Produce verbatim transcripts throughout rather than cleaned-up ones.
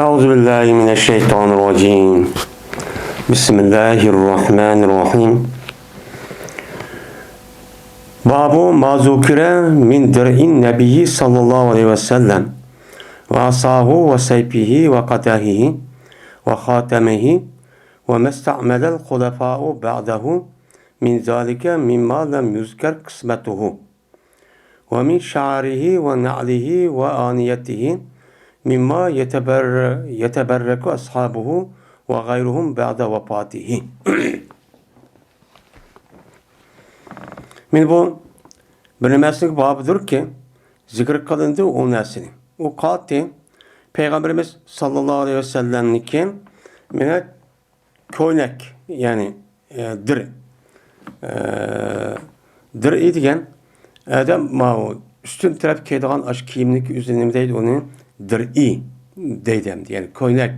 أعوذ بالله من الشيطان الرجيم. بسم الله الرحمن الرحيم. باب ما ذكر من درع النبي صلى الله عليه وسلم وعصاه وسيفه وقدحه وخاتمه وما استعمل الخلفاء بعده من ذلك مما لم يذكر قسمته. ومن شعره ونعله وآنيته مما يتبر-، يتبرك أصحابه وغيرهم بعد وفاته. مانا بۇ بىر نەرسىنىڭ بابىدۇركى، زىكىر قىلىندى ئۇ نەرسىنى. ئۇ قالتى پەيغەمبىرىمىز ساللاللاھۇ ئەلەيھى ۋەسەللەمنىڭكى مانا كۆينەك، يەنى، ئە، دىر. ئە، دىرئى دېگەن ئادەم ماۋۇ ئۈستۈن تەرەپ كىيىدىغان ئاشۇ كىيىمنىڭكى ئۆزىنى نېمە دەيدۇ؟ ئۇنى دىرئى دەيدۇ ئەمدى. يەنى كۆينەك،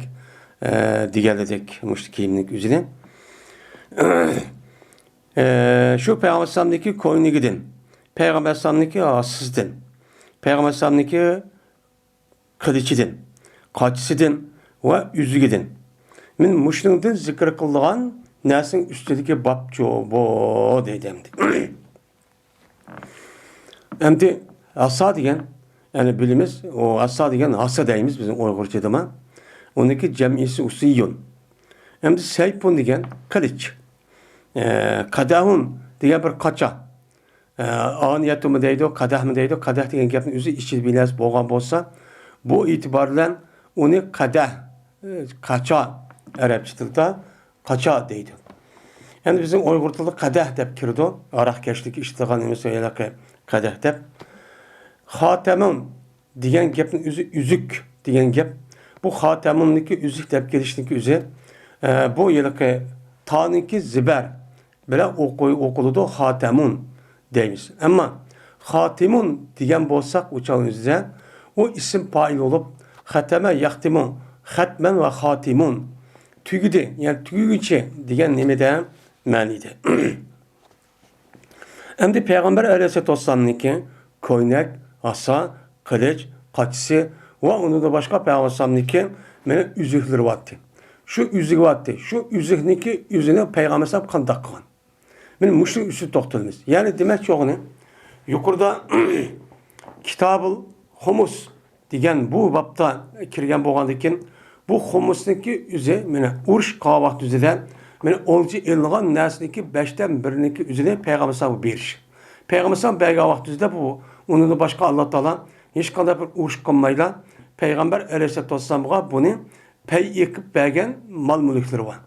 ئە، دېگەنلىدەك مۇشۇ كىيىمنىڭكى ئۆزىنى. ئە، شۇ پەيغەمبەر ئەلەيھىسسالامنىڭكى كۆينىكىدىن، پەيغەمبەر ئەلەيھىسسالامنىڭكى ھاسىسىدىن، پەيغەمبەر ئەلەيھىسسالامنىڭكى قىلىچىدىن، قاچىسىدىن ۋە ئۈزۈكىدىن. مانا مۇشۇنىڭدىن زىكىر قىلىدىغان نەرسىنىڭ ئۈستىدىكى بابچۇ بۇ دەيدۇ ئەمدى. ئەمدى ھاسا دېگەن، يەنى بىلىمىز، ئۇ ھاسا دېگەن ھاسا دەيمىز بىزنىڭ ئۇيغۇرچىدىمۇ. ئۇنىڭكى جەمئىسى ئۇسىيۇن. ئەمدى سەيپۇن دېگەن قىلىچ. ئە، قەدەھۇن دېگەن بىر قاچا. ئە، ئانىيەتۇمۇ دەيدۇ، قەدەھمۇ دەيدۇ. قەدەھ دېگەن گەپنىڭ ئۆزى ئىچىدە بىر نەرسە بولغان بولسا، بۇ ئېتىبار بىلەن ئۇنى قەدەھ، ئە، قاچا، ئەرەبچە تىلدا قاچا دەيدۇ. يەنى بىزنىڭ ئۇيغۇر تىلىدا قەدەھ دەپ كىرىدۇ. ھاراقكەشلىككە ئىچىدىغان نېمىسى ھېلىقى قەدەھ دەپ. خاتەمۇن دېگەن گەپنىڭ ئۆزى ئۈزۈك دېگەن گەپ. بۇ خاتەمۇننىڭكى ئۈزۈك دەپ كېلىشنىڭكى ئۆزى، ئە، بۇ ھېلىقى تانىڭكى زىبەر بىلەن ئوقۇ-، ئوقۇلىدۇ، خاتەمۇن دەيمىز. ئەمما خاتىمۇن دېگەن بولساق، ئۇ چاغنىڭ ئۆزىدە ئۇ ئىسىم پائىل بولۇپ، خەتەمە يەختىمۇ، خەتمەن ۋە خاتىمۇن، تۈگىدى، يەنى تۈگىگۈچى دېگەن نېمىدە مەنىدە. ئەمدى پەيغەمبەر ئەلەيھىسسالاتۇ ۋەسسالامنىڭكى كۆينەك، ھاسا، قىلىچ، قاچىسى ۋە ئۇنىڭدىن باشقا پەيغەمبەر ئەلەيھىسسالامنىڭكى مانا ئۈزۈكلىرى بارتى. شۇ ئۈزۈك بارتى. شۇ ئۈزۈكنىڭكى ئۆزىنى پەيغەمبەر ئەلەيھىسسالام قانداق قىلغان؟ مانا مۇشۇنىڭ ئۈستىدە توختىلىمىز. يەنى دېمەكچى بولغىنى، يۇقىرىدا كىتابۇل خۇمۇس دېگەن بۇ بابتا كىرگەن بولغاندىكىن، بۇ خۇمۇسنىڭكى ئۆزى، مانا، ئۇرۇش قىلغان ۋاقتى ئۆزىدە، مانا، ئولجا ئېلىنغان نەرسىنىڭكى بەشتىن بىرىنىڭكى ئۆزىنى پەيغەمبەر ئەلەيھىسسالامغا بېرىش. پەيغەمبەر ئەلەيھىسسالام بەرگەن ۋاقتى ئۆزىدە بۇ، ئۇنىڭدىن باشقا ئاللا تائالا ھېچقانداق بىر ئۇرۇش قىلمايلا، پەيغەمبەر ئەلەيھىسسالاتۇ ۋەسسالامغا بۇنى پەي ئېقىپ بەرگەن مال-مۈلۈكلىرى بار.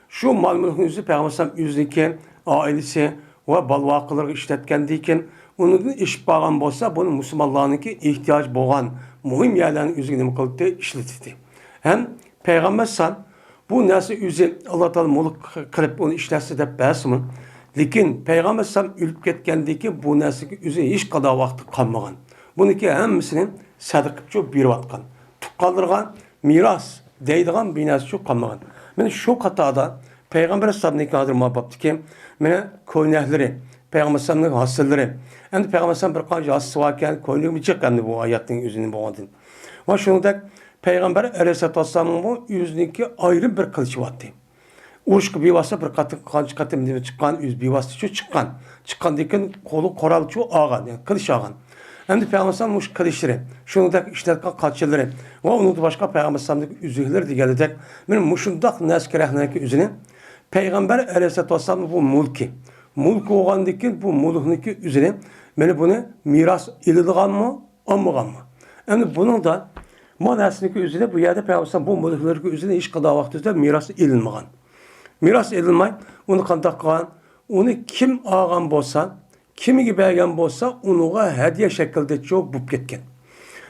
شۇ مال-مۈلۈكنى ئۆزى پەيغەمبەر ئەلەيھىسسالام ئۆزىنىڭكى ئائىلىسى ۋە بالىۋاقىلىرىغا ئىشلەتكەندىن كېيىن، ئۇنىڭدىن ئېشىپ قالغان بولسا، بۇنى مۇسۇلمانلارنىڭكى ئېھتىياجى بولغان مۇھىم يەرلەرنى ئۆزىگە نېمە قىلدى؟ ئىشلىتىدۇ. ھەم پەيغەمبەر ئەلەيھىسسالام بۇ نەرسە ئۆزى ئاللا تائالا مۈلۈك قىلىپ ئۇنى ئىشلەتسە دەپ بەرسىمۇ، لېكىن پەيغەمبەر ئەلەيھىسسالام ئۆلۈپ كەتكەندىن كېيىن بۇ نەرسىگە ئۆزى ھېچقانداق ۋاقتى قالمىغان. بۇنىڭكى ھەممىسىنى سەدىقە قىلىپ بېرىۋاتقان. تۇغقانلىرىغا مىراس دەيدىغان بىر نەرسە شۇ قالمىغان. مانا شۇ قاتاردا پەيغەمبەر ئەلەيھىسسالامنىڭكى ھازىر مۇۋاپىقتىكى مانا كۆينەكلىرى، پەيغەمبەر ئەلەيھىسسالامنىڭ ھاسىللىرى. ئەمدى پەيغەمبەر ئەلەيھىسسالام بىر قانچە ھاسىسى باركەن، كۆينىكىمۇ جىق ئەمدى بۇ ھاياتنىڭ ئۆزىنى بولغاندىن. ۋە شۇنىڭدەك پەيغەمبەر ئەلەيھىسسالاتۇ ۋەسسالامنىڭمۇ ئۆزىنىڭكى ئايرىم بىر قىلىچى بارتى. ئۇرۇشقا بىۋاسىتە بىر قېتىم، قانچە قېتىم نېمە چىققان، ئۆزى بىۋاسىتە شۇ چىققان. چىققاندىن كېيىن قولى قورالچۇ ئالغان، يەنى قىلىچ ئالغان. ئەمدى پەيغەمبەر ئەلەيھىسسالام مۇشۇ قىلىچلىرى، شۇنىڭدەك ئىشلەتكەن قاچىلىرى ۋە ئۇنىڭدىن باشقا پەيغەمبەر ئەلەيھىسسالامنىڭ ئۈزۈكلىرى دېگەنلىدەك، مانا مۇشۇنداق نەرسە-كېرەكلەرنىڭكى ئۆزىنى پەيغەمبەر ئەلەيھىسسالاتۇ ۋەسسالامنىڭ بۇ مۈلكى، مۈلكى بولغاندىن كېيىن بۇ مۈلۈكنىڭكى ئۆزىنى مانا بۇنى مىراس ئېلىدىغانمۇ؟ ئالمىغانمۇ؟ ئەمدى بۇنىڭدا بۇ نەرسىنىڭكى ئۆزىنى بۇ يەردە پەيغەمبەر ئەلەيھىسسالام بۇ مۈلۈكلىرىنىڭكى ئۆزىنى ھېچقانداق ۋاقىت ئۆزىدە مىراس ئېلىنمىغان. مىراس ئېلىنماي، ئۇنى قانداق قىلغان؟ ئۇنى كىم ئالغان بولسا، كىمگە بەرگەن بولسا، ئۇنىڭغا ھەدىيە شەكلىدە چوق بولۇپ كەتكەن.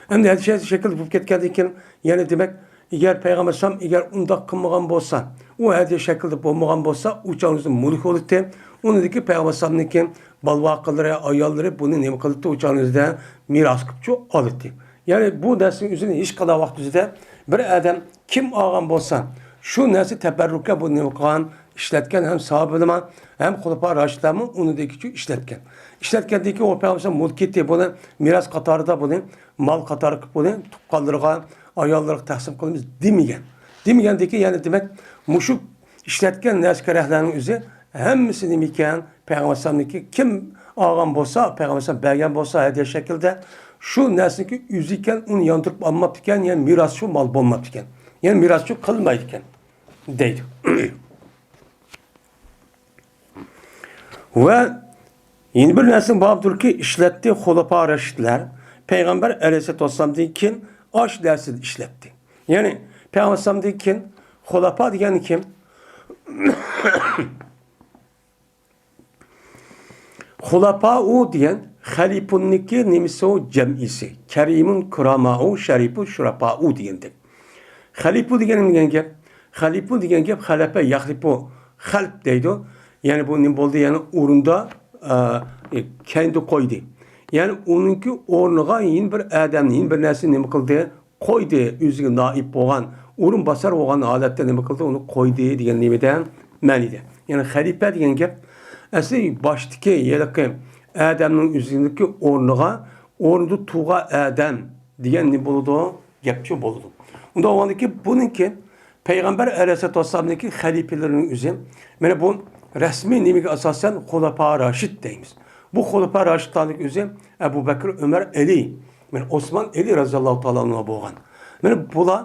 ئەمدى ھەدىيە شەكلىدە بولۇپ كەتكەندىن كېيىن، يەنە دېمەك، ئەگەر پەيغەمبەر ئەلەيھىسسالام ئەگەر ئۇنداق قىلمىغان بولسا، ئۇ ھەدىيە شەكلىدە بولمىغان بولسا، ئۇ چاغنىڭ ئۆزىدە مۈلۈك بولاتتى. ئۇنىڭدىكى پەيغەمبەر ئەلەيھىسسالامنىڭكى بالىۋاقىلىرى، ئاياللىرى بۇنى نېمە قىلاتتى؟ ئۇ چاغنىڭ ئۆزىدە مىراس قىلىپچۇ ئالاتتى. يەنى بۇ نەرسىنىڭ ئۆزىنى ھېچقانداق ۋاقىت ئۆزىدە بىر ئادەم كىم ئالغان بولسا، شۇ نەرسە تەبەررۇككە بۇ نېمە قىلغان، ئىشلەتكەن ھەم ساھابىلىرىمۇ، ھەم خۇلەپا راشىدلارمۇ ئۇنىڭدىكىچۇ ئىشلەتكەن. ئىشلەتكەندىن كېيىن ئۇ پەيغەمبەر مۈلكىيىتى بۇنى مىراس قاتارىدا بۇنى مال قاتارى قىلىپ بۇنى تۇغقانلىرىغا، ئاياللارغا تەقسىم قىلىمىز دېمىگەن. دېمىگەندىكىن، يەنى دېمەك، مۇشۇ ئىشلەتكەن نەرسە-كەرەكلەرنىڭ ئۆزى ھەممىسى نېمە ئىكەن؟ پەيغەمبەر ئەلەيھىسسالامنىڭكى كىم ئالغان بولسا، پەيغەمبەر ئەلەيھىسسالام بەرگەن بولسا ھەدىيە شەكلىدە، شۇ نەرسىنىڭكى ئۆزى ئىكەن، ئۇنى ياندۇرۇپ ئالماپتىكەن، يەنى مىراسچۇ مال بولماپتىكەن. يەنى مىراسچۇ قىلمايدىكەن، دەيدۇ. ۋە يەنە بىر نەرسىنىڭ بابىدۇركى، ئىشلەتتى خۇلەپا راشىدلار پەيغەمبەر ئەلەيھىسسالاتۇ ۋەسسالامدىن كېيىن ئاش نەرسىدە ئىشلەتتى. يەنى پەيغەمبەر ئەلەيھىسسالامدىن كېيىن خۇلەپا دېگەن كىم؟ خۇلەپائۇ دېگەن خەلىپۇننىكى نېمىسى ئۇ؟ جەمئىسى. كەرىمۇن كۇرامائۇ، شەرىپۇ شۇرەپائۇ دېگەندەك. خەلىپۇ دېگەن نېمە دېگەن گەپ؟ خەلىپۇ دېگەن گەپ خەلەپە يەخلىپۇ خەلپ دەيدۇ. يەنى بۇ نېمە بولدى؟ يەنى ئورنىدا، ئە، كەينىدە قويدى. يەنى ئۇنىڭكى ئورنىغا يەنە بىر ئادەمنى، يەنە بىر نەرسىنى نېمە قىلدى؟ قويدى. ئۆزىگە نائىب بولغان، ئورۇنباسار بولغان ھالەتتە نېمە قىلدى؟ ئۇنى قويدى دېگەن نېمىدە؟ مەنىدە. يەنى خەلىپە دېگەن گەپ ئەسلى باشتىكى ھېلىقى ئادەمنىڭ ئۆزىنىڭكى ئورنىغا، ئورنىدا تۇرغان ئادەم دېگەن نېمە بولىدۇ؟ گەپچۇ بولىدۇ. ئۇنداق بولغاندىكىن بۇنىڭكى پەيغەمبەر ئەلەيھىسسالاتۇ ۋەسسالامنىڭكى خەلىپىلىرىنىڭ ئۆزى، مانا بۇ رەسمىي نېمىگە ئاساسەن خۇلەپا راشىد دەيمىز. بۇ خۇلەپا راشىدلارنىڭ ئۆزى ئەبۇ بەكرى، ئۆمەر، ئەلى، مانا ئوسمان، ئەلى رەزىياللاھۇ تائالا ئەنھۇ بولغان. مانا بۇلار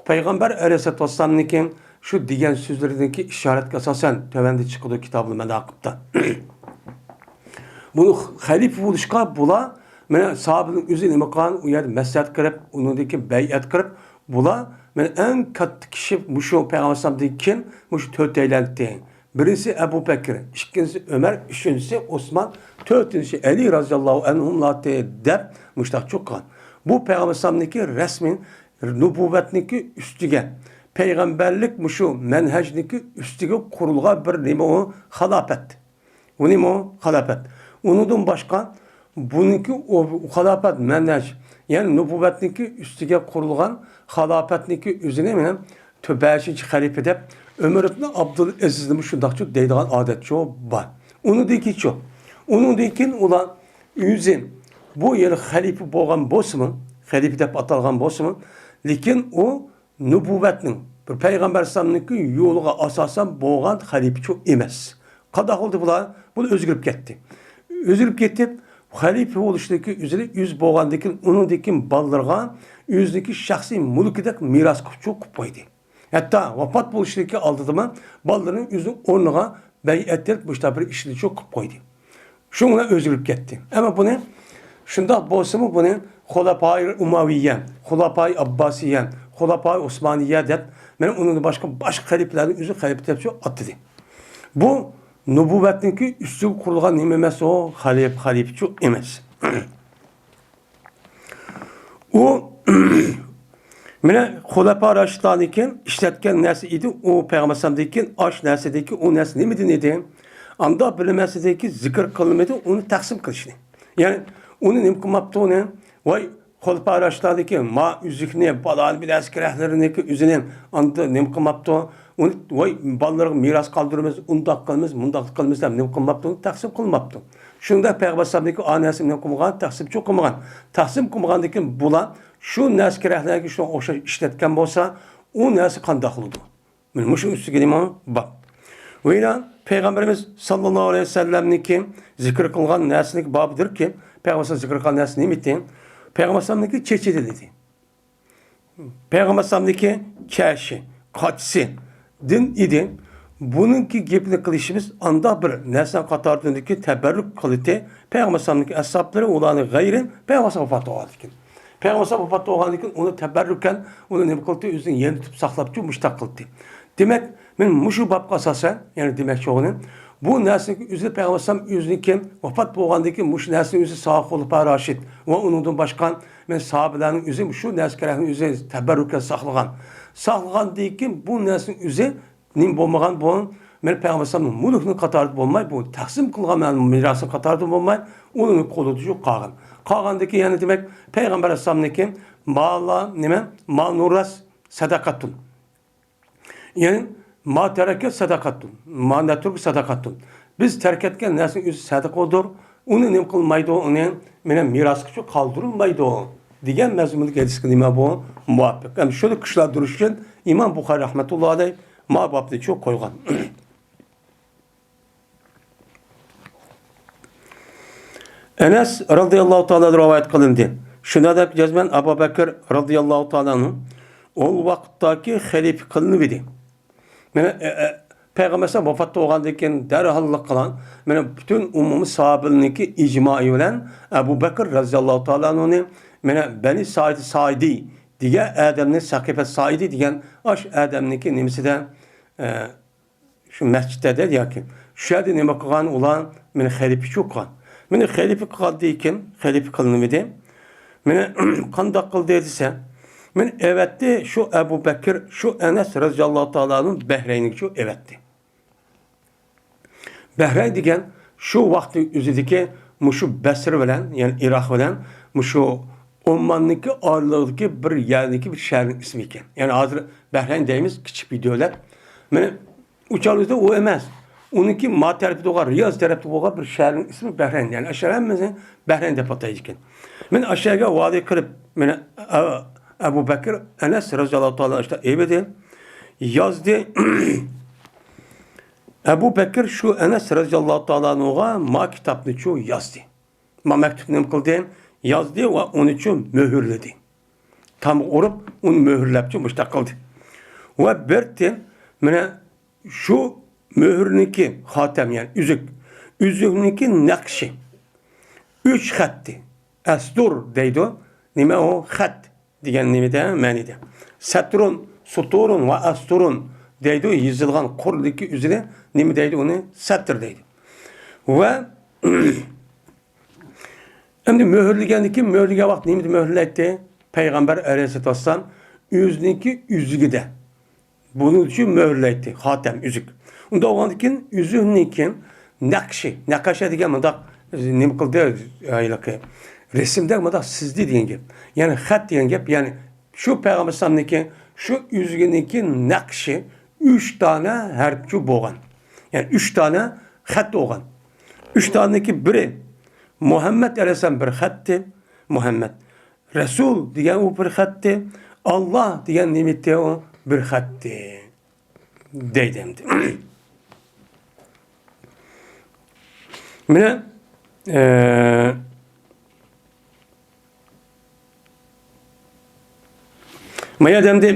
پەيغەمبەر ئەلەيھىسسالاتۇ ۋەسسالامنىڭكى شۇ دېگەن سۆزلىرىدىكى ئىشارەتكە ئاساسەن تۆۋەندە چىقىدۇ كىتابۇل ماناقىبتا. بۇنى خەلىپە بولۇشقا بۇلار، مانا، ساھابىنىڭ ئۆزى نېمە قىلغان؟ ئۇ يەردە مەسلىھەت قىلىپ، ئۇنىڭدىن كېيىن بەيئەت قىلىپ، بۇلار، مانا، ئەڭ كاتتا كىشى مۇشۇ پەيغەمبەر ئەلەيھىسسالامدىن كېيىن مۇشۇ تۆتەيلەنتى. بىرىنچىسى ئەبۇ بەكرى، ئىككىنچىسى ئۆمەر، ئۈچىنچىسى ئوسمان، تۆتىنچىسى ئەلى رەزىياللاھۇ ئەنھۇملاتى دەپ مۇشۇنداق چوققان. بۇ پەيغەمبەر ئەلەيھىسسالامنىڭكى رەسمىي نۇبۇۋۋەتنىڭكى ئۈستىگە، پەيغەمبەرلىك مۇشۇ مەنھەجنىڭكى ئۈستىگە قۇرۇلغان بىر نېمە ئۇ؟ خالاپەت. ئۇ نېمە ئۇ؟ خالاپەت. ئۇنىڭدىن باشقا بۇنىڭكى ئۇ خالاپەت مەنھەج، يەنى نۇبۇۋۋەتنىڭكى ئۈستىگە قۇرۇلغان خالاپەتنىڭكى ئۆزىنى مانا بەشىنچى خەلىپە دەپ ئۆمەر ئىبن ئابدۇل ئەزىزنىمۇ شۇنداقچۇ دەيدىغان ئادەتچۇ بار. ئۇنىڭدىن كېيىنچۇ؟ ئۇنىڭدىن كېيىن ئۇلار ئۆزى بۇ يەر خەلىپە بولغان بولسىمۇ، خەلىپە دەپ ئاتالغان بولسىمۇ، لېكىن ئۇ نۇبۇۋۋەتنىڭ، بىر پەيغەمبەر ئەلەيھىسسالامنىڭكى يولىغا ئاساسەن بولغان خەلىپىچۇ ئەمەس. قانداق بولدى بۇلار؟ بۇلار ئۆزگىرىپ كەتتى. ئۆزگىرىپ كېتىپ، خەلىپە بولۇشتىكى ئۆزىنى ئۆز بولغاندىن كېيىن، ئۇنىڭدىن كېيىن بالىلىرىغا ئۆزىنىڭكى شەخسىي مۈلكىدەك مىراس قىلىپ قويدى. ھەتتا ۋاپات بولۇشتىكى ئالدىدىمۇ بالىلىرىنى ئۆزىنىڭ ئورنىغا بەيئەت بېرىپ، مۇشۇنداق بىر ئىشنى شۇ قىلىپ قويدى. شۇ بىلەن ئۆزگىرىپ كەتتى. ئەمما بۇنى، شۇنداق بولسىمۇ بۇنى خۇلەپائى ئۇمەۋىيە، خۇلەپائى ئابباسىيە، خۇلەپائى ئوسمانىيە دەپ، مانا ئۇنىڭدىن باشقا، باشقا خەلىپىلەرنى ئۆزى خەلىپە دەپ شۇ ئاتىدى. بۇ نۇبۇۋۋەتنىڭكى ئۈستىگە قۇرۇلغان نېمە ئەمەس ئۇ؟ خەلىپ-، خەلىپىچۇ ئەمەس. ئۇ، مانا، خۇلەپا راشىدلاردىن كېيىن ئىشلەتكەن نەرسە ئىدى، ئۇ پەيغەمبەر ئەلەيھىسسالامدىن كېيىن ئاش نەرسىدىكى ئۇ نەرسە نېمىدىن ئىدى؟ ئاندا بىلىمەسلىكى زىكىر قىلمىدى، ئۇنى تەقسىم قىلىشنى. يەنى، ئۇنى نېمە قىلماپتۇ ئۇنى؟ ۋاي، خۇلەپا راشىدلاردىكى ما ئۈزۈكنى، بالانى، بىر نەرسە كېرەكلىرىنىكى ئۆزىنى ئاندا نېمە قىلماپتۇ؟ ئۇنى، ۋاي، بالىلارغا مىراس قالدۇرىمىز، ئۇنداق قىلىمىز، مۇنداق قىلىمىز دەپ نېمە قىلماپتۇ؟ تەقسىم قىلماپتۇ. شۇنداق پەيغەمبەر ئەلەيھىسسالامنىڭكى ئا نەرسىنى نېمە قىلمىغان؟ تەقسىمچۇ قىلمىغان. تەقسىم قىلمىغاندىن كېيىن بۇلار شۇ نەرسە كېرەكلەرگە شۇنىڭغا ئوخشاش ئىشلەتكەن بولسا، ئۇ نەرسە قانداق قىلىدۇ؟ مانا مۇشۇ ئۈستىگە نېمە بار؟ ۋە يەنە پەيغەمبىرىمىز ساللاللاھۇ ئەلەيھى ۋەسەللەمنىڭكى زىكىر قىلغان نەرسىنىڭكى بابىدۇركى، پەيغەمبەر ساللاللاھۇ ئەلەيھى ۋەسەللەم زىكىر قىلغان نەرسە نېمە ئىدى؟ پەيغەمبەر ساللاللاھۇ ئەلەيھى ۋەسەللەمنىڭكى چېچىدىن ئىدى. پەيغەمبەر ئەلەيھىسسالامنىڭكى كەشى، قاچىسىدىن ئىدى. بۇنىڭكى گېپىنى قىلىشىمىز ئانداق بىر نەرسە قاتارىدىكى تەبەررۇك قىلىتى پەيغەمبەر ئەلەيھىسسالامنىڭكى ئەسھابلىرى، ئۇلارنىڭ غەيرى پەيغەمبەر ئەلەيھىسسالام ۋاپات بولغاندىن كېيىن. پەيغەمبەر ئەلەيھىسسالام ۋاپات بولغاندىن كېيىن ئۇنى تەبەررۇكەن، ئۇنى نېمە قىلدى؟ ئۆزىنىڭ يېنىدا تۇتۇپ ساقلاپچۇ، مۇشتاق قىلدى. دېمەك، مەن مۇشۇ بابقا ئاساسەن، يەنى دېمەكچى بولغىنىم، بۇ نەرسىنىڭكى ئۆزى پەيغەمبەر ئەلەيھىسسالام ئۆزىنىڭكى ۋاپات بولغاندىن كېيىن مۇشۇ نەرسىنى ئۆزى ساھابە خۇلەپا راشىد ۋە ئۇنىڭدىن باشقا مەن ساھابىلەرنىڭ ئۆزى شۇ نەرسە كېرەكنى ئۆزى تەبەررۇكەن ساقلىغان. ساقلىغاندىن كېيىن بۇ نەرسىنىڭ ئۆزى نېمە بولمىغان بۇ؟ مەن پەيغەمبەر ئەلەيھىسسالامنىڭ مۈلكىنىڭ قاتارىدا بولماي، بۇ تەقسىم قىلغان مەن مىراسنىڭ قاتارىدا بولماي، ئۇنىڭ قولىدا شۇ قالغان. قالغاندىن كېيىن يەنە دېمەك، پەيغەمبەر ئەلەيھىسسالامنىڭكى مالا نېمە؟ ما نۇرەس سەدەقەتۇن. يەنى، ما تەرەكە سەدەقەتۇن، ما نەترۇك سەدەقەتۇن. بىز تەرك ئەتكەن نەرسىنىڭ ئۆزى سەدىقىدۇر. ئۇنى نېمە قىلمايدۇ؟ ئۇنى مېنىڭ مىراسقىچۇ قالدۇرۇلمايدۇ. دېگەن مەزمۇندىكى ھەدىسكە نېمە بۇ؟ مۇۋاپىق. ھەم شۇنى كۈچلەندۈرۈش ئۈچۈن ئىمام بۇخارىي رەھمەتۇللا ئەلەيھ ما بابنى شۇ قويغان. ئەنەس رەزىياللاھۇ تائالا رىۋايەت قىلىندى. شۇنداق دەپ جەزمەن ئەبۇ بەكىر رەزىياللاھۇ تائالا ئەنھۇ ئۇ ۋاقىتتاكى خەلىپە قىلىنىۋىدى. مانا، ئە، ئە، پەيغەمبەر ئەلەيھىسسالام ۋاپات بولغاندىن كېيىن دەرھاللىق قىلغان، مانا، پۈتۈن ئومۇمىي ساھابىلىرنىڭكى ئىجمائى بىلەن ئەبۇ بەكىر رەزىياللاھۇ تائالا ئەنھۇنى، مانا، بەنى سائىد سائىدى دېگەن ئادەمنى، سەقىفە سائىدى دېگەن ئاش ئادەمنىڭكى نېمىسىدە، ئە، شۇ مەسچىتتە دەيدۇ ياكى. شۇ يەردە نېمە قىلغان ئۇلار؟ مېنى خەلىپىچۇ قىلغان. مېنى خەلىپە قىلغاندىن كېيىن، خەلىپە قىلىنمىدى. مېنى قانداق قىلدى دېسە، مېنى ئەۋەتتى شۇ ئەبۇ بەكىر، شۇ ئەنەس رەزىياللاھۇ تائالا ئەنھۇ بەھرەينگىچۇ ئەۋەتتى. بەھرەين دېگەن شۇ ۋاقىتنىڭ ئۆزىدىكى مۇشۇ بەسرە بىلەن، يەنى ئىراق بىلەن مۇشۇ ئومماننىڭكى ئارىلىقىدىكى بىر يەردىكى بىر شەھەرنىڭ ئىسمى ئىكەن. يەنى ھازىر بەھرەين دەيمىز، كىچىك بىر دۆلەت. مانا ئۇ چاغلىردا ئۇ ئەمەس. ئۇنىڭكى ما تەرىپىدە بولغان، رىياز تەرەپتە بولغان بىر شەھەرنىڭ ئىسمى بەھرەين. يەنى ئاشۇ ھەممىسى بەھرەين دەپ ئاتايدىكەن. مانا ئاشۇ يەرگە ۋالىي قىلىپ، مانا ئە-، ئەبۇ بەكىر ئەنەس رەزىياللاھۇ تائالا ئاشۇنداق ئېۋىدى. يازدى. ئەبۇ بەكىر شۇ ئەنەس رەزىياللاھۇ تائالا ئەنھۇغا ما كىتابنىچۇ يازدى. ما مەكتۇپنى نېمە قىلدى؟ يازدى ۋە ئۇنىچۇ مۆھۈرلىدى. تامغا ئۇرۇپ، ئۇنى مۆھۈرلەپچۇ مۇشتاق قىلدى. ۋە بىرتى، مانا شۇ مۆھۈرنىڭكى خاتەم، يەنى ئۈزۈك. ئۈزۈكنىڭكى نەقشى. ئۈچ خەتتى. ئەستۇر دەيدۇ. نېمە ئۇ؟ خەت دېگەن نېمىدە؟ مەنىدە. سەترۇن، سۇتۇرۇن ۋە ئەستۇرۇن دەيدۇ. يېزىلغان قۇرلۇقى ئۆزىنى نېمە دەيدۇ؟ ئۇنى سەتر دەيدۇ. ۋە ئەمدى مۆھۈرلىگەندىن كېيىن، مۆھۈرلىگەن ۋاقىت نېمىدە مۆھۈرلەيتتى؟ پەيغەمبەر ئەلەيھىسسالاتۇ ۋەسسالام ئۆزىنىڭكى ئۈزۈكىدە. بۇنىڭ ئۈچۈن مۆھۈرلەيتتى، خاتەم، ئۈزۈك. ئۇنداق بولغاندىن كېيىن ئۈزۈكنىڭكى نەقشى، نەقەشە دېگەن مۇنداق نېمە قىلدى، ھېلىقى رەسىمدە مۇنداق سىزدى دېگەن گەپ. يەنى خەت دېگەن گەپ، يەنى شۇ پەيغەمبەر ئەلەيھىسسالامنىڭكى شۇ ئۈزۈكىنىڭكى نەقشى ئۈچ دانە ھەرپچۇ بولغان. يەنى ئۈچ دانە خەت بولغان. ئۈچ دانىدىكى بىرى مۇھەممەد ئەلەيھىسسالام بىر خەتتى، مۇھەممەد. رەسۇل دېگەن ئۇ بىر خەتتى، ئاللا دېگەن نېمىتى ئۇ بىر خەتتى. دەيدۇ ئەمدى. مانا، ئە، ما يەردە ئەمدى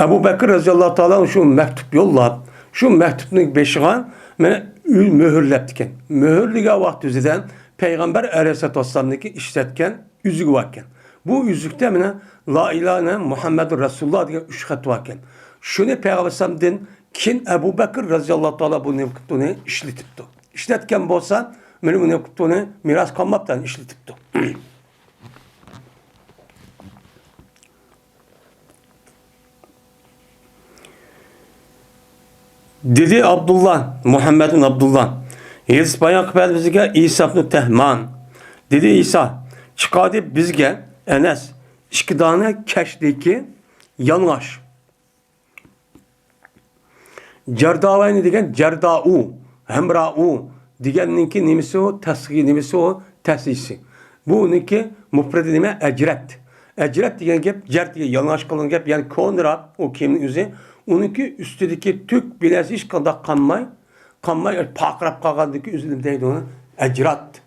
ئەبۇ بەكىر رەزىياللاھۇ تائالا شۇ مەكتۇپ يوللاپ، شۇ مەكتۇپنىڭ بېشىغا مانا ئۈ-، مۆھۈرلەپتىكەن. مۆھۈرلىگەن ۋاقىت ئۆزىدە پەيغەمبەر ئەلەيھىسسالاتۇ ۋەسسالامنىڭكى ئىشلەتكەن ئۈزۈكى باركەن. بۇ ئۈزۈكتە مانا لا ئىلاھە مۇھەممەدۇر رەسۇلۇللا دېگەن ئۈچ خەت باركەن. شۇنى پەيغەمبەر ئەلەيھىسسالامدىن كېيىن ئەبۇ بەكىر رەزىياللاھۇ تائالا بۇنى، بۇنى ئىشلىتىپتۇ. ئىشلەتكەن بولسا، مانا بۇنى، بۇنى مىراس قالماپتۇ، ئىشلىتىپتۇ. دېدى ئابدۇللا، مۇھەممەد ئىبن ئابدۇللا، ھېدىس بايان قىلىپ بەردى بىزگە ئىسا ئىبن تەھمان. دېدى ئىسا، چىقاردى بىزگە ئەنەس ئىككى دانە كەشتىكى يالىڭاچ. جەرداۋەينى دېگەن جەردائۇ، ھەمرائۇ دېگەننىڭكى نېمىسى ئۇ؟ تەسغىرى نېمىسى ئۇ؟ تەسىسى. بۇنىڭكى مۇپرىدى نېمە؟ ئەجرەت. ئەجرەت دېگەن گەپ، جەرت دېگەن يالىڭاچ قىلغان گەپ، يەنى كونىراق ئۇ كىيىمنىڭ ئۆزى. ئۇنىڭكى ئۈستىدىكى تۈك بىلەسى ھېچقانداق قانماي، قانماي پارقىراپ قالغاندىكى ئۆزى نېمە دەيدۇ ئۇنى؟ ئەجرات.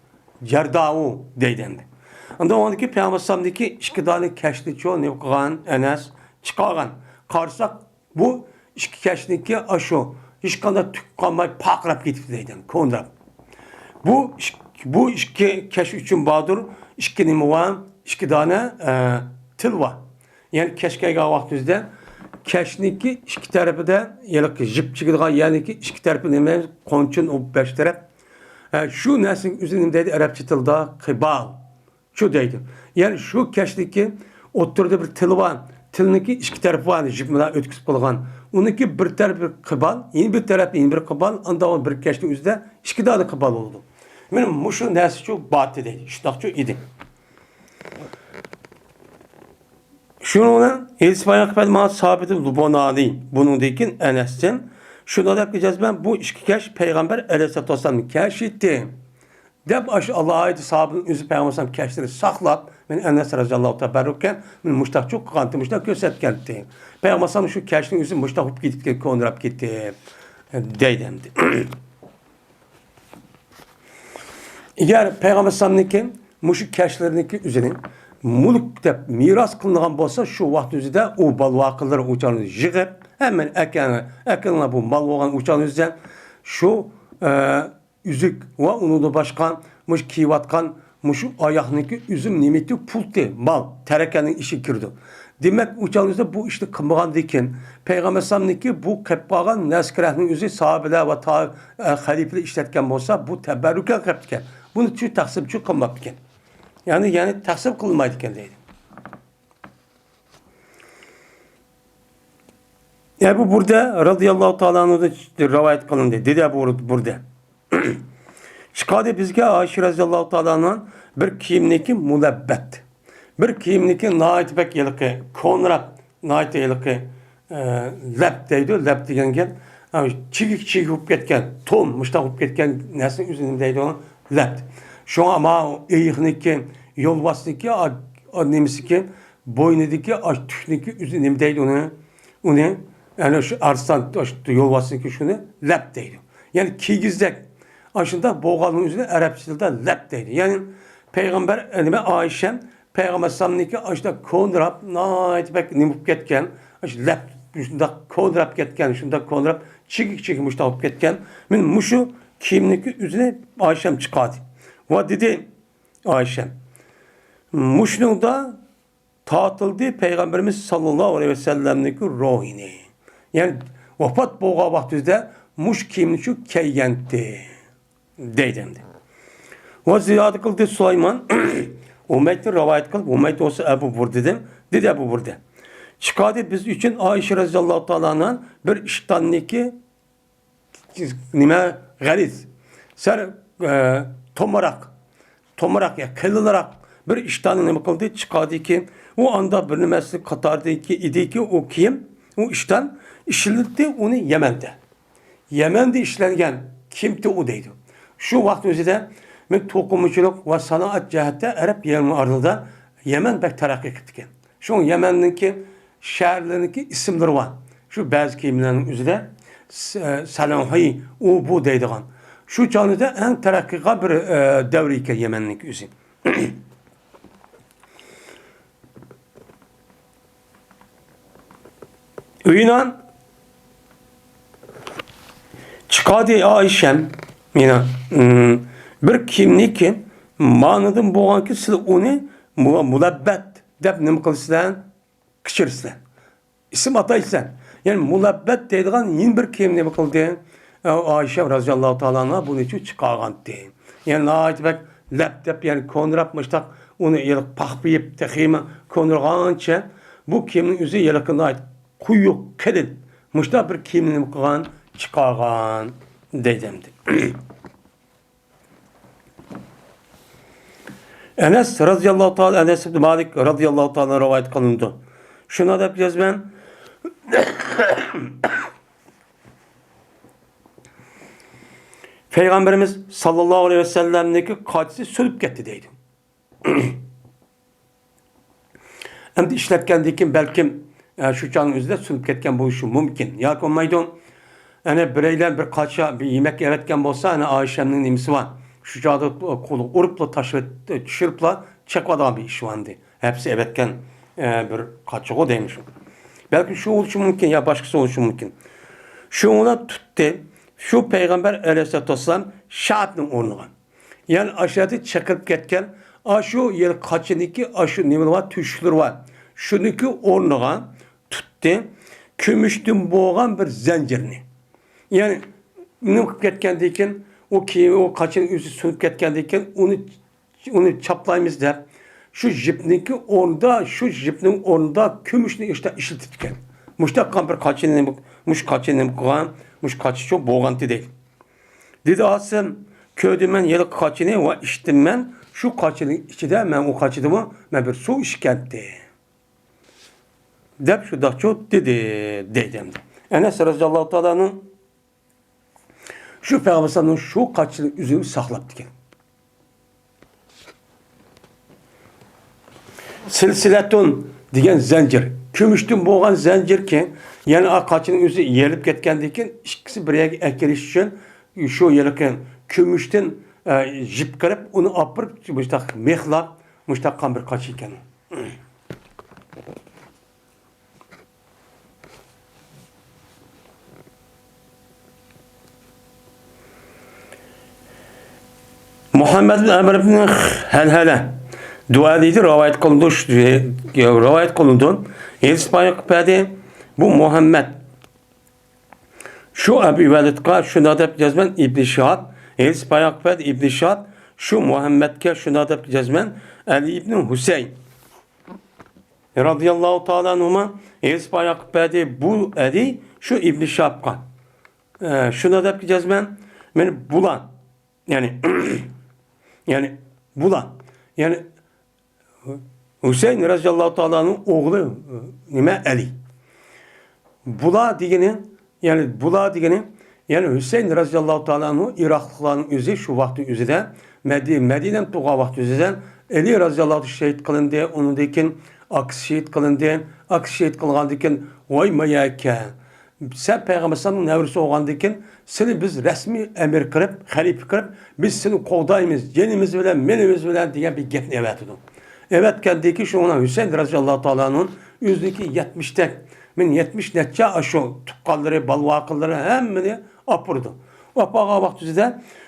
جەرداۋۇ دەيدۇ ئەمدى. ئاندىن ئۇنىڭدىكى پەيغەمبەر ئەلەيھىسسالامدىكى ئىككى دانە كەشنى چۇ نېمە قىلغان؟ ئەنەس چىقارغان. قارىساق، بۇ ئىككى كەشنىڭكى ئاشۇ ھېچقانداق تۈك قالماي پارقىراپ كېتىپتۇ دەيدۇ، كونىراپ. بۇ ئىك-، بۇ ئىككى كەش ئۈچۈن باردۇر، ئىككى نېمە بار؟ ئىككى دانە، ئە، تىل بار. يەنى كەش كەلگەن ۋاقتىمىزدا كەشنىڭكى ئىككى تەرىپىدە ھېلىقى جىپ چىگىدىغان يەرنىڭكى ئىككى تەرىپى نېمە؟ قونچىن ئۇ بەش تەرەپ. ھە، شۇ نەرسىنىڭ ئۆزىنى نېمە دەيدۇ؟ ئەرەبچە تىلدا قىبال. شۇ دەيدۇ. يەنى شۇ كەشنىڭكى ئوتتۇرىدا بىر تىلى بار. تىلنىڭكى ئىككى تەرىپى بار، جىپ بىلەن ئۆتكۈزۈپ قويغان. ئۇنىڭكى بىر تەرىپى قىبال، يەنە بىر تەرەپى يەنە بىر قىبال، ئاندىن بىر كەشنىڭ ئۆزىدە ئىككى دانە قىبال بولىدۇ. مانا مۇشۇ نەرسىچۇ باتى دەيدۇ. شۇنداقچۇ ئىدى. شۇنىڭ بىلەن ھېدىس بايان قىلىپ ماڭا سابىت بۇنانى، بۇنىڭدىن كېيىن ئەنەستىن، شۇنداق دەپ جەزمەن بۇ ئىككى كەش پەيغەمبەر ئەلەيھىسسالاتۇ ۋەسسالامنىڭ كەشى ئىدى. دەپ، ئاشۇ ئالاھىدە ساھابىنىڭ ئۆزى پەيغەمبەر ئەلەيھىسسالام كەشلىرى ساقلاپ، مەن ئەنەس رەزىياللاھۇ تەئالا بەررۇكەن، مېنى مۇشتاق چوق قىلغانتى، مۇشتاق كۆرسەتكەنتى. پەيغەمبەر ئەلەيھىسسالام شۇ كەشنىڭ ئۆزى مۇشتاق بولۇپ كېتىپتىكەن، كونىراپ كېتىپ، دەيدۇ ئەمدى. ئەگەر پەيغەمبەر ئەلەيھىسسالامنىڭكى مۇشۇ كەشلىرىنىڭكى ئۆزىنى مۈلۈك دەپ مىراس قىلىنغان بولسا، شۇ ۋاقىت ئۆزىدە ئۇ بال-ۋاقىلىرى ئۇچارنى يىغىپ، ھەممىنى ئەكەڭ-، ئەكىڭلار بۇ مال بولغان ئۇچارنى ئۆزىدە شۇ، ئە، ئۈزۈك ۋە ئۇنىڭدىن باشقا مۇشۇ كىيىۋاتقان مۇشۇ ئاياغنىڭكى ئۈزۈم نېمىتى پۇلتى، مال، تەرىكەنىڭ ئىچىگە كىرىدۇ. دېمەك، ئۇ چاغدا بۇ ئىشنى قىلمىغاندىكىن، پەيغەمبەر ئەلەيھىسسالامنىڭكى بۇ قېلىپ قالغان نەسكىرەكنىڭ ئۆزى ساھابىلەر ۋە تا-، ئە، خەلىپىلەر ئىشلەتكەن بولسا، بۇ تەبەررۇكەن قىلىپتىكەن. بۇنى شۇ تەقسىمچۇ قىلماپتىكەن. يەنى، يەنى تەقسىم قىلمايدىكەن دەيدۇ. ئەبۇ بۇردە رەزىياللاھۇ تائالا ئەنھۇدىن رىۋايەت قىلىندى. دېدى ئەبۇ بۇردە. چىقاردى بىزگە ئائىشە رەزىياللاھۇ تائالا ئەنھا بىر كىيىمنىكى مۇلەببەت. بىر كىيىمنىكى ناھايىتى بەك ھېلىقى كونىراپ، ناھايىتى ھېلىقى، ئە، لەپ دەيدۇ. لەپ دېگەن گەپ، ئە، چىگىك-چىگىك بولۇپ كەتكەن، توم، مۇشتاق بولۇپ كەتكەن نەرسىنىڭ ئۆزىنى نېمە دەيدۇ؟ لەپ. شۇڭا ئەمما ئېيىقنىكى، يولۋاسنىكى، ئا-، ئا-، نېمىسىكى، بوينىدىكى ئاشۇ تۈكنىكى ئۆزى نېمە دەيدۇ ئۇنى؟ ئۇنى، يەنى شۇ ئارسلان، ئاشۇ يولۋاسنىڭكى شۇنى لەپ دەيدۇ. يەنى كىگىزدەك ئاشۇنداق بولغاننىڭ ئۆزىنى ئەرەبچە تىلدا لەپ دەيدۇ. يەنى پەيغەمبەر، نېمە، ئائىشەم پەيغەمبەر ئەلەيھىسسالامنىڭكى ئاشۇنداق كونىراپ، ناھايىتى بەك نېمە بولۇپ كەتكەن، ئاشۇ لەپ، شۇنداق كونىراپ كەتكەن، شۇنداق كونىراپ، چىگىك-چىگىك مۇشتاق بولۇپ كەتكەن. مېنى مۇشۇ كىيىمنىڭكى ئۆزىنى ئائىشەم چىقاردى. ۋە دېدى ئائىشەم، مۇشۇنىڭدا تارتىلدى پەيغەمبىرىمىز ساللاللاھۇ ئەلەيھى ۋەسەللەمنىڭكى روھىنى. يەنى ۋاپات بولغان ۋاقتىدا مۇشۇ كىيىمنى شۇ كىيگەنتى، دەيدۇ ئەمدى. ۋە زىيادە قىلدى سۇلايمان، ھۇمەيدتىن رىۋايەت قىلىپ، ھۇمەيد بولسا ئەبۇ بۇردىدىن، دېدى ئەبۇ بۇردە. چىقاردى بىز ئۈچۈن ئائىشە رەزىياللاھۇ تائالا ئەنھا بىر ئىشتاننىكى نېمە، غەلىز، سەل، ئە، تومراق، تومراق يا قېلىنراق بىر ئىشتاننى نېمە قىلدى، چىقاردىكى، ئۇ ئاندا بىر نېمىسى قاتاردىكى ئىدىكى، ئۇ كىيىم، ئۇ ئىشتان ئىشلىتتى ئۇنى يەمەندە. يەمەندە ئىشلەنگەن كىيىمتى ئۇ دەيدۇ. شۇ ۋاقىت ئۆزىدە مەن توقۇمىچىلىق ۋە سانائەت جەھەتتە ئەرەب يەمەن ئارىلىدا يەمەن بەك تەرەققىي قىپتىكەن. شۇڭا يەمەننىڭكى شەھەرلىرىنىڭكى ئىسىملىرى بار. شۇ بەزى كىيىملەرنىڭ ئۆزىدە س-، سەلەنخۇي، ئۇ بۇ دەيدىغان. شۇ چاغدا ئەڭ تەرەققىي قىلغان بىر، ئە، دەۋر ئىكەن يەمەننىڭكى ئۆزى. ئۆيىنان چىقاردى ئائىشەم، مېنى، ئىم، بىر كىيىمنىكى مانىدىن بولغانكى سىلى ئۇنى مۇ-، مۇلەببەت دەپ نېمە قىلىسىلەر؟ كىچىرىسىلەر. ئىسىم ئاتايسىلەر. يەنى مۇلەببەت دەيدىغان يەنە بىر كىيىم نېمە قىلدى؟ ئائىشە رەزىياللاھۇ تائالا ئەنھا بۇنى چىقارغانتى. يەنى ناھايىتى بەك لەپ دەپ، يەنى كونىراپ مۇشتاق ئۇنى يىلىق پاخپىيىپ، تېخىمۇ كونىرىغانچە بۇ كىيىمنىڭ ئۆزى ھېلىقى ناھايىتى قويۇق، قېلىن مۇشتاق بىر كىيىمنى نېمە قىلغان؟ چىقارغان دەيدۇ ئەمدى. ئەنەس رەزىياللاھۇ تائالا، ئەنەس ئىبن مالىك رەزىياللاھۇ تائالا رىۋايەت قىلىنىدۇ. شۇنداق دەپ يازىمەن. پەيغەمبىرىمىز ساللاللاھۇ ئەلەيھى ۋەسەللەمنىڭكى قاچىسى سۈنۈپ كەتتى دەيدۇ. ئەمدى ئىشلەتكەندىن كېيىن بەلكىم، ئە، شۇ چاغنىڭ ئۆزىدە سۈنۈپ كەتكەن بولۇشى مۇمكىن. ياكى بولمايدۇ، ئەنە بىرەيلەن بىر قاچا، بىر يېمەك ئەۋەتكەن بولسا، ئەنە ئائىشەمنىڭ نېمىسى بار. شۇ چاغدا قولىغا ئۇرۇپلا، تاشلىۋەت-، چۈشۈرۈپلا چېقىۋالىدىغان بىر ئىش بار ئەمدى. ھەپسە ئەۋەتكەن، ئە، بىر قاچىغۇ دەيمىز شۇ. بەلكىم شۇ بولۇشى مۇمكىن يا باشقىسى بولۇشى مۇمكىن. شۇ ئۇلار تۇتتى. شۇ پەيغەمبەر ئەلەيھىسسالاتۇ ۋەسسالام شەئەپنىڭ ئورنىغا. يەنى ئاشۇ يەردە چېقىلىپ كەتكەن، ئاشۇ يەنى قاچىنىكى، ئاشۇ نېمىلىرى بار، تۆشۈكلىرى بار. شۇنىڭكى ئورنىغا تۇتتى كۈمۈشتىن بولغان بىر زەنجىرنى. يەنى نېمە قىلىپ كەتكەندىن كېيىن، ئۇ كىيىم، ئۇ قاچىنىڭ ئۆزى سۇنۇپ كەتكەندىن كېيىن، ئۇنى، ئۇنى چاپلايمىز دەپ، شۇ جىپنىڭكى ئورنىدا، شۇ جىپنىڭ ئورنىدا كۈمۈشنى ئىشتا-، ئىشلىتىپتىكەن. مۇشۇنداق بىر قاچىنى، مۇشۇ قاچىنى نېمە قىلغان، مۇشۇ قاچىچۇ بولغانتى دەيدۇ. دېدى ئاسىم، كۆردۈم مەن ھېلىقى قاچىنى ۋە ئىچتىم مەن، شۇ قاچىنىڭ ئىچىدە مەن ئۇ قاچىدىمۇ مەن بىر سۇ ئىچكەنتى. دەپ شۇنداقچۇ دېدى، دەيدۇ ئەمدى. ئەنەس رەزىياللاھۇ تائالانىڭ شۇ پەيغەمبەر ئەلەيھىسسالامنىڭ شۇ قاچىنى ئۈزۈپ ساقلاپتىكەن. سىلسىلەتۇن دېگەن زەنجىر. كۈمۈشتىن بولغان زەنجىركەن. يەنى ئا قاچىنىڭ ئۆزى يېرىلىپ كەتكەندىن كېيىن، ئىككىسى بىر يەرگە ئەكېلىش ئۈچۈن شۇ ھېلىقى كۈمۈشتىن، ئە، يىپ قىلىپ، ئۇنى ئاپىرىپ، مۇشتاق مىخلاپ، مۇشتاق قىلغان بىر قاچا ئىكەن. مۇھەممەد ئىبن ئەمر ئىبن ھەلھەلە دۇئەلىدە رىۋايەت قىلىنىدۇ، رىۋايەت قىلىنىدۇ. ھېدىس بايان قىلىپ بەردى. بۇ مۇھەممەد شۇ ئەبى ۋەلىدقا شۇنداق دەپ يازىمەن، ئىبنى شىھاب ھېدىس بايان قىلىپ بەردى. ئىبنى شىھاب شۇ مۇھەممەدكە شۇنداق دەپ يازىمەن، ئەلى ئىبنى ھۈسەيىن رەزىياللاھۇ تائالا ئەنھۇما ھېدىس بايان قىلىپ بەردى. بۇ ئەلى شۇ ئىبنى شىھابقا، ئە، شۇنداق دەپ يازىمەن، مانا بۇلار، يەنى، يەنى بۇلار، يەنى ھۈسەيىن رەزىياللاھۇ تائالانىڭ ئوغلى، نېمە، ئەلى. بۇلار دېگىنى، يەنى بۇلار دېگىنى، يەنى ھۈسەيىن رەزىياللاھۇ تائالا ئەنھۇ ئىراقلىقلارنىڭ ئۆزى شۇ ۋاقىتنىڭ ئۆزىدە مەدى-، مەدىنەم تۇرغان ۋاقىت ئۆزىدە ئەلى رەزىياللاھۇ شېھىت قىلىندى، ئۇنىڭدىن كېيىن ئاكىسى شېھىت قىلىندى، ئاكىسى شېھىت قىلغاندىن كېيىن، ۋاي ماياكە، سەن پەيغەمبەر ئەلەيھىسسالامنىڭ نەۋرىسى بولغاندىن كېيىن، سېنى بىز رەسمىي ئەمىر قىلىپ، خەلىپە قىلىپ، بىز سېنى قوغدايمىز، جېنىمىز بىلەن، مېلىمىز بىلەن دېگەن بىر گەپنى ئەۋەتىدۇ. ئەۋەتكەندىن كېيىن شۇڭا ھۈسەيىن رەزىياللاھۇ تائالا ئەنھۇ ئۆزىنىڭكى يەتمىشتەك، مېنىڭ يەتمىش نەچچە ئاشۇ تۇغقانلىرى، بالىۋاقىلىرى ھەممىنى ئاپىرىدۇ. ئاپارغان ۋاقتىدا،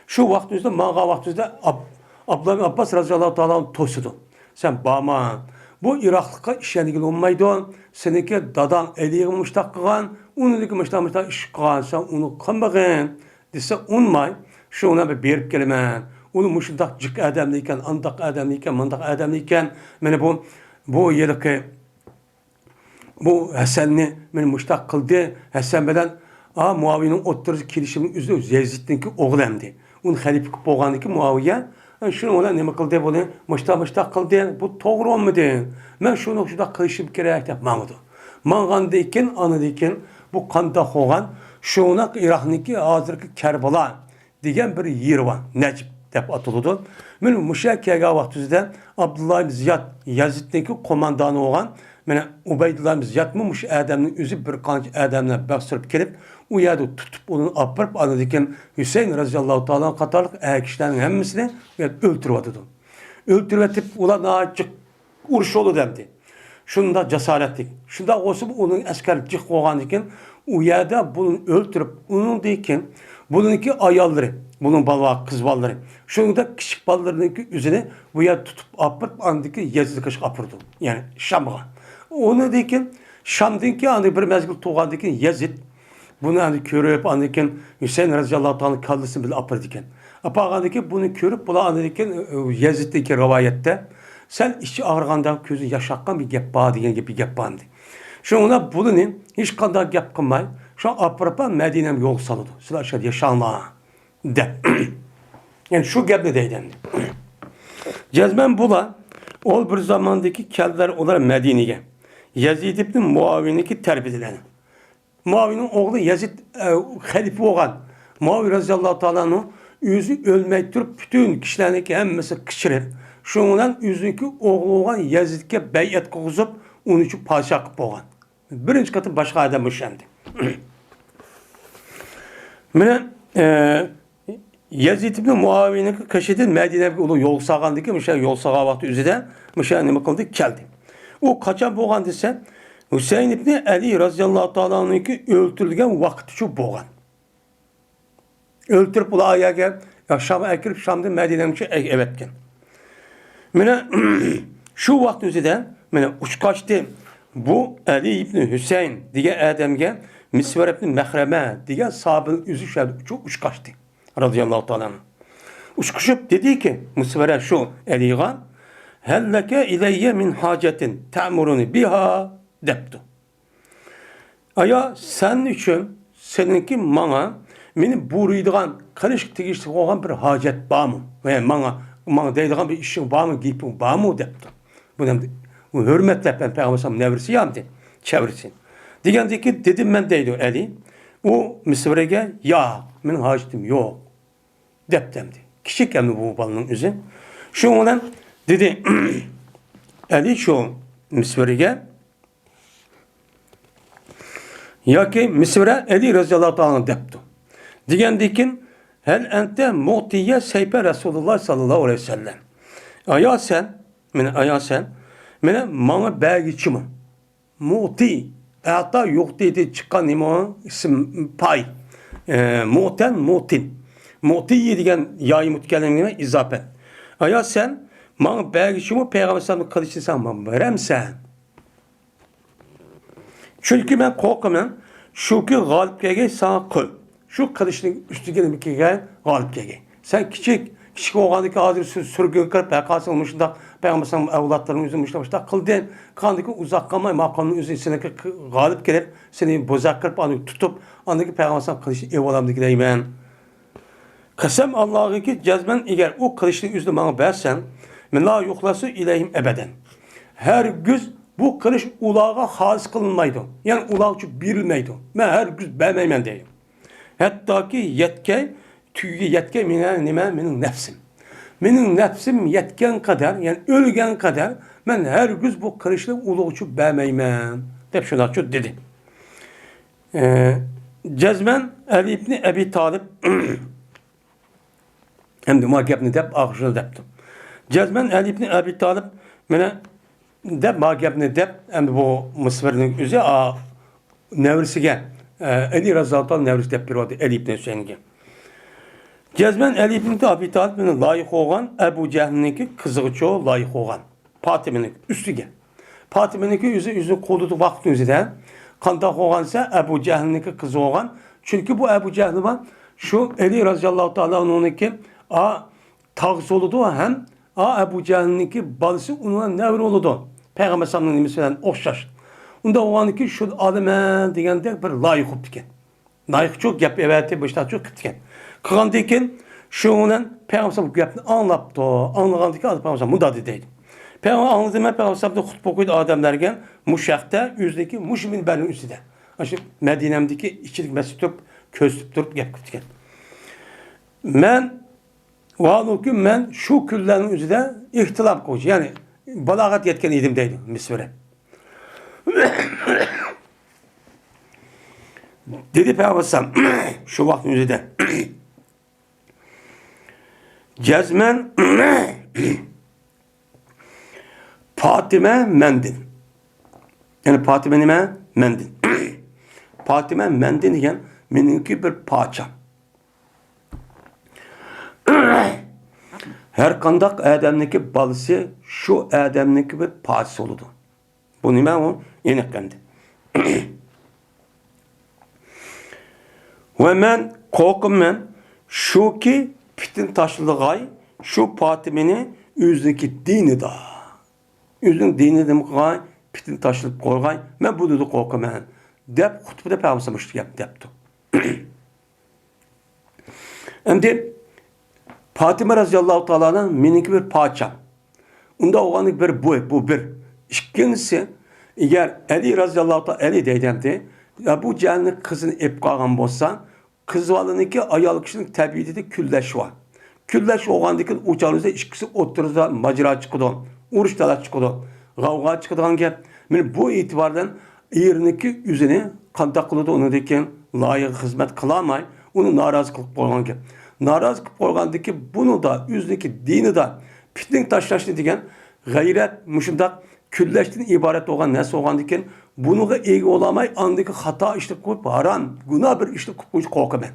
شۇ ۋاقتىدا، ماڭغان ۋاقتىدا ئاب-، ئابدۇللا ئىبن ئابباس رەزىياللاھۇ تائالا ئەنھۇ توسىدۇ. سەن بارما. بۇ ئىراقلىققا ئىشەنگىلى بولمايدۇ. سېنىڭكى داداڭ ئەلىگە مۇشتاق قىلغان، ئۇنىڭدىكى مۇشتاق، مۇشتاق ئىش قىلغان، سەن ئۇنى قىلمىغىن دېسە ئۇنىماي، شۇنى بىر بېرىپ كېلىمەن. ئۇنى مۇشۇنداق جىق ئادەمدىكەن، ئانداق ئادەمدىكەن، مۇنداق ئادەمدىكەن. مانا بۇ، بۇ ھېلىقى بۇ ھەسەننى مانا مۇشتاق قىلدى. ھەسەن بىلەن، ئا، مۇئاۋىيەنىڭ ئوتتۇرىسىدا كېلىشىمنىڭ ئۆزى يەزىدنىڭكى ئوغلى ئەمدى. ئۇنى خەلىپە قىلىپ بولغاندىن كېيىن مۇئاۋىيە، شۇنىڭ بىلەن نېمە قىلدى بۇنى؟ مۇشتاق، مۇشتاق قىلدى. بۇ توغرا بولمىدى. مەن شۇنى شۇنداق قىلىشىم كېرەك دەپ ماڭىدۇ. ماڭغاندىن كېيىن، ئاندىن كېيىن بۇ قانداق بولغان؟ شۇنداق ئىراقنىڭكى ھازىرقى كەربەلا دېگەن بىر يېرى بار، نەجىپ دەپ ئاتىلىدۇ. مانا مۇشۇ يەرگە كەلگەن ۋاقتىمىزدا ئابدۇللا ئىبن زىياد يەزىدنىڭكى قوماندانى بولغان، مانا ئۇبەيدۇللا ئىبن زىيادمۇ مۇشۇ ئادەمنىڭ ئۆزى بىر قانچە ئادەمنى بەستۈرۈپ كېلىپ، ئۇ يەردە تۇتۇپ، ئۇنى ئاپىرىپ، ئاندىن كېيىن ھۈسەيىن رەزىياللاھۇ تائالا قاتارلىق ئەر كىشىلەرنىڭ ھەممىسىنى ئۆلتۈرۈۋاتىدۇ. ئۆلتۈرۈۋېتىپ، ئۇلار ناھايىتى ئۇرۇش يولىدا ئەمدى. شۇنداق جاسارەتلىك. شۇنداق بولسىمۇ ئۇنىڭ ئەسكەر جىق بولغاندىكىن، ئۇ يەردە بۇنى ئۆلتۈرۈپ، ئۇنىڭدىن كېيىن بۇنىڭكى ئاياللىرى، بۇنىڭ بالا، قىز بالىلىرى، شۇنىڭدەك كىچىك بالىلىرىنىڭكى ئۆزىنى بۇ يەردە تۇتۇپ ئاپىرىپ، ئاندىن كېيىن يەزىدكە ئاپىرىدۇ. يەنى شامغا. ئۇنىڭدىن كېيىن، شامدىن كېيىن ئاندىن بىر مەزگىل تۇرغاندىن كېيىن يەزىد بۇنى ئەمدى كۆرۈپ، ئاندىن كېيىن ھۈسەيىن رەزىياللاھۇ تائالا كاللىسىنى بىلەن ئاپىرىدىكەن. ئاپارغاندىن كېيىن بۇنى كۆرۈپ، بۇلار ئاندىن كېيىن، ئە، يەزىدتىكى رىۋايەتتە، سەل ئىچى ئاغرىغاندا كۆزى ياش ئاققان بىر گەپ بار دېگەن گەپ، بىر گەپ بار ئەمدى. شۇڭا بۇنى ھېچقانداق گەپ قىلماي، شۇ ئاپىرىپ مەدىنەمگە يولغا سالىدۇ. سىلەر ئاشۇ يەردە ياشاڭلار دەپ. يەنى شۇ گەپنى دەيدۇ ئەمدى. جەزمەن بۇلار ئول بىر زاماندىكى كەلدىلەر ئۇلار مەدىنىگە. يەزىد ئىبن مۇئاۋىيەنىڭكى تەرىپىدىن. مۇئاۋىيەنىڭ ئوغلى يەزىد، ئە، خەلىپە بولغان. مۇئاۋىيە رەزىياللاھۇ تائالا ئەنھۇ ئۆزى ئۆلمەي تۇرۇپ، پۈتۈن كىشىلەرنىڭكى ھەممىسى قېچىرىپ، شۇنىڭ بىلەن ئۆزىنىڭكى ئوغلى بولغان يەزىدكە بەيئەت قىلغۇزۇپ، ئۇنى شۇ پادىشاھ قىلىپ بولغان. بىرىنچى قېتىم باشقا ئادەم ئۇشەندى. مانا، ئە، يەزىد ئىبن مۇئاۋىيەنىڭ قېشىدىن مەدىنەگە ئۇلار يول سالغاندىكىن، مۇشۇ يول سالغان ۋاقتى ئۆزىدە مۇشۇ نېمە قىلدى، كەلدى. ئۇ قاچان بولغان دېسە، ھۈسەيىن ئىبن ئەلى رەزىياللاھۇ تائالا ئەنھۇنىڭكى ئۆلتۈرۈلگەن ۋاقتى شۇ بولغان. ئۆلتۈرۈپ، ئۇلار ئاياغا شامغا ئەكىرىپ، شامدىن مەدىنەگىچە ئەۋەتكەن. مانا، شۇ ۋاقىت ئۆزىدە، مانا، ئۇچقاچتى. بۇ ئەلى ئىبن ھۈسەيىن دېگەن ئادەمگە مىسۋەر ئىبن مەخرەمە دېگەن ساھابىنىڭ ئۆزى شۇ يەردە ئۇچ-، ئۇچقاچتى. رەزىياللاھۇ تائالا ئەنھۇ. ئۇچقۇچۇپ دېدىكى، مىسۋەرە شۇ ئەلىغا، «ھەل لەكە ئىلەييە مىن ھاجەتىن تەئمۇرۇنى بىھا؟» دەپتۇ. ئايا، سەن ئۈچۈن سېنىڭكى ماڭا، مېنى بۇيرۇيدىغان، قىلىشقا تېگىشلىك بولغان بىر ھاجەت بارمۇ؟ ۋە ماڭا، ماڭا دەيدىغان بىر ئىشىڭ بارمۇ، گېپىڭ بارمۇ؟ دەپتۇ. بۇ ئەمدى، ئۇ ھۆرمەتلەپ، ھەم پەيغەمبەر ئەلەيھىسسالام نەۋرىسى يا ئەمدى، چەۋرىسى. دېگەندىكىن، دېدىم مەن، دەيدۇ ئەلى، ئۇ مىسۋەرگە، ياق، مېنىڭ ھاجىتىم يوق. دەپتۇ ئەمدى. كىچىك ئەمدى بۇ بالىنىڭ ئۆزى. شۇنىڭ بىلەن دېدى، ئەلى شۇ مىسۋىرگە ياكى مىسۋىرە ئەلى رەزىياللاھۇ تائالا ئەنھۇ دەپتۇ. دېگەندىن كېيىن، ھەل ئەنتە مۇتىيە سەيپە رەسۇلۇللاھ ساللاللاھۇ ئەلەيھى ۋەسەللەم. ئايا سەن، مېنى ئايا سەن، مېنى ماڭا بەرگۈچىمۇ؟ مۇتى، ئەتا يۇقتىدىن چىققان نېمە ئۇ؟ ئىسىم پاي. ئە، مۇتەن، مۇتىن. مۇتى دېگەن يايى مۇتەكەللىمگە ئىزاپەت. ئايا سەن ماڭا بەرگۈچىمۇ پەيغەمبەر ئەلەيھىسسالامنىڭ قىلىچىنى ساڭا بېرەمسەن؟ چۈنكى مەن قورقىمەن، شۇكى غالىب كەلگەي ساڭا قۇل. شۇ قىلىچنىڭ ئۈستىگە نېمە كەلگەي؟ غالىب كەلگەي. سەن كىچىك، كىچىك بولغاندىكى ھازىر سۈ-، سۈرگۈنگە كىرىپ، ھەرقايسىڭ مۇشۇنداق پەيغەمبەر ئەۋلادلىرىڭ ئۆزى مۇشۇنداق، مۇشۇنداق قىلدى. قاندىكى ئۇزاق قالماي ماقامنىڭ ئۆزى سېنىڭكى غالىب كېلىپ، سېنى بوزەك قىلىپ، ئاندىن تۇتۇپ، ئاندىن كېيىن پەيغەمبەر قىلىچنى ئېلىۋالامدىكى دەيمەن. قەسەم ئاللاغىكى، جەزمەن ئەگەر ئۇ قىلىچنى ئۆزىنى ماڭا بەرسەڭ، مەن لا يۇخلەسۇ ئىلەيھىم ئەبەدەن. ھەرگىز بۇ قىلىچ ئۇلارغا خالىس قىلىنمايدۇ. يەنى ئۇلارغا بېرىلمەيدۇ. مەن ھەرگىز بەرمەيمەن دەيدۇ. ھەتتاكى يەتكەي، تۈگىگە يەتكەي مېنىڭ نېمە؟ مېنىڭ نەپسىم. مېنىڭ نەپسىم يەتكەن قەدەر، يەنى ئۆلگەن قەدەر مەن ھەرگىز بۇ قىلىچنى ئۇلىغىچە بەرمەيمەن، دەپ شۇنداقچۇ دېدى. ئە، جەزمەن ئەلى ئىبنى ئەبى تالىپ ئەمدى ما گەپنى دەپ، ئاخىرىدا دەپتۇ. جەزمەن ئەلى ئىبنى ئەبى تالىپ، مانا، دەپ، ما گەپنى دەپ، ئەمدى بۇ مىسۋىرنىڭ ئۆزى، ئا، نەۋرىسىگە، ئە، ئەلى رەزىياللاھۇ تائالا نەۋرىسى دەپ بېرىۋاتىدۇ، ئەلى ئىبنى ھۈسەينگە. جەزمەن ئەلى ئىبنى ئەبى تالىپ مېنى لايىق بولغان، ئەبۇ جەھلنىڭكى قىزىغىچۇ لايىق بولغان. پاتىمىنىڭ ئۈستىگە. پاتىمىنىڭكى ئۆزى، ئۆزىنى قوغدىدى ۋاقىتنىڭ ئۆزىدە. قانداق بولغانسە، ئەبۇ جەھلنىڭكى قىزى بولغان. چۈنكى بۇ ئەبۇ جەھلى بار، شۇ ئەلى رەزىياللاھۇ تائالا ئۇنىڭكى، ئا، تاغىسى بولىدۇ ھەم، ئا، ئەبۇ جەھلنىڭكى بالىسى ئۇنىڭ نەۋرە بولىدۇ. پەيغەمبەر ئەلەيھىسسالامنىڭ نېمىسى بىلەن ئوخشاش. ئۇنداق بولغاندىن كېيىن شۇنى ئالىمەن دېگەندەك بىر لايىق بوپتىكەن. لايىقچۇ گەپ ئەۋەتىپ، باشتاچۇ قىپتىكەن. قىلغاندىن كېيىن، شۇنىڭ بىلەن پەيغەمبەر بۇ گەپنى ئاڭلاپتۇ. ئاڭلىغاندىن كېيىن، پەيغەمبەر مۇنداق دېدى دەيدۇ. پەيغەمبەر ئاڭلىدىم، مەن پەيغەمبەر خۇتبە قويدى ئادەملەرگە، مۇشۇ ھەقتە ئۆزىنىڭكى مۇشۇ مىنبەرنىڭ ئۈستىدە. ئاشۇ مەدىنەمدىكى ئىچىدىكى مەسچىتتە تۇرۇپ، كۆزىتىپ تۇرۇپ گەپ قىپتىكەن. مەن، ۋاھالۇكى، مەن شۇ كۈنلەرنىڭ ئۆزىدە ئېھتىلام قىلغۇچى، يەنى بالاغەتكە يەتكەن ئىدىم دەيدۇ، مىسۋىرە. دېدى پەيغەمبەر ئەلەيھىسسالام، شۇ ۋاقىتنىڭ ئۆزىدە. جەزمەن پاتىمە مەندىن. يەنى پاتىمە نېمە؟ مەندىن. پاتىمە مەندىن دېگەن مېنىڭكى بىر پاچام. ھەر قانداق ئادەمنىڭكى بالىسى شۇ ئادەمنىڭكى بىر پاچىسى بولىدۇ. بۇ نېمە ئۇ؟ ئېنىق ئەمدى. ۋە مەن قورقىمەن، شۇكى پىتنە تاشلىغاي شۇ پاتىمىنى ئۆزىنىڭكى دىنىدا. ئۆزىنىڭ دىنىدا نېمە قىلغاي؟ پىتنە تاشلىپ قويغاي. مەن بۇنىڭدىن قورقىمەن، دەپ خۇتبىدە پەيغەمبەر مۇشۇ گەپنى دەپتۇ. ئەمدى پاتىمە رەزىياللاھۇ تائالا ئەنھا مېنىڭكى بىر پاچام. ئۇنداق بولغاندىكىن بىر بۇ، بۇ بىر. ئىككىنچىسى، ئەگەر ئەلى رەزىياللاھۇ تائالا، ئەلى دەيدۇ ئەمدى، ئەبۇ جەھىلنىڭ قىزىنى ئېلىپ قالغان بولسا، قىز بالىنىڭكى، ئايال كىشىنىڭ تەبىئىتىدە كۈنلەش بار. كۈنلەش بولغاندىكىن ئۇ چاغدا ئىككىسى ئوتتۇرىسىدا ماجىرا چىقىدۇ، ئۇرۇش تالاش چىقىدۇ، غەۋغا چىقىدىغان گەپ. مانا بۇ ئېتىبار بىلەن ئېرىنىڭكى ئۆزىنى قانداق قىلىدۇ؟ ئۇنىڭدىن كېيىن لايىقى خىزمەت قىلالماي، ئۇنى نارازى قىلىپ قويغان گەپ. نارازى قىلىپ قويغاندىكى بۇنىڭدا ئۆزىنىڭكى دىنىدا پىتنە تاشلاشنى دېگەن غەيرەت، مۇشۇنداق كۈنلەشتىن ئىبارەت بولغان نەرسە بولغاندىكىن، بۇنىڭغا ئىگە بولالماي، ئاندىكى خاتا ئىشنى قىلىپ، ھارام، گۇناھ بىر ئىشنى قىلىپ قويۇشقا قورقىمەن.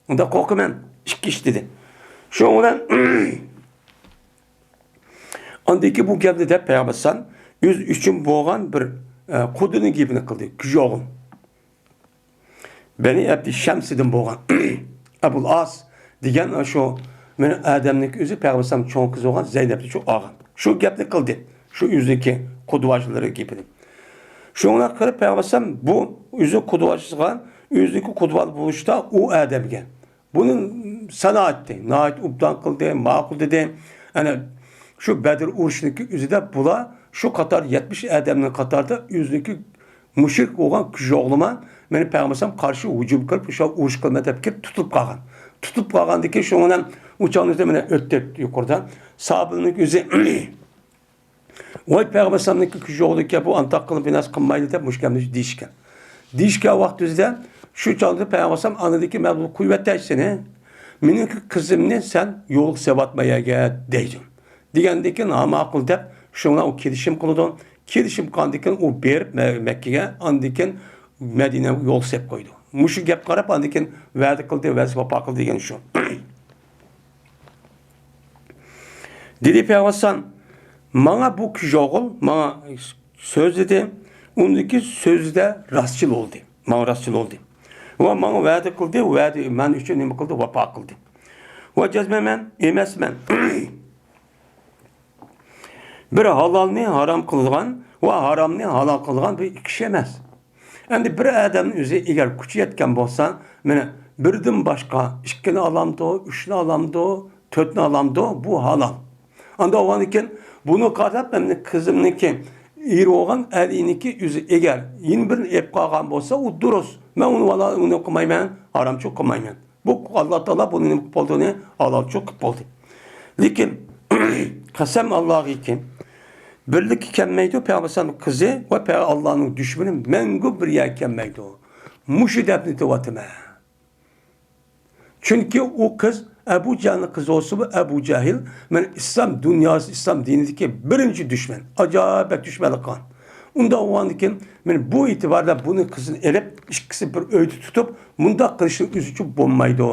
ئۇنداق قورقىمەن. ئىككى ئىش دېدى. شۇنىڭ بىلەن ئاندىن كېيىن بۇ گەپنى دەپ پەيغەمبەر ئەلەيھىسسالام ئۆزى ئۈچۈن بولغان بىر، ئە، قۇدىنىڭ گېپىنى قىلدى. كۈجوغۇم. بەنى ئەبدى شەمسىدىن بولغان ئەبۇل ئاس دېگەن شۇ مېنىڭ ئادەمنىڭكى ئۆزى پەيغەمبەر ئەلەيھىسسالام چوڭ قىزى بولغان زەينەپنى شۇ ئالغان. شۇ گەپنى قىلدى. شۇ ئۆزىنىڭكى قۇدۋاچىلىرى گېپىنى. شۇنىڭ قىلىپ پەيغەمبەر ئەلەيھىسسالام بۇ ئۆزى قۇدۋاچىسىغا، ئۆزىنىڭكى قۇدۋا بولۇشتا ئۇ ئادەمگە بۇنى سانا ئېيتتى، ناھايىتى ئوبدان قىلدى، ماقۇل دېدى. ئەنە شۇ بەدر ئۇرۇشىنىڭكى ئۆزىدە بۇلار شۇ قاتار يەتمىش ئادەمنىڭ قاتارىدا ئۆزىنىڭكى مۇشرىك بولغان كۈجوغلىما مېنى پەيغەمبەر ئەلەيھىسسالام قارشى ھۇجۇم قىلىپ، شۇ ئۇرۇش قىلىمەن دەپ كېلىپ تۇتۇلۇپ قالغان. تۇتۇلۇپ قالغاندىن كېيىن شۇنىڭ بىلەن ئۇ چاغنىڭ ئۆزىدە مانا ئۆتتى يۇقىرىدا. ساھابىلەرنىڭ ئۆزى ۋاي پەيغەمبەر ئەلەيھىسسالامنىڭكى كۈچى يوق ئىكەن، بۇ ئانداق قىلىپ بىناس قىلمايلى دەپ مۇشۇ گەپنى دېيىشكەن. دېيىشكەن ۋاقتىمىزدا شۇ چاغدا پەيغەمبەر ئەلەيھىسسالام ئاندىن كېيىن مەن بۇنى قويۇۋەتەي سېنى. مېنىڭكى قىزىمنى سەن يولغا سېلىۋاتمايەگە دەيدۇ. دېگەندىن كېيىن ھا ماقۇل دەپ شۇنىڭ بىلەن ئۇ كېلىشىم قىلىدۇ. كېلىشىم قىلغاندىن كېيىن ئۇ بېرىپ مە-، مەككىگە، ئاندىن كېيىن مەدىنە يولغا سېلىپ قويىدۇ. مۇشۇ گەپكە قاراپ ئاندىن كېيىن ۋەدە قىلدى، ۋەدىسى ۋاپا قىلدى دېگەن شۇ. دېدى پەيغەمبەر ئەلەيھىسسالام، ماڭا بۇ كۈچى يوق، ماڭا سۆزلىدى، ئۇندىكى سۆزىدە راستچىل بولدى، ماڭا راستچىل بولدى. ۋە ماڭا ۋەدە قىلدى، ۋەدە مەن ئۈچۈن نېمە قىلدى، ۋاپا قىلدى. ۋە جەزمەن مەن ئەمەسمەن بىر ھالالنى ھارام قىلىدىغان ۋە ھارامنى ھالال قىلىدىغان بىر كىشى ئەمەس. ئەمدى بىر ئادەمنىڭ ئۆزى ئەگەر كۈچى يەتكەن بولسا، مانا بىردىن باشقا ئىككىنى ئالامدۇ، ئۈچنى ئالامدۇ، تۆتنى ئالامدۇ، بۇ ھالال. ئاندا بولغاندىكىن بۇنى قاراپ، مەن قىزىمنىڭكى ئېرى بولغان ئەلىنىڭكى ئۆزى ئەگەر يەنە بىرنى ئېلىپ قالغان بولسا، ئۇ دۇرۇس. مەن ئۇنى ۋالا ئۇنى قىلمايمەن، ھارامچىلىق قىلمايمەن. بۇ ئاللا تائالا بۇنى نېمە قىلىپ بولدى، ئۇنى ھالالچىلىق قىلىپ بولدى. لېكىن قەسەم ئاللاغىكى، بىرلىككە كەلمەيدۇ، پەيغەمبەر ئەلەيھىسسالام قىزى ۋە پەيغەمبەر ئاللانىڭ دۈشمىنى مەڭگۈ بىر يەرگە كەلمەيدۇ. مۇشۇ دەپنى ئېيتىۋاتىمەن. چۈنكى ئۇ قىز ئەبۇ جەھىلنىڭ قىزى بولسىمۇ، ئەبۇ جەھىل مانا ئىسلام دۇنياسى، ئىسلام دىنىدىكى بىرىنچى دۈشمەن، ئاجايىپ بەك دۈشمەنلىك قىلغان. ئۇنداق بولغاندىكىن، مانا بۇ ئېتىباردا بۇنى قىزىنى ئېلىپ، ئىككىسى بىر ئۆيدە تۇتۇپ، مۇنداق قىلىشنىڭ ئۆزىچۇ بولمايدۇ،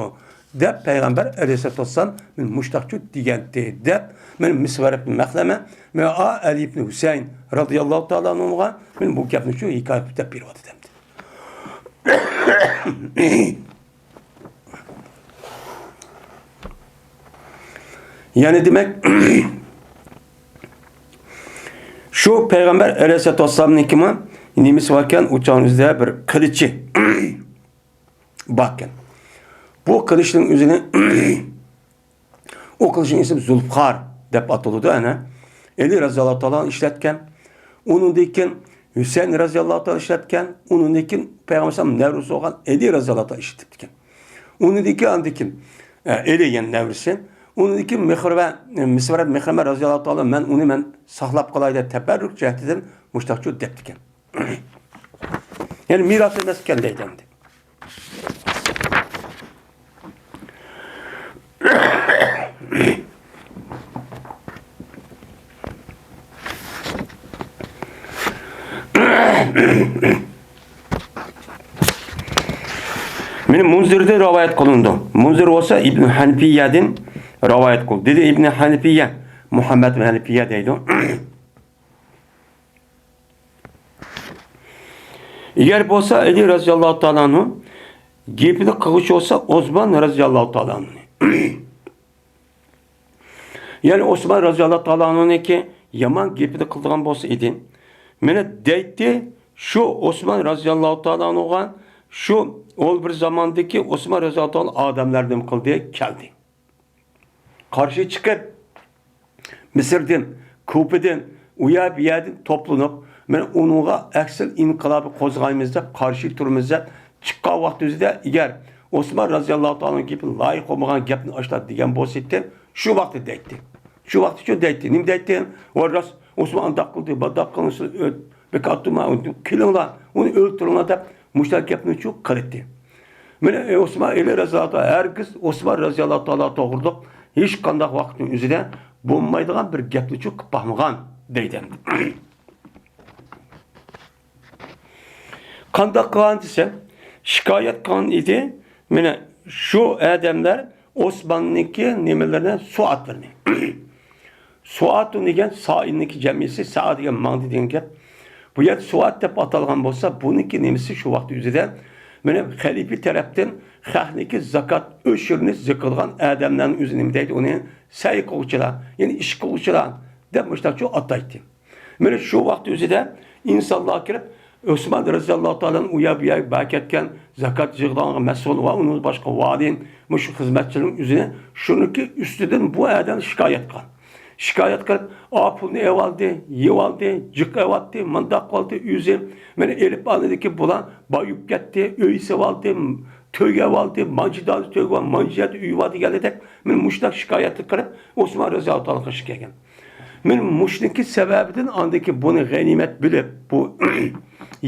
دەپ پەيغەمبەر ئەلەيھىسسالاتۇ ۋەسسالام مانا مۇشتاقچۇ دېگەنتى، دەپ مانا مىسۋەر ئىبن مەخلەمە، مانا ئا ئەلى ئىبن ھۈسەيىن رازىياللاھۇ تائالا ئەنھۇغا مانا بۇ گەپنىچۇ ھېكايە قىلىپ دەپ بېرىۋاتىدۇ ئەمدى. يەنى دېمەك، شۇ پەيغەمبەر ئەلەيھىسسالاتۇ ۋەسسالامنىڭكىمۇ نېمىسى باركەن، ئۇ چاغنىڭ ئۆزىدە بىر قىلىچى باركەن. بۇ قىلىچنىڭ ئۆزىنى، ئۇ قىلىچنىڭ ئىسمى زۇلفىقار دەپ ئاتىلىدۇ، ئەنە. ئەلى رازىياللاھۇ تائالا ئىشلەتكەن. ئۇنىڭدىن كېيىن ھۈسەيىن رازىياللاھۇ تائالا ئىشلەتكەن. ئۇنىڭدىن كېيىن پەيغەمبەر ئەلەيھىسسالام نەۋرىسى بولغان ئەلى رازىياللاھۇ تائالا ئىشلىتىپتىكەن. ئۇنىڭدىن كېيىن، ئاندىن كېيىن، ئە، ئەلى يەنە نەۋرىسى. ئۇنىڭدىن كېيىن مىخرىۋە، مىسۋەرەت مىخرىمە رازىياللاھۇ تائالا، مەن ئۇنى مەن ساقلاپ قالاي دەپ تەبەررۇك جەھىتىدىن مۇشتاقچۇ دەپتىكەن. يەنى مىراس ئەمەس ئىكەن دەيدۇ ئەمدى. مانا مۇنزىردىن رىۋايەت قىلىنىدۇ. مۇنزىر بولسا ئىبن ھەنىپىيەدىن رىۋايەت قىلدى. دېدى ئىبن ھەنىپىيە، مۇھەممەد ئىبن ھەنىپىيە دەيدۇ. ئەگەر بولسا ئەلى رازىياللاھۇ تائالا ئەنھۇ گېپىنى قىلغۇچى بولسا ئوسمان رازىياللاھۇ تائالا ئەنھۇ. يەنى ئوسمان رازىياللاھۇ تائالا ئەنھۇنىڭكى يامان گېپىنى قىلىدىغان بولسا ئىدى، مانا دەيتتى، شۇ ئوسمان رازىياللاھۇ تائالا ئەنھۇغا شۇ ئول بىر زاماندىكى ئوسمان رازىياللاھۇ تائالا ئادەملەر نېمە قىلدى؟ كەلدى. قارشى چىقىپ، مىسىردىن، كۇپىدىن، ئۇ يەر بۇ يەردىن توپلىنىپ، مانا ئۇنىڭغا ئەكسىل ئىنقىلابى قوزغايمىز دەپ، قارشى تۇرىمىز دەپ چىققان ۋاقتىمىزدا، ئەگەر ئوسمان رازىياللاھۇ تائالانىڭ گېپى لايىق بولمىغان گەپنى ئاشۇنداق دېگەن بولسا ئىدى، شۇ ۋاقىتتا دەيتتى. شۇ ۋاقىتتا شۇ دەيتتى. نېمە دەيتتى؟ ۋاي راست، ئوسمان ئانداق قىلدى، مانداق قىلدى، بىر كاتتىما، كېلىڭلار، ئۇنى ئۆلتۈرۈڭلار دەپ مۇشۇنداق گەپنىچۇ قىلىتتى. مانا، ئوسمان ئەلى رازىياللاھۇ تائالا ھەرگىز ئوسمان رازىياللاھۇ تائالا توغرۇلۇق ھېچقانداق ۋاقىتنىڭ ئۆزىدە بولمايدىغان بىر گەپنىچۇ قىلىپ باقمىغان دەيدۇ ئەمدى. قانداق قىلغان دېسە، شىكايەت قىلغان ئىدى. مانا شۇ ئادەملەر ئوسماننىڭكى نېمىلىرىنى، سوئاتلىرىنى. سوئاتۇ دېگەن سائىلنىڭكى جەمئىسى، سائا دېگەن ماڭدى دېگەن گەپ. بۇ يەردە سوئات دەپ ئاتالغان بولسا، بۇنىڭكى نېمىسى شۇ ۋاقىت ئۆزىدە، مانا خەلىپە تەرەپتىن خەقنىڭكى زاكات ئۆشۈرىنى زىقىدىغان ئادەملەرنىڭ ئۆزى نېمە دەيدۇ، ئۇنى سەي قىلغۇچىلار، يەنى ئىش قىلغۇچىلار دەپ مۇشۇنداقچۇ ئاتايتتى. مانا شۇ ۋاقىت ئۆزىدە ئىنسانلار كىرىپ، ئوسمان رەزىياللاھۇ تائالا ئۇ يەر بۇ يەرگە بەرىپ كەتكەن زاكات يىغىدىغانغا مەسئۇل ۋە ئۇنىڭ باشقا ۋالىي، مۇشۇ خىزمەتچىلىرىنىڭ ئۆزىنى شۇنىڭكى ئۈستىدىن بۇ ئادەم شىكايەت قىلغان. شىكايەت قىلىپ، ئا پۇلنى ئېۋالدى، يېۋالدى، جىق ئەۋاتتى، مانداق قىلدى، ئۆزى مېنى ئېلىپ ئاندىكى بۇلار بايىپ كەتتى، ئۆي سېۋالدى، تۆگە ئەۋالدى، مانچە دانە تۆگە بار، مانچە يەردە ئۆي بار دېگەندەك، مېنى مۇشۇنداق شىكايەت قىلىپ، ئوسمان رەزىياللاھۇ تائالا قېشىغا كەلگەن. مانا مۇشۇنىڭكى سەۋەبىدىن ئاندىن كېيىن بۇنى غەنىيمەت بىلىپ، بۇ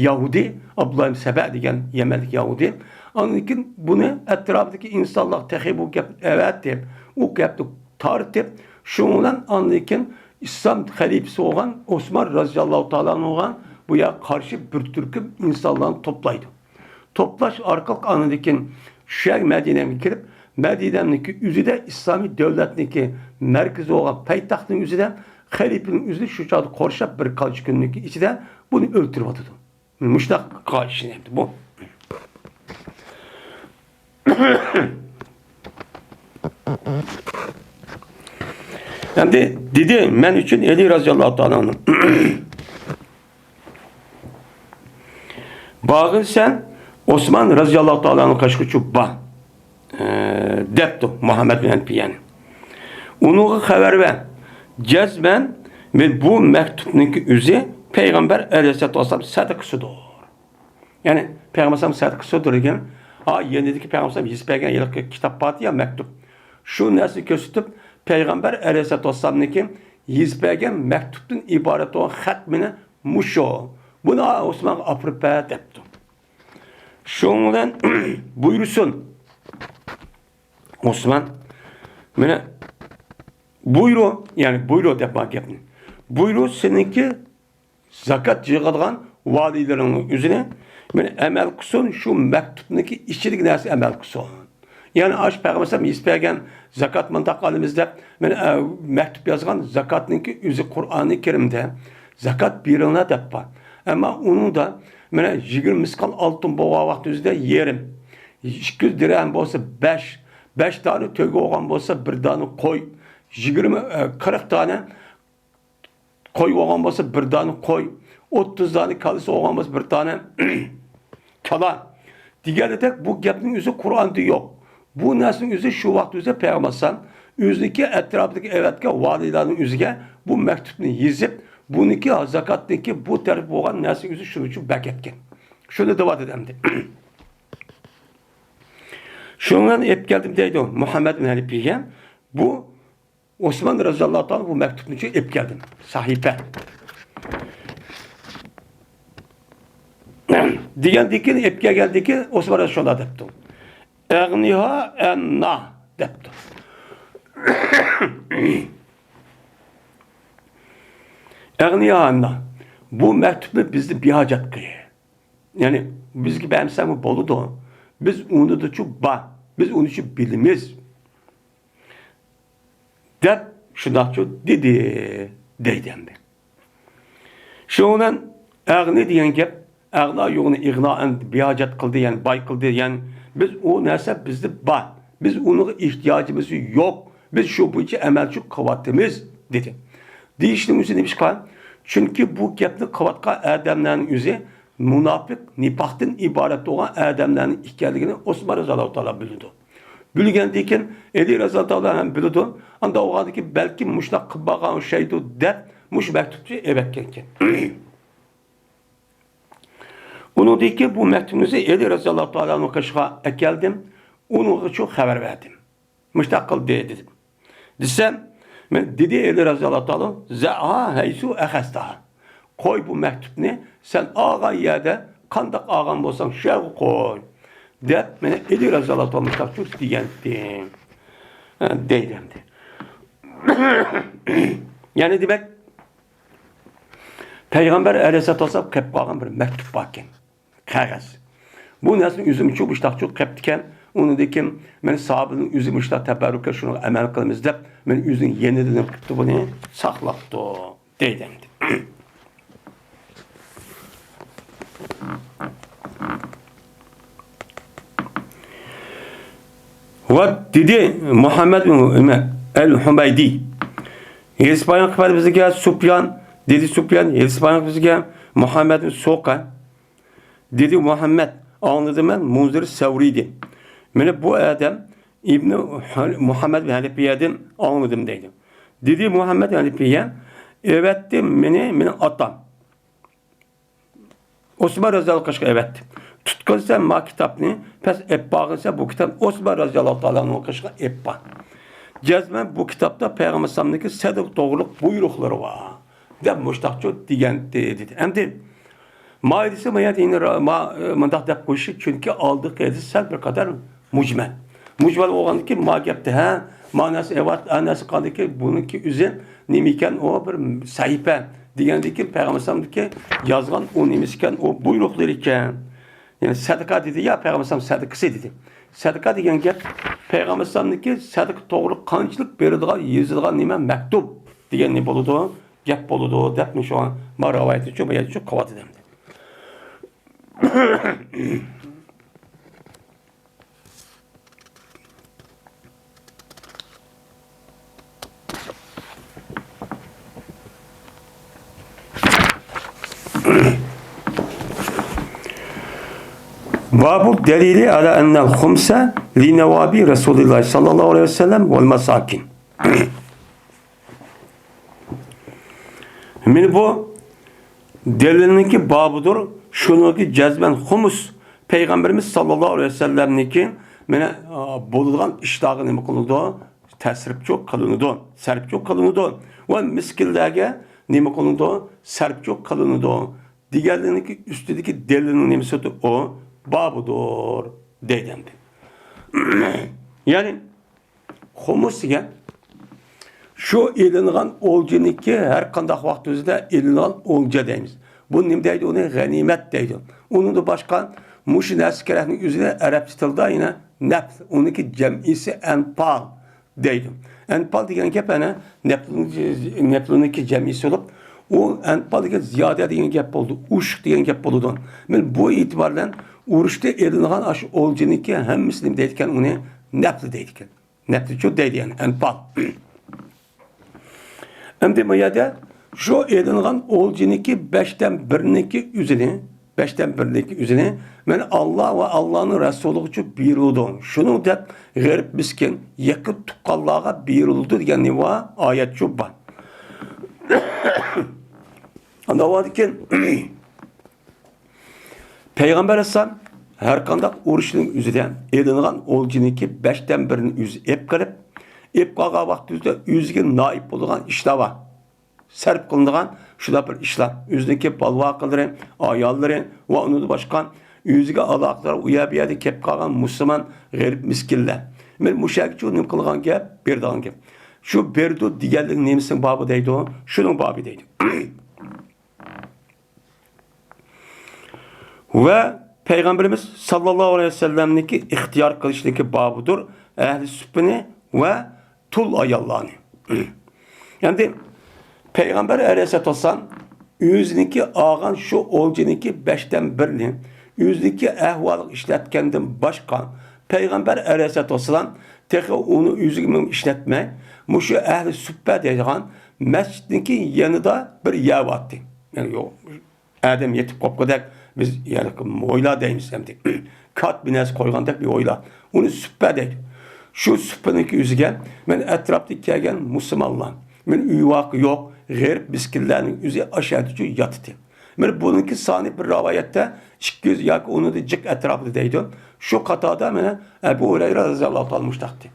يەھۇدىي، ئابدۇللا ئىبن سەبە دېگەن يەمەنلىك يەھۇدىي، ئاندىن كېيىن بۇنى ئەتراپىدىكى ئىنسانلار تېخى بۇ گەپنى ئەۋەتىپ، ئۇ گەپنى تارتىپ، شۇنىڭ بىلەن ئاندىن كېيىن ئىسلام خەلىپىسى بولغان ئوسمان رەزىياللاھۇ تائالا ئەنھۇغا بۇ يەرگە قارشى بىر تۈركۈم ئىنسانلارنى توپلايدۇ. توپلاش ئارقىلىق ئاندىن كېيىن شۇ يەرگە مەدىنەگە كىرىپ، مەدىنەنىڭكى ئۆزىدە ئىسلامىي دۆلەتنىڭكى مەركىزى بولغان پايتەختنىڭ ئۆزىدە، خەلىپىنىڭ ئۆزىنى شۇ چاغدا قورشاپ، بىر قانچە كۈننىڭكى ئىچىدە بۇنى ئۆلتۈرۈۋاتىدۇ. مۇشۇنداق قىلغان ئىشنى ئەمدى بۇ. ئەمدى دېدى، مەن ئۈچۈن ئەلى رەزىياللاھۇ تائالا ئەنھۇ. بارغىنسەن، ئوسمان رەزىياللاھۇ تائالا ئەنھۇ قېشىغىچۇ بار، ئە، دەپتۇ مۇھەممەد بىن ھەنىپىيەنى. ئۇنىڭغا خەۋەر بەر. جەزمەن، مەن بۇ مەكتۇپنىڭكى ئۆزى پەيغەمبەر ئەلەيھىسسالاتۇ ۋەسسالام سەدىقىسىدۇر. يەنى پەيغەمبەر ئەلەيھىسسالام سەدىقىسىدۇر دېگەن، ئا، يېنىدىكى پەيغەمبەر ئەلەيھىسسالام يېزىپ بەرگەن ھېلىقى كىتاب بار يا مەكتۇپ. شۇ نەرسىنى كۆرسىتىپ، پەيغەمبەر ئەلەيھىسسالاتۇ ۋەسسالامنىڭكى يېزىپ بەرگەن مەكتۇپتىن ئىبارەت بولغان خەت مېنى مۇشۇ. بۇنى ئوسمانغا ئاپىرىپ بەر دەپتۇ. شۇنىڭ بىلەن بۇيرۇسۇن. ئوسمان، مانا، بۇيرۇ، يەنى بۇيرۇ دەپ بار گەپنى. بۇيرۇ سېنىڭكى زاكات يىغىدىغان ۋالىيلىرىڭنىڭ ئۆزىنى، مانا، ئەمەل قىلسۇن، شۇ مەكتۇپنىڭكى ئىچىدىكى نەرسە ئەمەل قىلسۇن. يەنى ئاشۇ پەيغەمبەر ئەلەيھىسسالام يېزىپ بەرگەن زاكات مۇنداق ئالىمىز دەپ، مانا، ئە، مەكتۇپ يازغان زاكاتنىڭكى ئۆزى قۇرئانى كەرىمدە زاكات بېرىڭلار دەپ بار. ئەمما ئۇنىڭدا، مانا، يىگىرمە مىسقال ئالتۇن بولغان ۋاقتى ئۆزىدە يېرىم، ئىككى يۈز دىرھەم بولسا بەش، بەش دانە تۆگە بولغان بولسا بىر دانە قوي، يىگىرمە، ئە، قىرىق دانە قوي بولغان بولسا بىر دانە قوي، ئوتتۇز دانە كالىسى بولغان بولسا بىر دانە كالا دېگەندەك، بۇ گەپنىڭ ئۆزى قۇرئاندا يوق. بۇ نەرسىنىڭ ئۆزى شۇ ۋاقىت ئۆزى پەيغەمبەر ئەلەيھىسسالام ئۆزىنىڭكى ئەتراپىدىكى ئەۋەتكەن ۋالىيلارنىڭ ئۆزىگە بۇ مەكتۇپنى يېزىپ، بۇنىڭكى زاكاتنىڭكى بۇ تەرىپى بولغان نەرسە ئۆزى شۇنىڭ ئۈچۈن بەرگەن. شۇنى دەۋاتىدۇ ئەمدى. شۇنىڭ بىلەن ئېلىپ كەلدىم دەيدۇ مۇھەممەد بىن ھەنىپىيگە. بۇ ئوسمان رەزىياللاھۇ تائالا بۇ مەكتۇپنى ئېلىپ كەلدىم. سەھىپە. دېگەندىن كېيىن، ئېلىپ كەلگەندىن كېيىن ئوسمان رەزىياللاھۇ دەپتۇ. ئەغنىھا ئەننا دەپتۇ. ئەغنىھا ئەننا. بۇ مەكتۇپنى بىزدىن بىھاجەت قىل. يەنى بىزگە بەرمىسەڭمۇ بولىدۇ. بىز ئۇنىڭدىچۇ بار. بىز ئۇنىچۇ بىلىمىز. دەپ شۇنداقچۇ دېدى، دەيدۇ ئەمدى. شۇنىڭ بىلەن ئەغنى دېگەن گەپ، ئەغنا يوغنى ئىغنائەن بىھاجەت قىلدى، يەنى باي قىلدى، يەنى بىز ئۇ نەرسە بىزدە بار. بىز ئۇنىڭغا ئېھتىياجىمىز يوق. بىز شۇ بويىچە ئەمەلچىلىك قىلىۋاتىمىز، دېدى. دېيىشنىڭ ئۆزى نېمىشقا؟ چۈنكى بۇ گەپنى قىلىۋاتقان ئادەملەرنىڭ ئۆزى مۇناپىق، نىپاقتىن ئىبارەت بولغان ئادەملەرنىڭ ئىكەنلىكىنى ئوسمان رەزىياللاھۇ تائالا بىلىدۇ. بىلگەندىن كېيىن ئەلى رەزىياللاھۇ تائالا ھەم بىلىدۇ. ئانداق بولغاندىكىن بەلكىم مۇشۇنداق قىلىپ بارغان ئوخشايدۇ دەپ مۇشۇ مەكتۇپنى ئەۋەتكەنكەن. ئۇنىڭدىن كېيىن بۇ مەكتۇپنى ئەلى رەزىياللاھۇ تائالا ئەنھۇ قېشىغا ئەكەلدىم. ئۇنىڭغا شۇ خەۋەر بەردىم. مۇشۇنداق قىلدى دېدىم. دېسەم، مەن دېدى ئەلى رەزىياللاھۇ تائالا، زەئا ھەيسۇ ئەخەزتەھا. قوي بۇ مەكتۇپنى سەن ئالغان يەردە قانداق ئالغان بولساڭ شۇ يەرگە قوي. دەپ مانا ئەلى رەزىياللاھۇ تائالا مۇشۇنداق دېگەنتى. ھە، دەيدۇ ئەمدى. يەنى دېمەك، پەيغەمبەر ئەلەيھىسسالاتۇ ۋەسسالام قېلىپ قالغان بىر مەكتۇپ باركەن. قەغەز. بۇ نەرسىنى ئۆزۈمچۇ مۇشتاقچۇ قېپتىكەن. ئۇنىڭدىن كېيىن مەن ساھابىدىن ئۆزى مۇشتاق تەبەررۇكە شۇنىڭغا ئەمەل قىلىمىز دەپ، مەن ئۆزىنىڭ يېنىدا نېمە قىپتۇ بۇنى ساقلاپتۇ، دەيدۇ ئەمدى. ۋە دېدى مۇھەممەد ئەل ھۇمەيدى. ھېلىسى بايان قىلىپ بىزگە سۇپيان، دېدى سۇپيان، ھېلىسى بايان بىزگە مۇھەممەد سوقا. دېدى مۇھەممەد، ئاڭلىدىم مەن مۇنزىر سەۋرىدىن. مانا بۇ ئادەم ئىبنى ھە-، مۇھەممەد ھەنىپىيەدىن ئاڭلىدىم دەيدۇ. دېدى مۇھەممەد ھەنىپىيە، ئەۋەتتى مېنى مېنىڭ ئاتام. ئوسمان رەزىياللاھۇ قېشىغا ئەۋەتتى. تۇتقىنسەن ما كىتابنى، پەس ئەپ بارغىنسەن بۇ كىتابنى ئوسمان رەزىياللاھۇ تائالا ئەنھۇ قېشىغا ئەپ بار. جەزمەن بۇ كىتابتا پەيغەمبەر ئەلەيھىسسالامنىڭكى سەدىقە توغرۇلۇق بۇيرۇقلىرى بار، دەپ مۇشتاقچۇ دېگەنتى، دېدى. ئەمدى ماھىيىتى، ماھىيەتى يەنە را-، ما-، مۇنداق دەپ قويۇشى، چۈنكى ئالدىقى ھەدىس سەل بىر قەدەر مۇجمەل. مۇجمەل بولغاندىكىن، ما گەپتە، ھە، ماناسى ئىبارەت، ئەنەسى قاندىكى، بۇنىڭكى ئۆزى نېمە ئىكەن، ئۇ بىر سەھىپە دېگەندىكىن، پەيغەمبەر ئەلەيھىسسالامدىكى يازغان ئۇ نېمىسى ئىكەن، ئۇ بۇيرۇقلىرى ئىكەن. يەنى سەدىقە دېدى يا، پەيغەمبەر ئەلەيھىسسالام سەدىقىسى دېدى. سەدىقە دېگەن گەپ پەيغەمبەر ئەلەيھىسسالامدىكى سەدىقە توغرىلىق قانچىلىك بېرىدىغان، يېزىلغان نېمە، مەكتۇپ دېگەن نېمە بولىدۇ؟ گەپ بولىدۇ دەپ، مۇشۇ ما رىۋايەتنىچۇ، بۇ يەرچۇ قىلىۋاتىدۇ ئەمدى. باب الدليل على أن الخمس لنواب رسول الله صلى الله عليه وسلم والمساكين. مانا بۇ دەلىلنىڭكى بابىدۇر. شۇنىڭكى جەزمەن خۇمۇس پەيغەمبىرىمىز ساللاللاھۇ ئەلەيھى ۋەسەللەمنىڭكى مانا، ئا، بولىدىغان ئىشلارغا نېمە قىلىنىدۇ؟ تەسرىپچۇ قىلىنىدۇ، سەرپچۇ قىلىنىدۇ ۋە مىسكىنلەرگە نېمە قىلىنىدۇ؟ سەرپچۇ قىلىنىدۇ دېگەنلىكنىڭكى ئۈستىدىكى دەلىلنىڭ نېمىسىدۇر؟ ئۇ بابىدۇر دەيدۇ ئەمدى. يەنى خۇمۇس دېگەن شۇ ئېلىنغان ئولجىنىڭكى، ھەر قانداق ۋاقىت ئۆزىدە ئېلىنغان ئولجا دەيمىز. بۇ نېمە دەيدۇ؟ ئۇنى غەنىيمەت دەيدۇ. ئۇنىڭدىن باشقا مۇشۇ نەرسە كېرەكنىڭ ئۆزىنى ئەرەبچە تىلدا يەنە نەپل، ئۇنىڭكى جەمئىسى ئەنپال دەيدۇ. ئەنپال دېگەن گەپ ئەنە نەپلۇنىڭكى، نەپلۇنىڭكى جەمئىسى بولۇپ، ئۇ ئەنپال دېگەن زىيادە دېگەن گەپ بولىدۇ، ئوشۇق دېگەن گەپ بولىدۇ. مانا بۇ ئېتىبار بىلەن ئۇرۇشتا ئېلىنغان ئاشۇ ئولجىنىڭكى ھەممىسى نېمە دەيدىكەن؟ ئۇنى نەپل دەيدىكەن. نەپلچۇ دەيدۇ، يەنى ئەنپال. ئەمدى بۇ يەردە شۇ ئېلىنغان ئولجىنىڭكى بەشتىن بىرىنىڭكى ئۆزىنى، بەشتىن بىرىنىڭكى ئۆزىنى مانا ئاللا ۋە ئاللانىڭ رەسۇلىغىچۇ بېرىلىدۇ. شۇنىڭ دەپ غېرىب، مىسكىن، يېقىن تۇغقانلارغا بېرىلىدۇ دېگەن نېمە بار؟ ئايەتچۇ بار. ئاندىن پەيغەمبەر ئەلەيھىسسالام ھەر قانداق ئۇرۇشنىڭ ئۆزىدە ئېلىنغان ئولجىنىڭكى بەشتىن بىرىنى ئۆزى ئېپ قېلىپ، ئېپ قالغان ۋاقتىدا ئۆزىگە نائىپ بولىدىغان ئىشلار بار. سەرپ قىلىنىدىغان شۇنداق بىر ئىشلار. ئۆزىنىڭكى بالا-ۋاقىلىرى، ئاياللىرى ۋە ئۇنىڭدىن باشقا ئۆزىگە ئالاقىدار ئۇ يەر بۇ يەردە كېلىپ قالغان مۇسۇلمان غېرىب مىسكىنلار. مانا مۇشۇ يەرگىچۇ نېمە قىلغان گەپ؟ بېرىدىغان گەپ. شۇ بېرىدۇ دېگەنلىك نېمىسىنىڭ بابى دەيدۇ؟ شۇنىڭ بابى دەيدۇ. ۋە پەيغەمبىرىمىز ساللاللاھۇ ئەلەيھى ۋەسەللەمنىڭكى ئىختىيار قىلىشنىڭكى بابىدۇر، ئەھلى سۇپپىنى ۋە تۇل ئاياللارنى. ئەمدى پەيغەمبەر ئەلەيھىسسالاتۇ ۋەسسالام ئۆزىنىڭكى ئالغان شۇ ئولجىنىڭكى بەشتىن بىرىنى ئۆزىنىڭكى ئەھۋالىغا ئىشلەتكەندىن باشقا، پەيغەمبەر ئەلەيھىسسالاتۇ ۋەسسالام تېخى ئۇنى ئۆزىگە ئىشلەتمەي، مۇشۇ ئەھلى سۇپپە دەيدىغان مەسچىتنىڭكى يېنىدا بىر يەر بارتى. يەنى يوق، ئادەم يېتىپ قوپقۇدەك، بىز يەنى مويلا دەيمىز ئەمدى. كات بىر نەرسە قويغاندەك بىر ئويلا. ئۇنى سۇپپە دەيدۇ. شۇ سۇپپىنىڭكى ئۆزىگە مەن ئەتراپتىكى كەلگەن مۇسۇلمانلار، مەن ئۆي-ۋاقى يوق، غېرىب مىسكىنلەرنىڭ ئۆزى ئاشۇ يەردىچۇ ياتىتى. مەن بۇنىڭكى سانى بىر رىۋايەتتە ئىككى يۈز ياكى ئۇنىڭدىن جىق ئەتراپىدا دەيدۇ. شۇ قاتاردا مانا ئەبۇ ھۇرەيرە رەزىياللاھۇ تائالا مۇشتاقتى.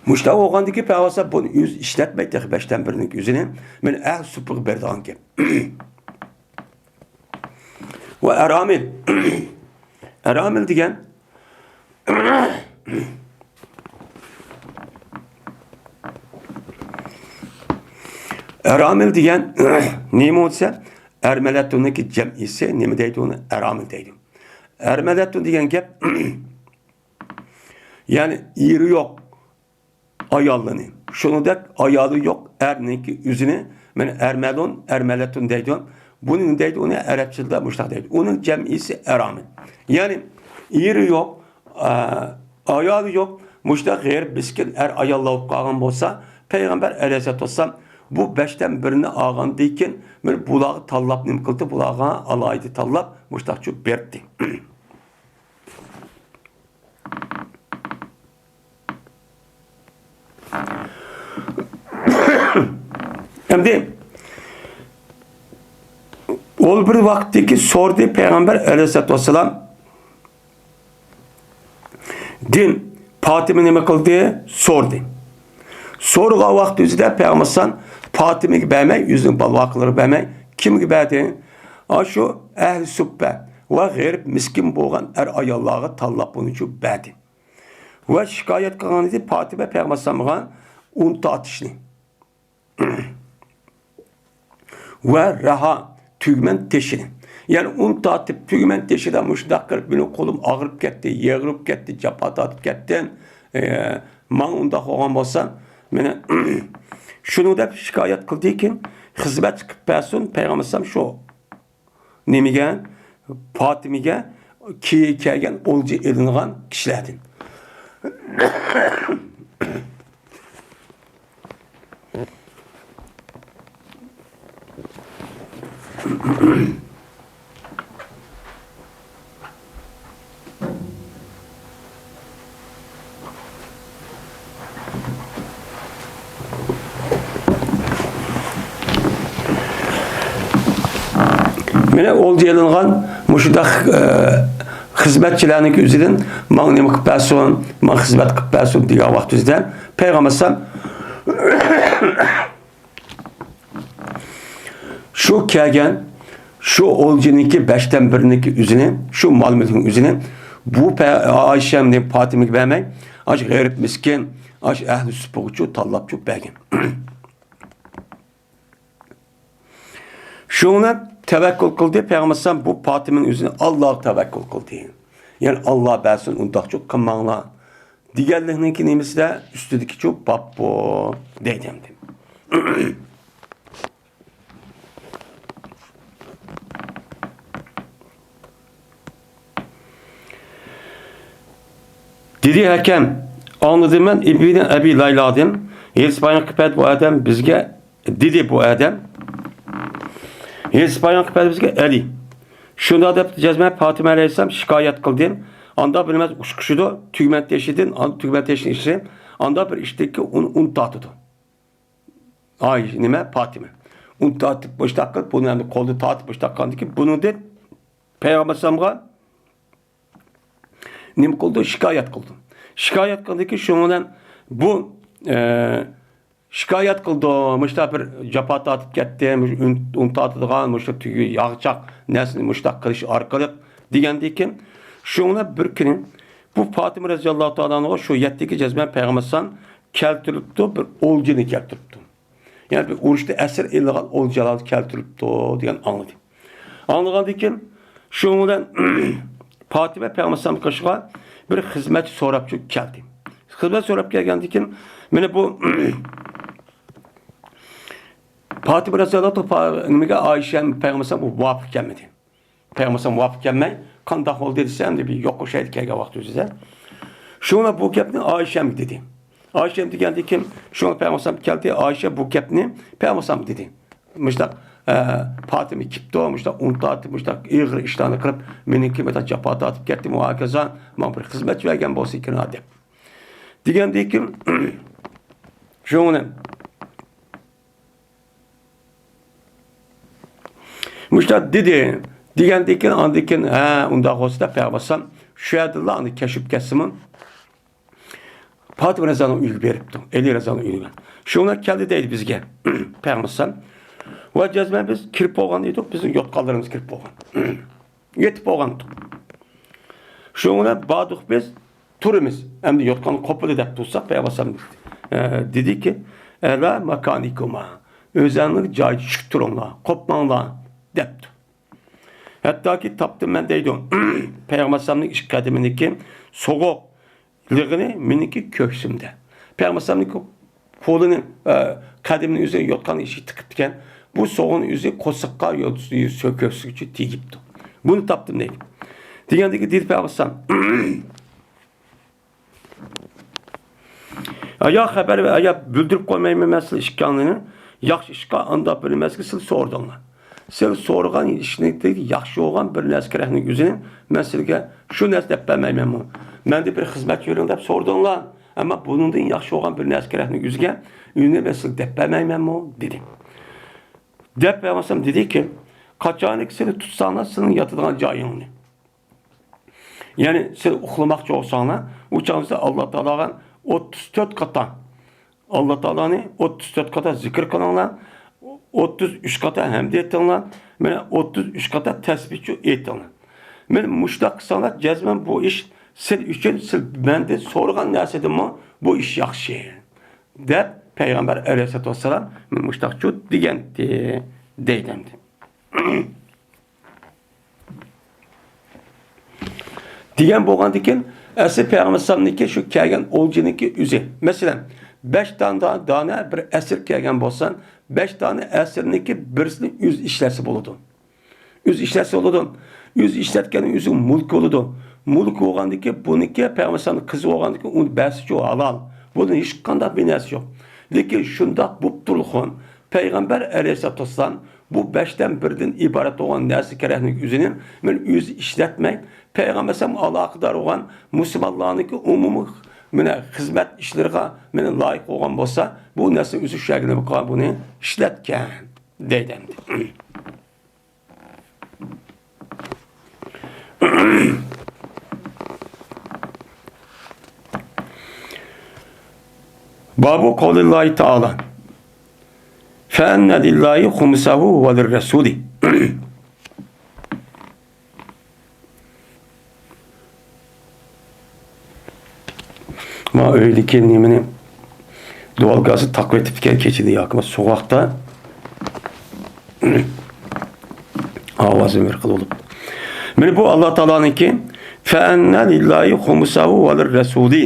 مۇشۇنداق بولغاندىكى پەيغەمبەر بۇنى ئۆزى ئىشلەتمەي تېخى بەشتىن بىرىنىڭ ئۆزىنى مانا ئەھلى سۇپپىغا بېرىدىغان گەپ. ۋە ئەرامىل. ئەرامىل دېگەن، ئەرامىل دېگەن نېمە بولسا، ئەرمەلەتۇننىڭكى جەمئىسى نېمە دەيدۇ ئۇنى؟ ئەرامىل دەيدۇ. ئەرمەلەتۇن دېگەن گەپ، يەنى ئېرى يوق ئاياللىنى. شۇنىڭدەك ئايالى يوق ئەرنىڭكى ئۆزىنى مانا ئەرمەلۇن، ئەرمەلەتۇن دەيدۇ. بۇنى نېمە دەيدۇ ئۇنى؟ ئەرەبچىلىكتە مۇشۇنداق دەيدۇ. ئۇنىڭ جەمئىسى ئەرامىل. يەنى ئېرى يوق، ئا، ئايالى يوق، مۇشۇنداق غېرىب مىسكىن ئەر-ئاياللار بولۇپ قالغان بولسا، پەيغەمبەر ئەلەيھىسسالاتۇ ۋەسسالام بۇ بەشتىن بىرىنى ئالغاندىن كېيىن، مانا بۇلارغا تاللاپ نېمە قىلدى؟ بۇلارغا ئالاھىدە تاللاپ مۇشۇنداقچۇ بەردى. ئەمدى ئۇ بىر ۋاقىتتىكى سورىدى پەيغەمبەر ئەلەيھىسسالاتۇ ۋەسسالام، دىن پاتىمە نېمە قىلدى؟ سورىدى. سورىغان ۋاقتى ئۆزىدە پەيغەمبەر ئەلەيھىسسالام پاتىمىگە بەرمەي، ئۆزىنىڭ بالىۋاقىلىرىغا بەرمەي، كىمگە بەردى؟ ئاشۇ ئەھلى سۇپپە ۋە غېرىب مىسكىن بولغان ئەر-ئاياللارغا تاللاپ بۇنىچۇ بەردى. ۋە شىكايەت قىلغان ئىدى پاتىمە پەيغەمبەر ئەلەيھىسسالامغا ئۇن تارتىشنى. ۋە رەھا، تۈگمەن تېشىنى. يەنى ئۇن تارتىپ، تۈگمەن تېشىدا مۇشۇنداق قىلىپ، مېنىڭ قولۇم ئاغرىپ كەتتى، يىغلاپ كەتتى، جاپا تارتىپ كەتتىم. ئە، ماڭا ئۇنداق بولغان بولسا، مېنى شۇنى دەپ شىكايەت قىلدىكىن، خىزمەت قىلىپ بەرسۇن، پەيغەمبەر ئەلەيھىسسالام شۇ نېمىگە؟ پاتىمىگە كېيىن كەلگەن ئولجا ئېلىنغان كىشىلەردىن. مانا ئولجا ئېلىنغان مۇشۇنداق، ئە، خىزمەتچىلەرنىڭ ئۆزىدىن ماڭا نېمە قىلىپ بەرسۇن، ماڭا خىزمەت قىلىپ بەرسۇن دېگەن ۋاقتىمىزدا پەيغەمبەر ئەلەيھىسسالام شۇ كەلگەن، شۇ ئولجىنىڭكى بەشتىن بىرىنىڭكى ئۆزىنى، شۇ مال-مۈلۈكنىڭ ئۆزىنى بۇ پە-، ئائىشەمنى پاتىمىگە بەرمەي، ئاشۇ غېرىب مىسكىن، ئاشۇ ئەھلى سۇپپىغىچۇ تاللاپچۇ بەرگەن. شۇڭا تەۋەككۈل قىلدى، پەيغەمبەر ئەلەيھىسسالام بۇ پاتىمىنىڭ ئۆزىنى ئاللاغا تەۋەككۈل قىلدى. يەنى ئاللا بەرسۇن، ئۇنداقچۇ قىلماڭلار دېگەنلىكنىڭكى نېمىسىدە ئۈستىدىكىچۇ باب بۇ دەيدۇ ئەمدى. دېدى ھەكەم، ئاڭلىدىم مەن ئىبنى ئەبى لەيلادىن، ھېرىس بايان قىپەت بۇ ئادەم بىزگە دېدى بۇ ئادەم. ھېرىس بايان قىپەت بىزگە ئەلى. شۇنداق دەپ جەزمەن پاتىمە ئەلەيھىسسالام شىكايەت قىلدى. ئاندا بىلمەس ئۇشقۇشىدۇ، تۈگمەن تېشىدىن، ئان-، تۈگمەن تېشىنى ئىشلىدى. ئاندا بىر ئىشتىكى ئۇن، ئۇن تارتىدۇ. ئاي، نېمە؟ پاتىمە. ئۇن تارتىپ مۇشتاق قىلىپ، بۇنى ئەمدى قولدا تارتىپ مۇشتاق قىلغاندىكىن، بۇنىڭدىن پەيغەمبەر ئەلەيھىسسالامغا نېمە قىلدى؟ شىكايەت قىلدى. شىكايەت قىلدىكى، شۇنىڭ بىلەن بۇ، ئە، شىكايەت قىلدى. مۇشۇنداق بىر جاپا تارتىپ كەتتى، مۇشۇ ئۇن، ئۇن تارتىدىغان، مۇشۇ تۈگى، ياغچاق نەرسىنى مۇشۇنداق قىلىش ئارقىلىق دېگەندىكىن، شۇنىڭ بىر كۈنى بۇ پاتىمە رەزىياللاھۇ تائالا ئەنھۇغا شۇ يەتتىكى جەزمەن پەيغەمبەر ئەلەيھىسسالام كەلتۈرۈپتۇ، بىر ئولجىنى كەلتۈرۈپتۇ. يەنى بىر ئۇرۇشتا ئەسىر ئېلىنغان ئولجىلارنى كەلتۈرۈپتۇ دېگەن ئاڭلىدى. ئاڭلىغاندىن كېيىن شۇنىڭ بىلەن پاتىمە پەيغەمبەر ئەلەيھىسسالام قېشىغا بىر خىزمەتچى سوراپچۇ كەلدى. خىزمەت سوراپ كەلگەندىن كېيىن مانا بۇ پاتىمە رەزىياللاھۇ پا-، نېمىگە ئائىشە پەيغەمبەر ئەلەيھىسسالام مۇۋاپىق كەلمىدى. پەيغەمبەر ئەلەيھىسسالام مۇۋاپىق كەلمەي، قانداق بولدى دېسە، ئەمدى بىر يوق ئوخشايدۇ كەلگەن ۋاقتى ئۆزىدە. شۇڭا بۇ گەپنى ئائىشەمگە دېدى. ئائىشەم دېگەندىن كېيىن، شۇڭا پەيغەمبەر ئەلەيھىسسالام كەلدى، ئائىشە بۇ گەپنى پەيغەمبەر ئەلەيھىسسالامغا دېدى. مۇشۇنداق، ئە، پاتىمە كېپتۇ، مۇشۇنداق ئۇن تارتىپ، مۇشۇنداق ئېغىر ئىشلارنى قىلىپ، مېنىڭكى مۇشۇنداق جاپا تارتىپ كەتتى، ۋە ھاكازا، ماڭا بىر خىزمەتچى بەرگەن بولسا ئىكەن ھا دەپ. دېگەندىن كېيىن، شۇڭا مۇشۇنداق دېدى. دېگەندىن كېيىن، ئاندىن كېيىن، ھە، ئۇنداق بولسا دەپ پەيغەمبەر ئەلەيھىسسالام شۇ يەردىنلا ئاندىن كەچۈپ كەتسىمۇ، پاتىمە رەزىياللاھۇ ئەنھانىڭ ئۆيىگە بېرىپتۇ. ئەلى رەزىياللاھۇ ئەنھانىڭ ئۆيىگە. شۇ كۈنى كەلدى دەيدۇ بىزگە پەيغەمبەر ئەلەيھىسسالام. ۋە جەزمەن بىز كىرىپ بولغان ئىدۇق، بىزنىڭ يوتقانلىرىمىز كىرىپ بولغان. يېتىپ بولغانتۇق. شۇنىڭ بىلەن باردۇق بىز، تۇرىمىز. ئەمدى يوتقان قوپىدۇ دەپ تۇرساق، پەيغەمبەر ئەلەيھىسسالام، ئە، دېدىكى، ئەلا ماكانىكۇما، ئۆزەڭنىڭ جايىدا چۈشۈپ تۇرۇڭلار، قوپماڭلار، دەپتۇ. ھەتتاكى تاپتىم مەن دەيدۇ، پەيغەمبەر ئەلەيھىسسالامنىڭ ئىككى قەدىمىنىڭكى سوغۇق لىغىنى مېنىڭكى كۆكسۈمدە. پەيغەمبەر ئەلەيھىسسالامنىڭ قولىنى، ئە، قەدىمىنى ئۆزى يوتقان ئىشىكى تىقىپتىكەن. بۇ سوغۇقنى ئۆزى قورساققا، يول-، سۆ-، كۆكسىگىچە تېگىپتۇ. بۇنى تاپتىم دەيدۇ. دېگەندىكى دېدى پەيغەمبەر ئەلەيھىسسالام. يا خەۋەر، يا بىلدۈرۈپ قويمايمەن مەن سىلەر ئىككىڭلارنى. ياخشى ئىشقا ئانداق بىر نېمىسىگە سىلەر سورىدىڭلار. سىلەر سورىغان ئىشنى ياخشى بولغان بىر نەرسە كېرەكنىڭ ئۆزىنى مەن سىلەرگە شۇ نەرسە دەپ بەرمەيمەنمۇ؟ مەندىن بىر خىزمەت بېرىڭ دەپ سورىدىڭلار. ئەمما بۇنىڭدىن ياخشى بولغان بىر نەرسە كېرەكنىڭ ئۆزىگە ئۆزىنى مەن سىلەرگە دەپ بەرمەيمەنمۇ؟ دېدى. دەپ بەرمىسەم دېدىكى، قاچانكى سىلەر تۇتساڭلار سىلەرنىڭ ياتىدىغان جايىڭنى. يەنى سىلەر ئۇخلىماقچى بولساڭلار، ئۇ چاغدا سىلەر ئاللا تائالاغا ئوتتۇز تۆت قاتا، ئاللا تائالانى ئوتتۇز تۆت قاتا زىكىر قىلىڭلار، ئوتتۇز ئۈچ قاتا ھەمدە ئېيتىڭلار، مانا ئوتتۇز ئۈچ قاتا تەسبىھچۇ ئېيتىڭلار. مانا مۇشۇنداق قىلساڭلار، جەزمەن بۇ ئىش سىلەر ئۈچۈن، سىلەر مەندىن سورىغان نەرسىدىنمۇ بۇ ئىش ياخشى، دەپ پەيغەمبەر ئەلەيھىسسالاتۇ ۋەسسالام مانا مۇشۇنداقچۇ دېگەنتى، دەيدۇ ئەمدى. دېگەن بولغاندىكىن، ئەسلى پەيغەمبەر ئەلەيھىسسالامنىڭكى شۇ كەلگەن ئولجىنىڭكى ئۆزى. مەسىلەن، بەش دانە، دانە بىر ئەسىر كەلگەن بولسا، بەش دانە ئەسىرنىڭكى بىرسىنى ئۆزى ئىشلەتسە بولىدۇ. ئۆزى ئىشلەتسە بولىدۇ. ئۆزى ئىشلەتكەننىڭ ئۆزى مۇلكى بولىدۇ. مۇلكى بولغاندىكىن، بۇنىڭكى پەيغەمبەر ئەلەيھىسسالامنىڭ قىزى بولغاندىكىن، ئۇنى بەرسىچۇ ھالال. بۇنىڭ ھېچقانداق بىر نەرسىسى يوق. لېكىن شۇنداق بوپتۇ تۇرغان، پەيغەمبەر ئەلەيھىسسالاتۇ ۋەسسالام بۇ بەشتىن بىردىن ئىبارەت بولغان نەرسە كېرەكلىك ئۆزىنى مانا ئۆزى ئىشلەتمەي، پەيغەمبەر ئەلەيھىسسالام ئالاقىدار بولغان مۇسۇلمانلارنىڭكى ئومۇمىي مانا خىزمەت ئىشلىرىغا مانا لايىق بولغان بولسا، بۇ نەرسە ئۆزى شۇ يەرگە نېمە قىلغان، بۇنى ئىشلەتكەن، دەيدۇ ئەمدى. بابۇ قەۋلىللاھى تائالا، فەئەننە لىللاھى خۇمسەھۇ ۋە لىررەسۇلى. ما ئۆيدىكى نېمىنى، دۇۋالگاسى تاقىۋېتىپتىكەن كېچىدە ياكى سوغۇقتا. ئاۋازى بىر خىل بولۇپ. مانا بۇ ئاللا تائالانىڭكى، فەئەننە لىللاھى خۇمسەھۇ ۋە لىررەسۇلى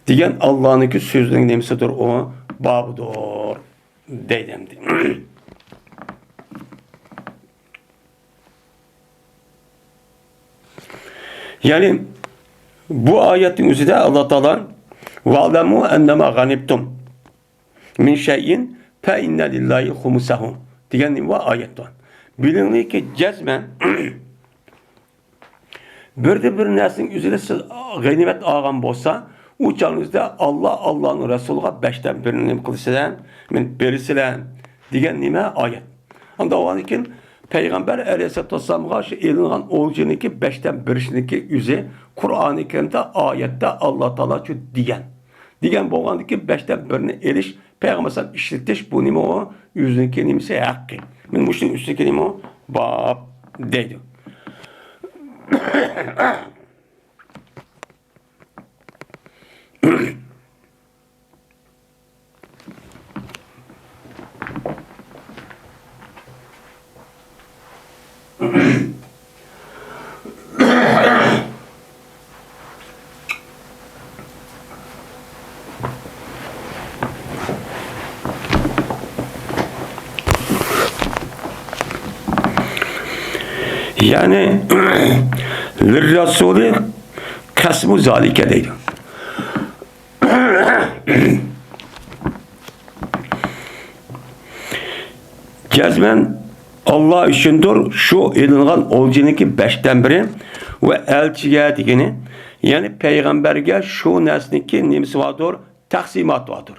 دېگەن ئاللانىڭكى سۆزىنىڭ نېمىسىدۇر ئۇ؟ بابىدۇر، دەيدۇ ئەمدى. يەنى بۇ ئايەتنىڭ ئۆزىدە ئاللا تائالا، ۋەئلەمۇ ئەننەما غەنىمتۇم مىن شەيئىن فەئىننە لىللاھى خۇمسەھۇ دېگەن نېمە بار؟ ئايەت بار. بىلىڭلاركى، جەزمەن بىردە بىر نەرسىنىڭ ئۆزىدە سىز غەنىيمەت ئالغان بولسا، ئۇ چاغىڭىزدا ئاللا، ئاللانىڭ رەسۇلىغا بەشتىن بىرىنى نېمە قىلىسىلەر؟ مېنى بېرىسىلەر دېگەن نېمە؟ ئايەت. ئاندىن كېيىن پەيغەمبەر ئەلەيھىسسالاتۇ ۋەسسالامغا شۇ ئېلىنغان ئولجىنىڭكى بەشتىن بىرىنىڭكى ئۆزى قۇرئانى كەرىمدە ئايەتتە ئاللا تائالا شۇ دېگەن. دېگەن بولغاندىكىن بەشتىن بىرىنى ئېلىش، پەيغەمبەر ئەلەيھىسسالام ئىشلىتىش، بۇ نېمە ئۇ؟ ئۆزىنىڭكى نېمىسى، ھەققى. مانا مۇشۇنىڭ ئۈستىدىكى نېمە ئۇ؟ باب دەيدۇ. يەنى، لىررەسۇلى قەسمۇ زالىكە دەيدۇ. جەزمەن ئاللا ئۈچۈندۇر شۇ ئېلىنغان ئولجىنىڭكى بەشتىن بىرى ۋە ئەلچىگە دېگىنى، يەنى پەيغەمبەرگە شۇ نەرسىنىڭكى نېمىسى باردۇر؟ تەقسىماتى باردۇر.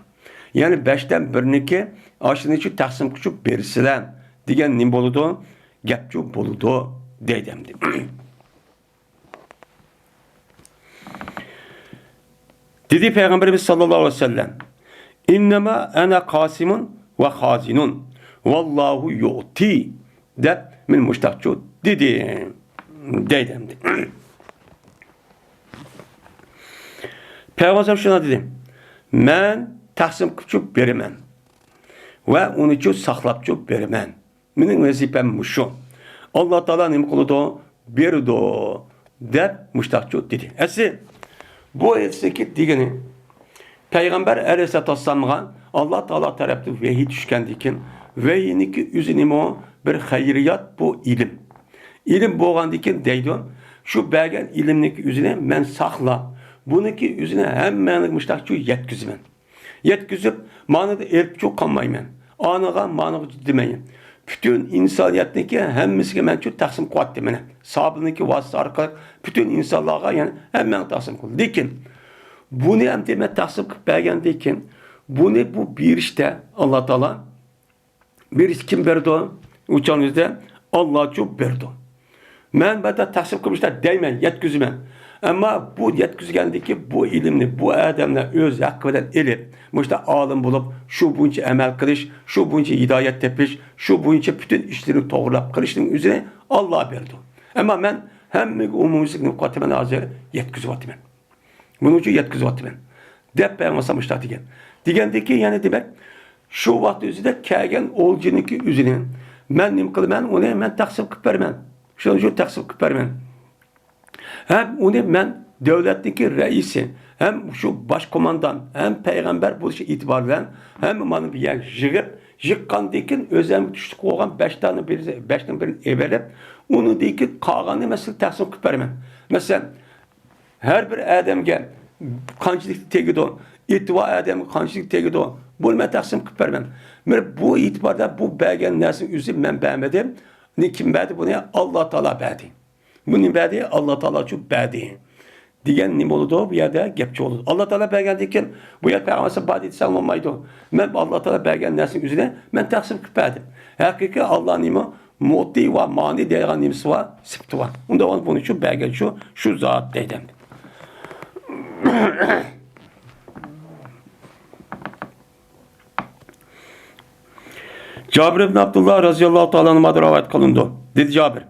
يەنى بەشتىن بىرىنىڭكى ئاشۇنى شۇ تەقسىم قىلىپ بېرىسىلەر دېگەن نېمە بولىدۇ؟ گەپچۇ بولىدۇ دەيدۇ ئەمدى. دېدى پەيغەمبىرىمىز ساللاللاھۇ ئەلەيھى ۋەسەللەم، ئىننەما ئەنە قاسىمۇن ۋە خازىنۇن ۋاللاھۇ يۇئتى دەپ، مەن مۇشتاقچۇ دېدى، دەيدۇ ئەمدى. پەيغەمبەر شۇنداق دېدى، مەن تەقسىم قىلىپچۇ بېرىمەن ۋە ئۇنىچۇ ساقلاپچۇ بېرىمەن. مېنىڭ ۋەزىپەم مۇشۇ. ئاللا تائالا نېمە قىلىدۇ؟ بېرىدۇ، دەپ مۇشتاقچۇ دېدى. ئەسلى بۇ ھەدىستىكى دېگىنى، پەيغەمبەر ئەلەيھىسسالاتۇ ۋەسسالامغا ئاللا تائالا تەرەپتىن ۋەھىي چۈشكەندىن كېيىن، ۋەھىينىڭكى ئۆزى نېمە؟ بىر خەيرىيات، بۇ ئىلىم. ئىلىم بولغاندىن كېيىن دەيدۇ، شۇ بەرگەن ئىلىمنىڭكى ئۆزىنى مەن ساقلاپ، بۇنىڭكى ئۆزىنى ھەممەڭلارغا مۇشتاقچۇ يەتكۈزىمەن. يەتكۈزۈپ، مانىدا ئېلىپچۇ قالمايمەن. ئانىغا، مانىغا دېمەيمەن. پۈتۈن ئىنسانىيەتنىڭكى ھەممىسىگە مەنچۇ تەقسىم قىلىۋاتتىم مانا. ساھابىنىڭكى ۋاسىتىسى ئارقىلىق پۈتۈن ئىنسانلارغا، يەنى ھەممەڭگە تەقسىم قىلدىم. لېكىن بۇنى ئەمدى مەن تەقسىم قىلىپ بەرگەندىن كېيىن، بۇنى بۇ بېرىشتە ئاللا تائالا بېرىش كىم بېرىدۇ؟ ئۇ چاغنىڭ ئۆزىدە ئاللاچۇ بېرىدۇ. مەن بەدە تەقسىم قىلمىشتا دەيمەن، يەتكۈزىمەن. ئەمما بۇ يەتكۈزگەندىكى بۇ ئىلىمنى بۇ ئادەملەر ئۆز ھەققى بىلەن ئېلىپ، مۇشۇنداق ئالىم بولۇپ، شۇ بويىچە ئەمەل قىلىش، شۇ بويىچە ھىدايەت تېپىش، شۇ بويىچە پۈتۈن ئىشلىرىنى توغرىلاپ قىلىشنىڭ ئۆزىنى ئاللا بېرىدۇ. ئەمما مەن ھەممىگە ئومۇميۈزلۈك نېمە قىلىۋاتىمەن، ھازىر يەتكۈزۈۋاتىمەن. بۇنىڭ ئۈچۈن يەتكۈزۈۋاتىمەن، دەپ پەيغەمبەر ئەلەيھىسسالام مۇشۇنداق دېگەن. دېگەندىن كېيىن يەنە دېمەك، شۇ ۋاقىت ئۆزىدە كەلگەن ئولجىنىڭكى ئۆزىنى مەن نېمە قىلىمەن، ئۇنى مەن تەقسىم قىلىپ بېرىمەن. شۇنىڭ ئۈچۈن تەقسىم قىلىپ بېرىمەن. ھەم ئۇنى مەن دۆلەتنىڭكى رەئىسى، ھەم شۇ باش قوماندان، ھەم پەيغەمبەر بولۇشى ئېتىبارى بىلەن ھەممە مانا بۇ يەرگە يىغىپ، يىغقاندىن كېيىن ئۆزۈمگە تۈشلۈك بولغان بەش دانە بىر، بەشنىڭ بىرىنى ئېلىپ، ئۇنىڭدىن كېيىن قالغاننى مەسىلەن تەقسىم قىلىپ بېرىمەن. مەسىلەن، ھەر بىر ئادەمگە قانچىلىك تېگىدۇ، ئېتىبار ئادەمگە قانچىلىك تېگىدۇ، بۇنى مەن تەقسىم قىلىپ بېرىمەن. مانا بۇ ئېتىباردا بۇ بەرگەن نەرسىنىڭ ئۆزى مەن بەرمىدىم. كىم بەردى بۇنى؟ ئاللا تائالا بەردى. بۇنى بەردى، ئاللا تائالا شۇ بەردى. دېگەن نېمە بولىدۇ؟ بۇ يەردە گەپچە بولىدۇ. ئاللا تائالا بەرگەندىن كېيىن بۇ يەر پەيغەمبەر بار دېسەڭ بولمايدۇ. مەن ئاللا تائالا بەرگەن نەرسىنىڭ ئۆزىنى مەن تەقسىم قىلىپ بەردىم. ھەقىقىي ئاللا نېمە؟ مۇتى ۋە مانى دەيدىغان نېمىسى بار، سۈپىتى بار. ئۇنداق بولغان بۇنى شۇ بەرگەن شۇ، شۇ زات دەيدۇ. جابىر ئىبن ئابدۇللا رازىياللاھۇ تائالا ئەنھۇمدىن رىۋايەت قىلىنىدۇ. دېدى جابىر،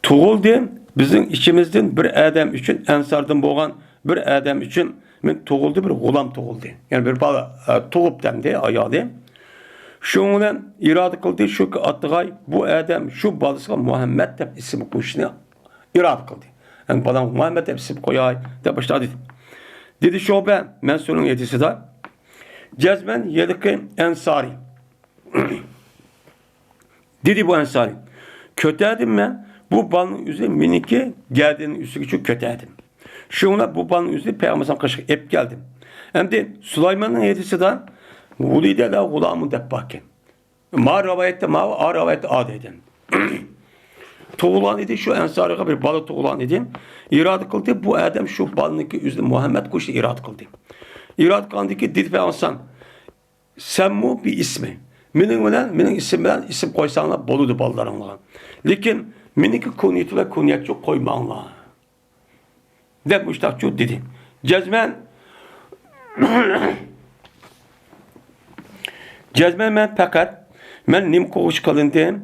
تۇغۇلدى بىزنىڭ ئىچىمىزدىن بىر ئادەم ئۈچۈن، ئەنساردىن بولغان بىر ئادەم ئۈچۈن مەن تۇغۇلدى، بىر غۇلام تۇغۇلدى. يەنى بىر بالا، ئە، تۇغۇپ دەمدى ئايالى. شۇنىڭ بىلەن ئىرادە قىلدى، شۇكى ئاتىغاي بۇ ئادەم شۇ بالىسىغا مۇھەممەد دەپ ئىسىم قويۇشنى ئىرادە قىلدى. يەنى بالام مۇھەممەد دەپ ئىسىم قوياي دەپ باشلىدى. دېدى شۇبە مەنسۇرنىڭ ھەدىسىدا، جەزمەن ھېلىقى ئەنسارى. دېدى بۇ ئەنسارى، كۆتەردىم مەن، بۇ بالىنىڭ ئۆزى مېنىڭكى گەدىنىڭ ئۈستىگە چۈشۈپ كۆتەردىم. شۇڭا بۇ بالىنىڭ ئۆزىنى پەيغەمبەر قېشىغا ئېلىپ كەلدىم. ئەمدى سۇلايماننىڭ ھەدىسىدا، ۋۇلىدە لەھۇ غۇلامۇن دەپ باركەن. ما رىۋايەتتە ما، ئا رىۋايەتتە ئا دەيدۇ. تۇغۇلغان ئىدى، شۇ ئەنسارىغا بىر بالا تۇغۇلغان ئىدى. ئىرادە قىلدى، بۇ ئادەم شۇ بالىنىڭكى ئۆزىنى مۇھەممەد قويۇشنى ئىرادە قىلدى. ئىرادە قىلغاندىن كېيىن دېدى پەيغەمبەر، سەممۇ بى ئىسمى. مېنىڭ بىلەن، مېنىڭ ئىسمىم بىلەن ئىسىم قويساڭلار بولىدۇ بالىلىرىڭلارغا. لېكىن مېنىڭكى كۇنيىتى بىلەن كۇنيەتچۇ قويماڭلار. دەپ مۇشتاقچۇ دېدى. جەزمەن، جەزمەن مەن پەقەت، مەن نېمە قىلغۇچى قىلىندىم؟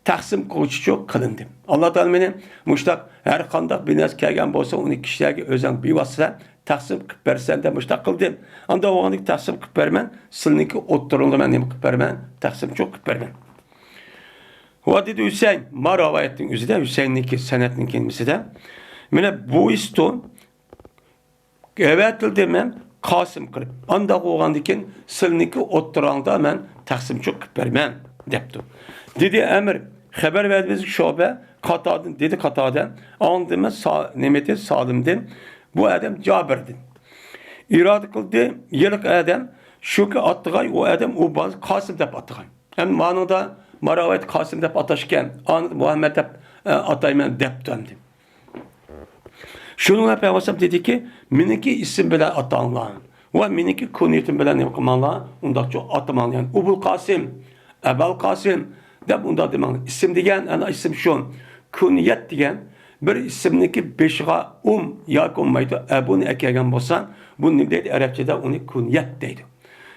تەقسىم قىلغۇچىچۇ قىلىندىم. ئاللا تائالا مېنى مۇشتاق ھەر قانداق بىر نەرسە كەلگەن بولسا، ئۇنى كىشىلەرگە ئۆزۈڭ بىۋاسىتە تەقسىم قىلىپ بەرسەن دەپ مۇشتاق قىلدىم. ئاندا بولغاندىكىن تەقسىم قىلىپ بەرمەن، سىلىنىڭكى ئوتتۇرىڭدا مەن نېمە قىلىپ بەرمەن؟ تەقسىمچۇ قىلىپ بەرمەن. ۋە دېدى ھۈسەيىن، ما رىۋايەتنىڭ ئۆزىدە، ھۈسەيىننىڭكى سەنەدنىڭ كەلمىسىدە، مانا بۇ ئىستون ئەۋەتىلدى مەن قاسىم قىلىپ. ئانداق بولغاندىكىن سىلىنىڭكى ئوتتۇراڭدا مەن تەقسىمچۇ قىلىپ بەرمەن، دەپتۇ. دېدى ئەمىر، خەۋەر بەردى بىزگە شۇبە، قاتادىن، دېدى قاتادە، ئاڭلىدىم مەن سا-، نېمىدىن، سالىمدىن، بۇ ئادەم جابىردىن. ئىرادە قىلدى، ھېلىقى ئادەم، شۇكى ئاتىغاي، ئۇ ئادەم، ئۇ بالىسى قاسىم دەپ ئاتىغاي. ئەمدى مانىڭدا ماراۋايت قاسىم دەپ ئاتاشكەن، ئانىدا مۇھەممەد دەپ، ئە، ئاتايمەن دەپتۇ ئەمدى. شۇنىڭ بىلەن پەيغەمبەر دېدىكى، مېنىڭكى ئىسىم بىلەن ئاتاڭلار ۋە مېنىڭكى كۇنيىتىم بىلەن نېمە قىلماڭلار، ئۇنداقچۇ ئاتىماڭلار. يەنى ئوبۇل قاسىم، ئەبەل قاسىم دەپ ئۇنداق دېمەڭلار. ئىسىم دېگەن، ئەنە ئىسىم شۇ. كۇنيەت دېگەن بىر ئىسىمنىڭكى بېشىغا ئۇم ياكى بولمايدۇ، ئەبۇنى ئەكەلگەن بولسا، بۇ نېمە دەيدۇ؟ ئەرەبچىدە ئۇنى كۇنيەت دەيدۇ.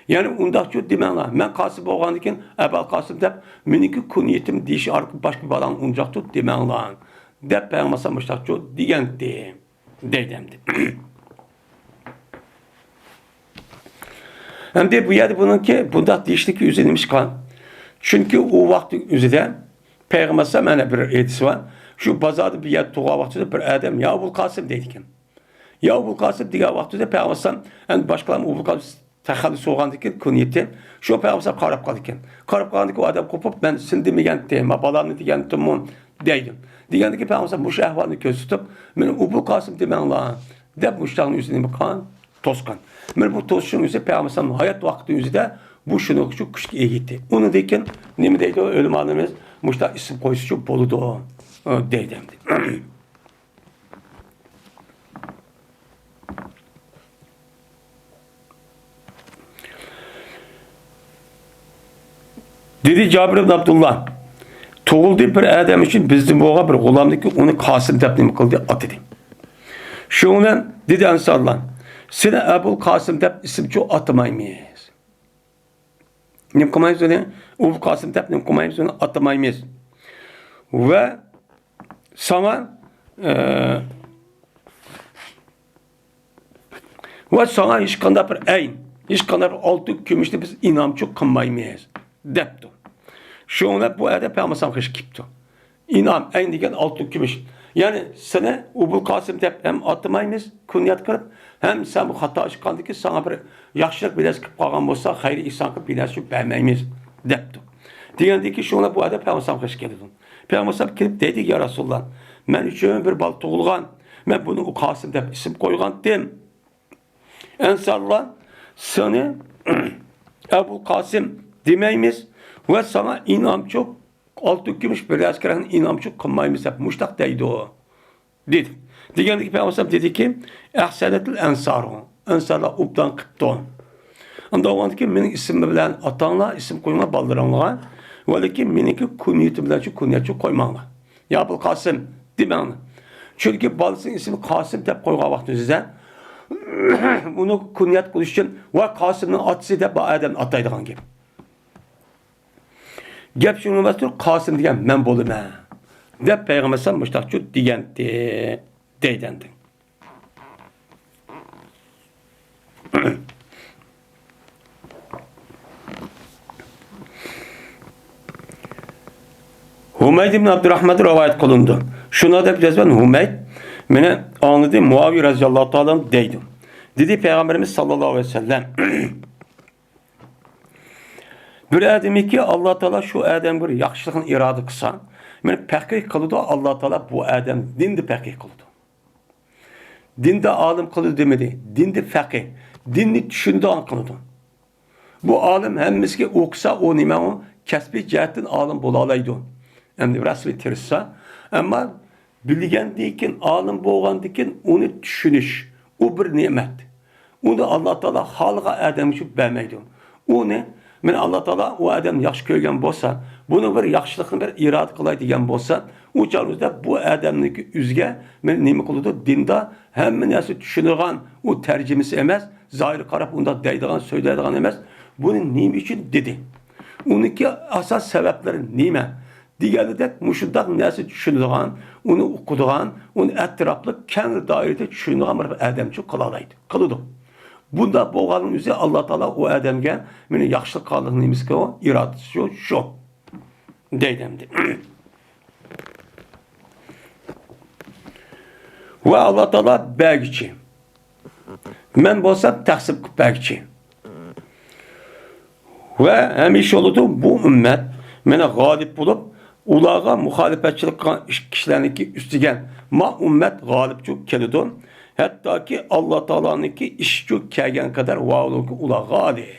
يەنى ئۇنداقچۇ دېمەڭلار، مەن قاسىم بولغاندىن كېيىن ئەبەل قاسىم دەپ، مېنىڭكى كۇنيىتىم دېيىش ئارقىلىق باشقا بالاڭ ئۇنداقچۇ دېمەڭلار، دەپ پەيغەمبەر مۇشتاقچۇ دېگەنتى، دەيدۇ ئەمدى. ئەمدى بۇ يەردە بۇنىڭكى بۇنداق دېيىشلىكى ئۆزى نېمىشقا؟ چۈنكى ئۇ ۋاقىت ئۆزىدە پەيغەمبەر مانا بىر ھەدىسى بار. شۇ بازاردا بىر يەردە تۇرغان ۋاقتىدا بىر ئادەم، يا ئوبۇل قاسىم دەيدىكەن. يا ئوبۇل قاسىم دېگەن ۋاقتىدا پەيغەمبەر ئەمدى باشقىلار ئوبۇل قاسىم تەخەللۇس بولغاندىكىن كۇنيىتى، شۇ پەيغەمبەر قاراپ قالىدىكەن. قاراپ قالغاندىكىن ئۇ ئادەم قوپۇپ، مەن سېنى دېمىگەنتىم، ما بالامنى دېگەنتىممۇ دەيدۇ. دېگەندىكىن پەيغەمبەر مۇشۇ ئەھۋالنى كۆرسىتىپ، مېنى ئوبۇل قاسىم دېمەڭلار دەپ مۇشۇلارنى ئۆزى نېمە قىلغان؟ توسقان. مانا بۇ توسۇشنىڭ ئۆزى پەيغەمبەر ئەلەيھىسسالام ھايات ۋاقتى ئۆزىدە بۇ شۇنىڭ ئۈچۈن كۈچكە ئىگە ئىدى. ئۇنىڭدىن كېيىن نېمە دەيدۇ ئۆلىمالىرىمىز؟ مۇشۇنداق ئىسىم قويسىچۇ بولىدۇ، دەيدۇ ئەمدى. دېدى جابىر ئىبن ئابدۇللا، تۇغۇلدى بىر ئادەم ئۈچۈن بىزدىن بولغان بىر غۇلامنىكى ئۇنى قاسىم دەپ نېمە قىلدى، ئاتىدى. شۇنىڭ بىلەن دېدى ئەنسارلار، سېنى ئەبۇل قاسىم دەپ ئىسىمچۇ ئاتىمايمىز. نېمە قىلمايمىز ئۇنى؟ ئەبۇل قاسىم دەپ نېمە قىلمايمىز ئۇنى؟ ئاتىمايمىز. ۋە ساڭا، ئە، ۋە ساڭا ھېچقانداق بىر ئەين، ھېچقانداق بىر ئالتۇن، كۈمۈشنى بىز ئىنئامچۇ قىلمايمىز، دەپتۇ. شۇڭا بۇ ئەدە پەيغەمبەر خىش كېپتۇ. ئىنئام، ئەين دېگەن ئالتۇن، كۈمۈش. يەنى سېنى ئەبۇل قاسىم دەپ ھەم ئاتىمايمىز، كۇنيەت قىلىپ، ھەم سەن بۇ خاتا ئىشقاندىكى ساڭا بىر ياخشىلىق بىلەس قىلىپ قالغان بولسا، خەير ئېھسان قىلىپ بىلەس شۇ بەرمەيمىز، دەپتۇ. دېگەندىكى شۇڭا بۇ ئەدە پەيغەمبەر خىش كېلىدۇ. پەيغەمبەر ئەلەيھىسسالام كېلىپ دەيدى، يا رەسۇلاللا، مەن ئۈچۈن بىر بالا تۇغۇلغان، مەن بۇنى قاسىم دەپ ئىسىم قويغانتىم. ئەنسارلار سېنى ئەبۇل قاسىم دېمەيمىز ۋە ساڭا ئىنئامچۇ، ئالتۇن، كۈمۈش، بىر ئەسكەرنى ئىنئامچۇ قىلمايمىز دەپ مۇشتاق دەيدۇ، دېدى. دېگەندىكى پەيغەمبەر ئەلەيھىسسالام دېدىكى، ئەھسەنەتىل ئەنسارۇ، ئەنسارلار ئوبدان قىپتۇ. ئۇنداق بولغاندىكىن مېنىڭ ئىسمىم بىلەن ئاتاڭلار، ئىسىم قويۇڭلار بالىلىرىڭلارغا. ۋە لېكىن مېنىڭكى كۇنيىتىم بىلەن شۇ كۇنيەتچۇ قويماڭلار. يا ئەبۇل قاسىم دېمەڭلار. چۈنكى بالىسىنىڭ ئىسمىنى قاسىم دەپ قويغان ۋاقتىمىزدا، ئۇنى كۇنيەت قىلىش ئۈچۈن، ۋاي قاسىمنىڭ ئاتىسى دەپ بۇ ئادەمنى ئاتايدىغان گەپ. گەپ شۇنىڭ ئەمەستۇر، قاسىم دېگەن مەن بولىمەن، دەپ پەيغەمبەر ئەلەيھىسسالام مۇشتاقچۇ دېگەنتى، دەيدۇ ئەمدى. ھۇمەيد ئىبن ئابدۇراخماندىن رىۋايەت قىلىنىدۇ. شۇنىڭ دەپ يازغان ھۇمەيد مېنى ئاڭلىدى، مۇئاۋىيە رەزىياللاھۇ تائالا ئەنھۇ دەيدۇ. دېدى پەيغەمبىرىمىز ساللاللاھۇ ئەلەيھى ۋەسەللەم، بىر ئادەمكى ئاللا تائالا شۇ ئادەمگە بىر ياخشىلىقنى ئىرادە قىلسا، مېنى پەقىھ قىلىدۇ، ئاللا تائالا بۇ ئادەم دىندا پەقىھ قىلىدۇ. دىندا ئالىم قىلىدۇ دېمىدى، دىندا پەقىھ، دىننى چۈشىنىدىغان قىلىدۇ. بۇ ئالىم ھەممىسىگە ئوقۇسا، ئۇ نېمە ئۇ؟ كەسپىي جەھەتتىن ئالىم بولالايدۇ. ئەمدى رەسمىي تىرىشسا، ئەمما بىلگەندىن كېيىن، ئالىم بولغاندىن كېيىن ئۇنى چۈشىنىش، ئۇ بىر نېمەت. ئۇنى ئاللا تائالا خالىغان ئادەمگە شۇ بەرمەيدۇ. ئۇنى، مېنى ئاللا تائالا ئۇ ئادەمنى ياخشى كۆرگەن بولسا، بۇنىڭ بىر ياخشىلىقنى بىر ئىرادە قىلاي دېگەن بولسا، ئۇ چاغدا بۇ ئادەمنىڭكى ئۆزىگە مېنى نېمە قىلىدۇ؟ دىندا ھەممە نەرسە چۈشىنىدىغان، ئۇ تەرجىمىسى ئەمەس، زاھىرغا قاراپ ئۇنداق دەيدىغان، سۆزلەيدىغان ئەمەس. بۇنى نېمە ئۈچۈن دېدى؟ ئۇنىڭكى ئاساس سەۋەبلىرى نېمە؟ دېگەنىدەك مۇشۇنداق نەرسە چۈشىنىدىغان، ئۇنى ئوقۇيدىغان، ئۇنى ئەتراپلىق كەڭ دائىرىدە چۈشىنىدىغان بىر ئادەمچۇ قىلالايدۇ، قىلىدۇ. بۇنداق بولغاننىڭ ئۆزى ئاللا تائالا ئۇ ئادەمگە مېنى ياخشىلىق قىلغانلىق نېمىسىكى ئۇ، ئىرادىسى شۇ، شۇ. دەيدۇ ئەمدى. ۋە ئاللا تائالا بەرگۈچى. مەن بولسام تەقسىم قىلىپ بەرگۈچى. ۋە ھەمىشە بولىدۇ، بۇ ئۈممەت مانا غالىب بولۇپ، ئۇلارغا مۇخالىپەتچىلىك قىلغان ئىش-، كىشىلەرنىڭكى ئۈستىگە ما ئۈممەت غالىبچۇ كېلىدۇ. ھەتتاكى ئاللا تائالانىڭكى ئىشىچۇ كەلگەن قەدەر ۋاۋلۇكى ئۇلار غالىب.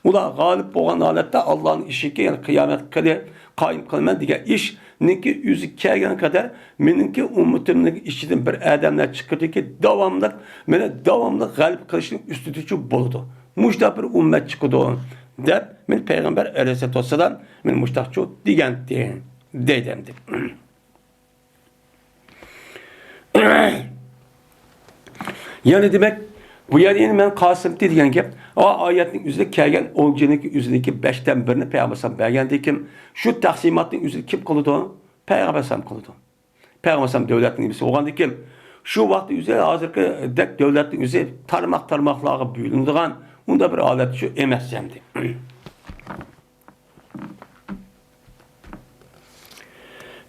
ئۇلار غالىب بولغان ھالەتتە ئاللانىڭ ئىشىكى، يەنى قىيامەت قىلى قايىم قىلىمەن دېگەن ئىشنىڭكى ئۆزى كەلگەن قەدەر مېنىڭكى ئۈممىتىمنىڭ ئىچىدىن بىر ئادەملەر چىقىدۇكى، داۋاملىق مېنى داۋاملىق غەلىبە قىلىشنىڭ ئۈستىدىچۇ بولىدۇ. مۇشۇنداق بىر ئۈممەت چىقىدۇ دەپ مېنى پەيغەمبەر ئەلەيھىسسالاتۇ ۋەسسالام مېنى مۇشۇنداقچۇ دېگەنتى، دەيدۇ ئەمدى. يەنى دېمەك، بۇ يەردە يەنە مەن قاسىمتى دېگەن گەپ، ئا، ئايەتنىڭ ئۆزىدە كەلگەن ئولجىنىڭكى ئۆزىدىكى بەشتىن بىرنى پەيغەمبەر ئەلەيھىسسالام بەرگەندىكىن، شۇ تەقسىماتنىڭ ئۆزىنى كىم قىلىدۇ؟ پەيغەمبەر ئەلەيھىسسالام قىلىدۇ. پەيغەمبەر ئەلەيھىسسالام دۆلەتنىڭ ئىگىسى بولغاندىكىن، شۇ ۋاقىتتا ئۆزى ھازىرقىدەك دۆلەتنىڭ ئۆزى تارماق-تارماقلارغا بۆلۈنىدىغان ئۇنداق بىر ھالەت شۇ ئەمەس ئەمدى.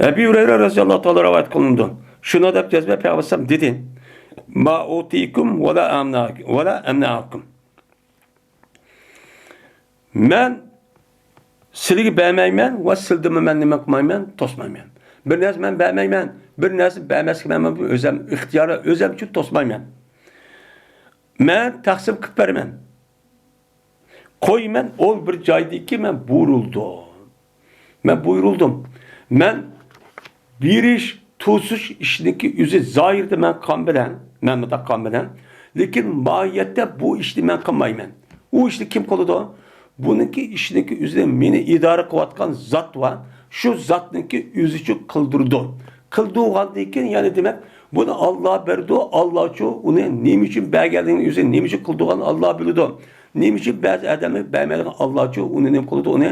ئەبى ھۇرەيرە رەزىياللاھۇ تائالا رىۋايەت قىلىنىدۇ. شۇنى دەپ جەزمەن پەيغەمبەر ئەلەيھىسسالام دېدى، ما ئۇتىكۇم ۋە لا ئەمنەكۇم، ۋە لا ئەمنەكۇم. مەن سىلىگە بەرمەيمەن ۋە سىلدىنمۇ مەن نېمە قىلمايمەن، توسمايمەن. بىر نەرسە مەن بەرمەيمەن، بىر نەرسە بەرمەسكە مەن ئۆزەم ئىختىيارى، ئۆزەمچۇ توسمايمەن. مەن تەقسىم قىلىپ بېرىمەن. قويىمەن، ئۇ بىر جايدىكى مەن بۇيرۇلدۇم. مەن بۇيرۇلدۇم. مەن بېرىش، توسۇش ئىشنىڭكى ئۆزى زاھىردا مەن قىلغان بىلەن، مەن مۇنداق قىلغان بىلەن، لېكىن ماھىيەتتە بۇ ئىشنى مەن قىلمايمەن. ئۇ ئىشنى كىم قىلىدۇ؟ بۇنىڭكى ئىشنىڭكى ئۆزىدە مېنى ئىدارە قىلىۋاتقان زات بار. شۇ زاتنىڭكى ئۆزىچۇ قىلدۇرىدۇ. قىلدۇرغاندىن كېيىن، يەنى دېمەك، بۇنى ئاللا بېرىدۇ، ئاللاچۇ ئۇنى نېمە ئۈچۈن بەرگەنلىكىنى ئۆزى نېمە ئۈچۈن قىلدۇرغاننى ئاللا بىلىدۇ. نېمە ئۈچۈن بەزى ئادەملەرگە بەرمەيدىغان ئاللاچۇ ئۇنى نېمە قىلىدۇ، ئۇنى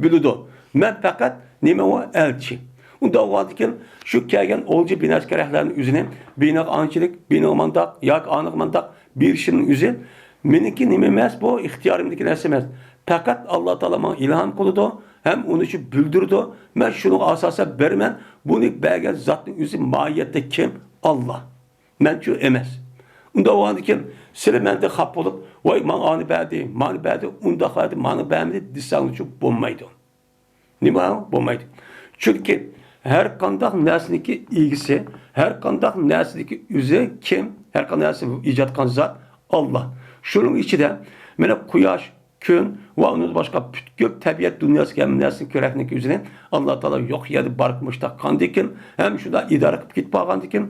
بىلىدۇ. مەن پەقەت نېمە ئۇ ئەلچى. ئۇنداق بولغاندىكىن شۇ كەلگەن ئولجا بىناكارەكلەرنى ئۆزىنى بىنىغا ئانچىلىك، بىنىغا مانداق ياكى ئانىغا مانداق بېرىشىمنىڭ ئۆزى مېنىڭكى نېمە ئەمەس، بۇ ئىختىيارىمدىكى نەرسە ئەمەس. پەقەت ئاللا تائالا ماڭا ئىلھام قىلىدۇ ھەم ئۇنى شۇ بىلدۈرىدۇ. مەن شۇنىڭغا ئاساسەن بېرىمەن. بۇنى بەرگەن زاتنىڭ ئۆزى ماھىيەتتە كىم؟ ئاللا. مەنچۇ ئەمەس. ئۇنداق بولغاندىكىن سىلى مەندىن خاپا بولۇپ، ۋاي، ماڭا ئانى بەردى، مانى بەردى، ئۇنداق بەردى، مانى بەرمىدى دېسەڭلارچۇ بولمايدۇ. نېمە بولمايدۇ؟ چۈنكى ھەر قانداق نەرسىنىڭكى ئىگىسى، ھەر قانداق نەرسىنىڭكى ئۆزى كىم؟ ھەر قانداق نەرسە ئىجاد قىلغان زات ئاللا. شۇنىڭ ئىچىدە مانا قۇياش، كۈن ۋە ئۇنىڭدىن باشقا پۈتكۈل تەبىئەت دۇنياسى ھەممە نەرسىنى كۆرەكنىڭكى ئۆزىنى ئاللا تائالا يوق يەردە باركى مۇشتاق قىلغاندىكىن ھەم شۇنداق ئىدارە قىلىپ كېتىپ قالغاندىكىن،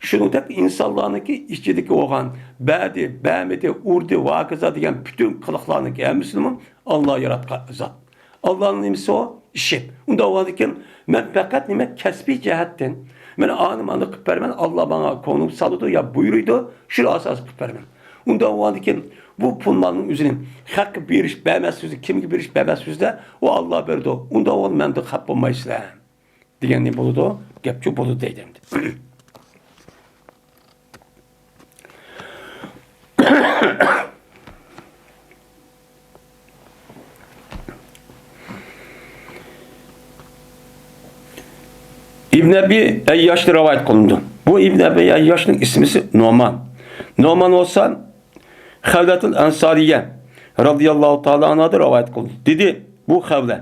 شۇنىڭدەك ئىنسانلارنىڭكى ئىچىدىكى بولغان بەردى، بەرمىدى، ئۇردى ۋە ھاكازا دېگەن پۈتۈن قىلىقلارنىڭكى ھەممىسىنىمۇ ئاللا ياراتقان زات. ئاللانىڭ نېمىسى ئۇ؟ ئىشى. ئۇنداق بولغاندىكىن مەن پەقەت نېمە كەسپىي جەھەتتىن، مەن ئانى مانى قىلىپ بېرىمەن، ئاللا ماڭا كۆڭلۈمگە سالىدۇ يا بۇيرۇيدۇ، شۇ ئاساسىدا قىلىپ بېرىمەن. ئۇنداق بولغاندىكىن بۇ پۇل مالنىڭ ئۆزىنى خەققە بېرىش بەرمەس سۆزى، كىمگە بېرىش بەرمەس سۆزىدە ئۇ ئاللا بېرىدۇ. ئۇنداق بولغاندا مەندىن خەپ بولمايسىلەر. دېگەن نېمە بولىدۇ؟ گەپچۇ بولىدۇ دەيدۇ ئەمدى. ئىبن ئەبى ئەيياشتىن رىۋايەت قىلىنىدۇ. بۇ ئىبن ئەبى ئەيياشنىڭ ئىسمىسى نومان. نومان بولسا خەۋلەتۇل ئەنسارىيە رەزىياللاھۇ تائالا ئەنھادىن رىۋايەت قىلىدۇ. دېدى، بۇ خەۋلە.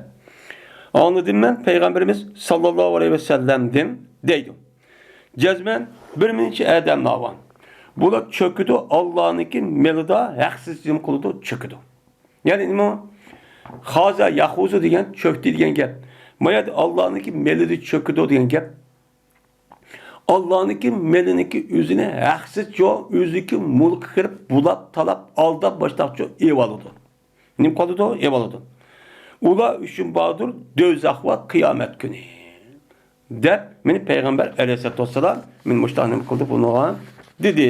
ئاڭلىدىم مەن پەيغەمبىرىمىز ساللاللاھۇ ئەلەيھى ۋەسەللەمدىن دەيدۇ. جەزمەن بىر نەچچە ئادەم بار. بۇلار چۆكىدۇ، ئاللانىڭكى مېلىدا ھەقسىز نېمە قىلىدۇ، چۆكىدۇ. يەنى نېمە؟ خازا يەخۇزۇ دېگەن چۆكتى دېگەن گەپ. ما يەردە ئاللانىڭكى مېلىدا چۆكىدۇ دېگەن گەپ. ئاللانىڭكى مېلىنىڭكى ئۆزىنى ھەقسىزچە ئۆزىنىڭكى مۇلكىغا كىرىپ بۇلاپ، تالاپ، ئالداپ باشلاقچە ئېلىۋالىدۇ. نېمە قىلىدۇ؟ ئېلىۋالىدۇ. ئۇلار ئۈچۈن باردۇر دوزاخ ۋە قىيامەت كۈنى. دەپ، مېنى پەيغەمبەر ئەلەيھىسسالاتۇ ۋەسسالام، مېنى مۇشۇنداق نېمە قىلدى بۇنىڭغا؟ دېدى.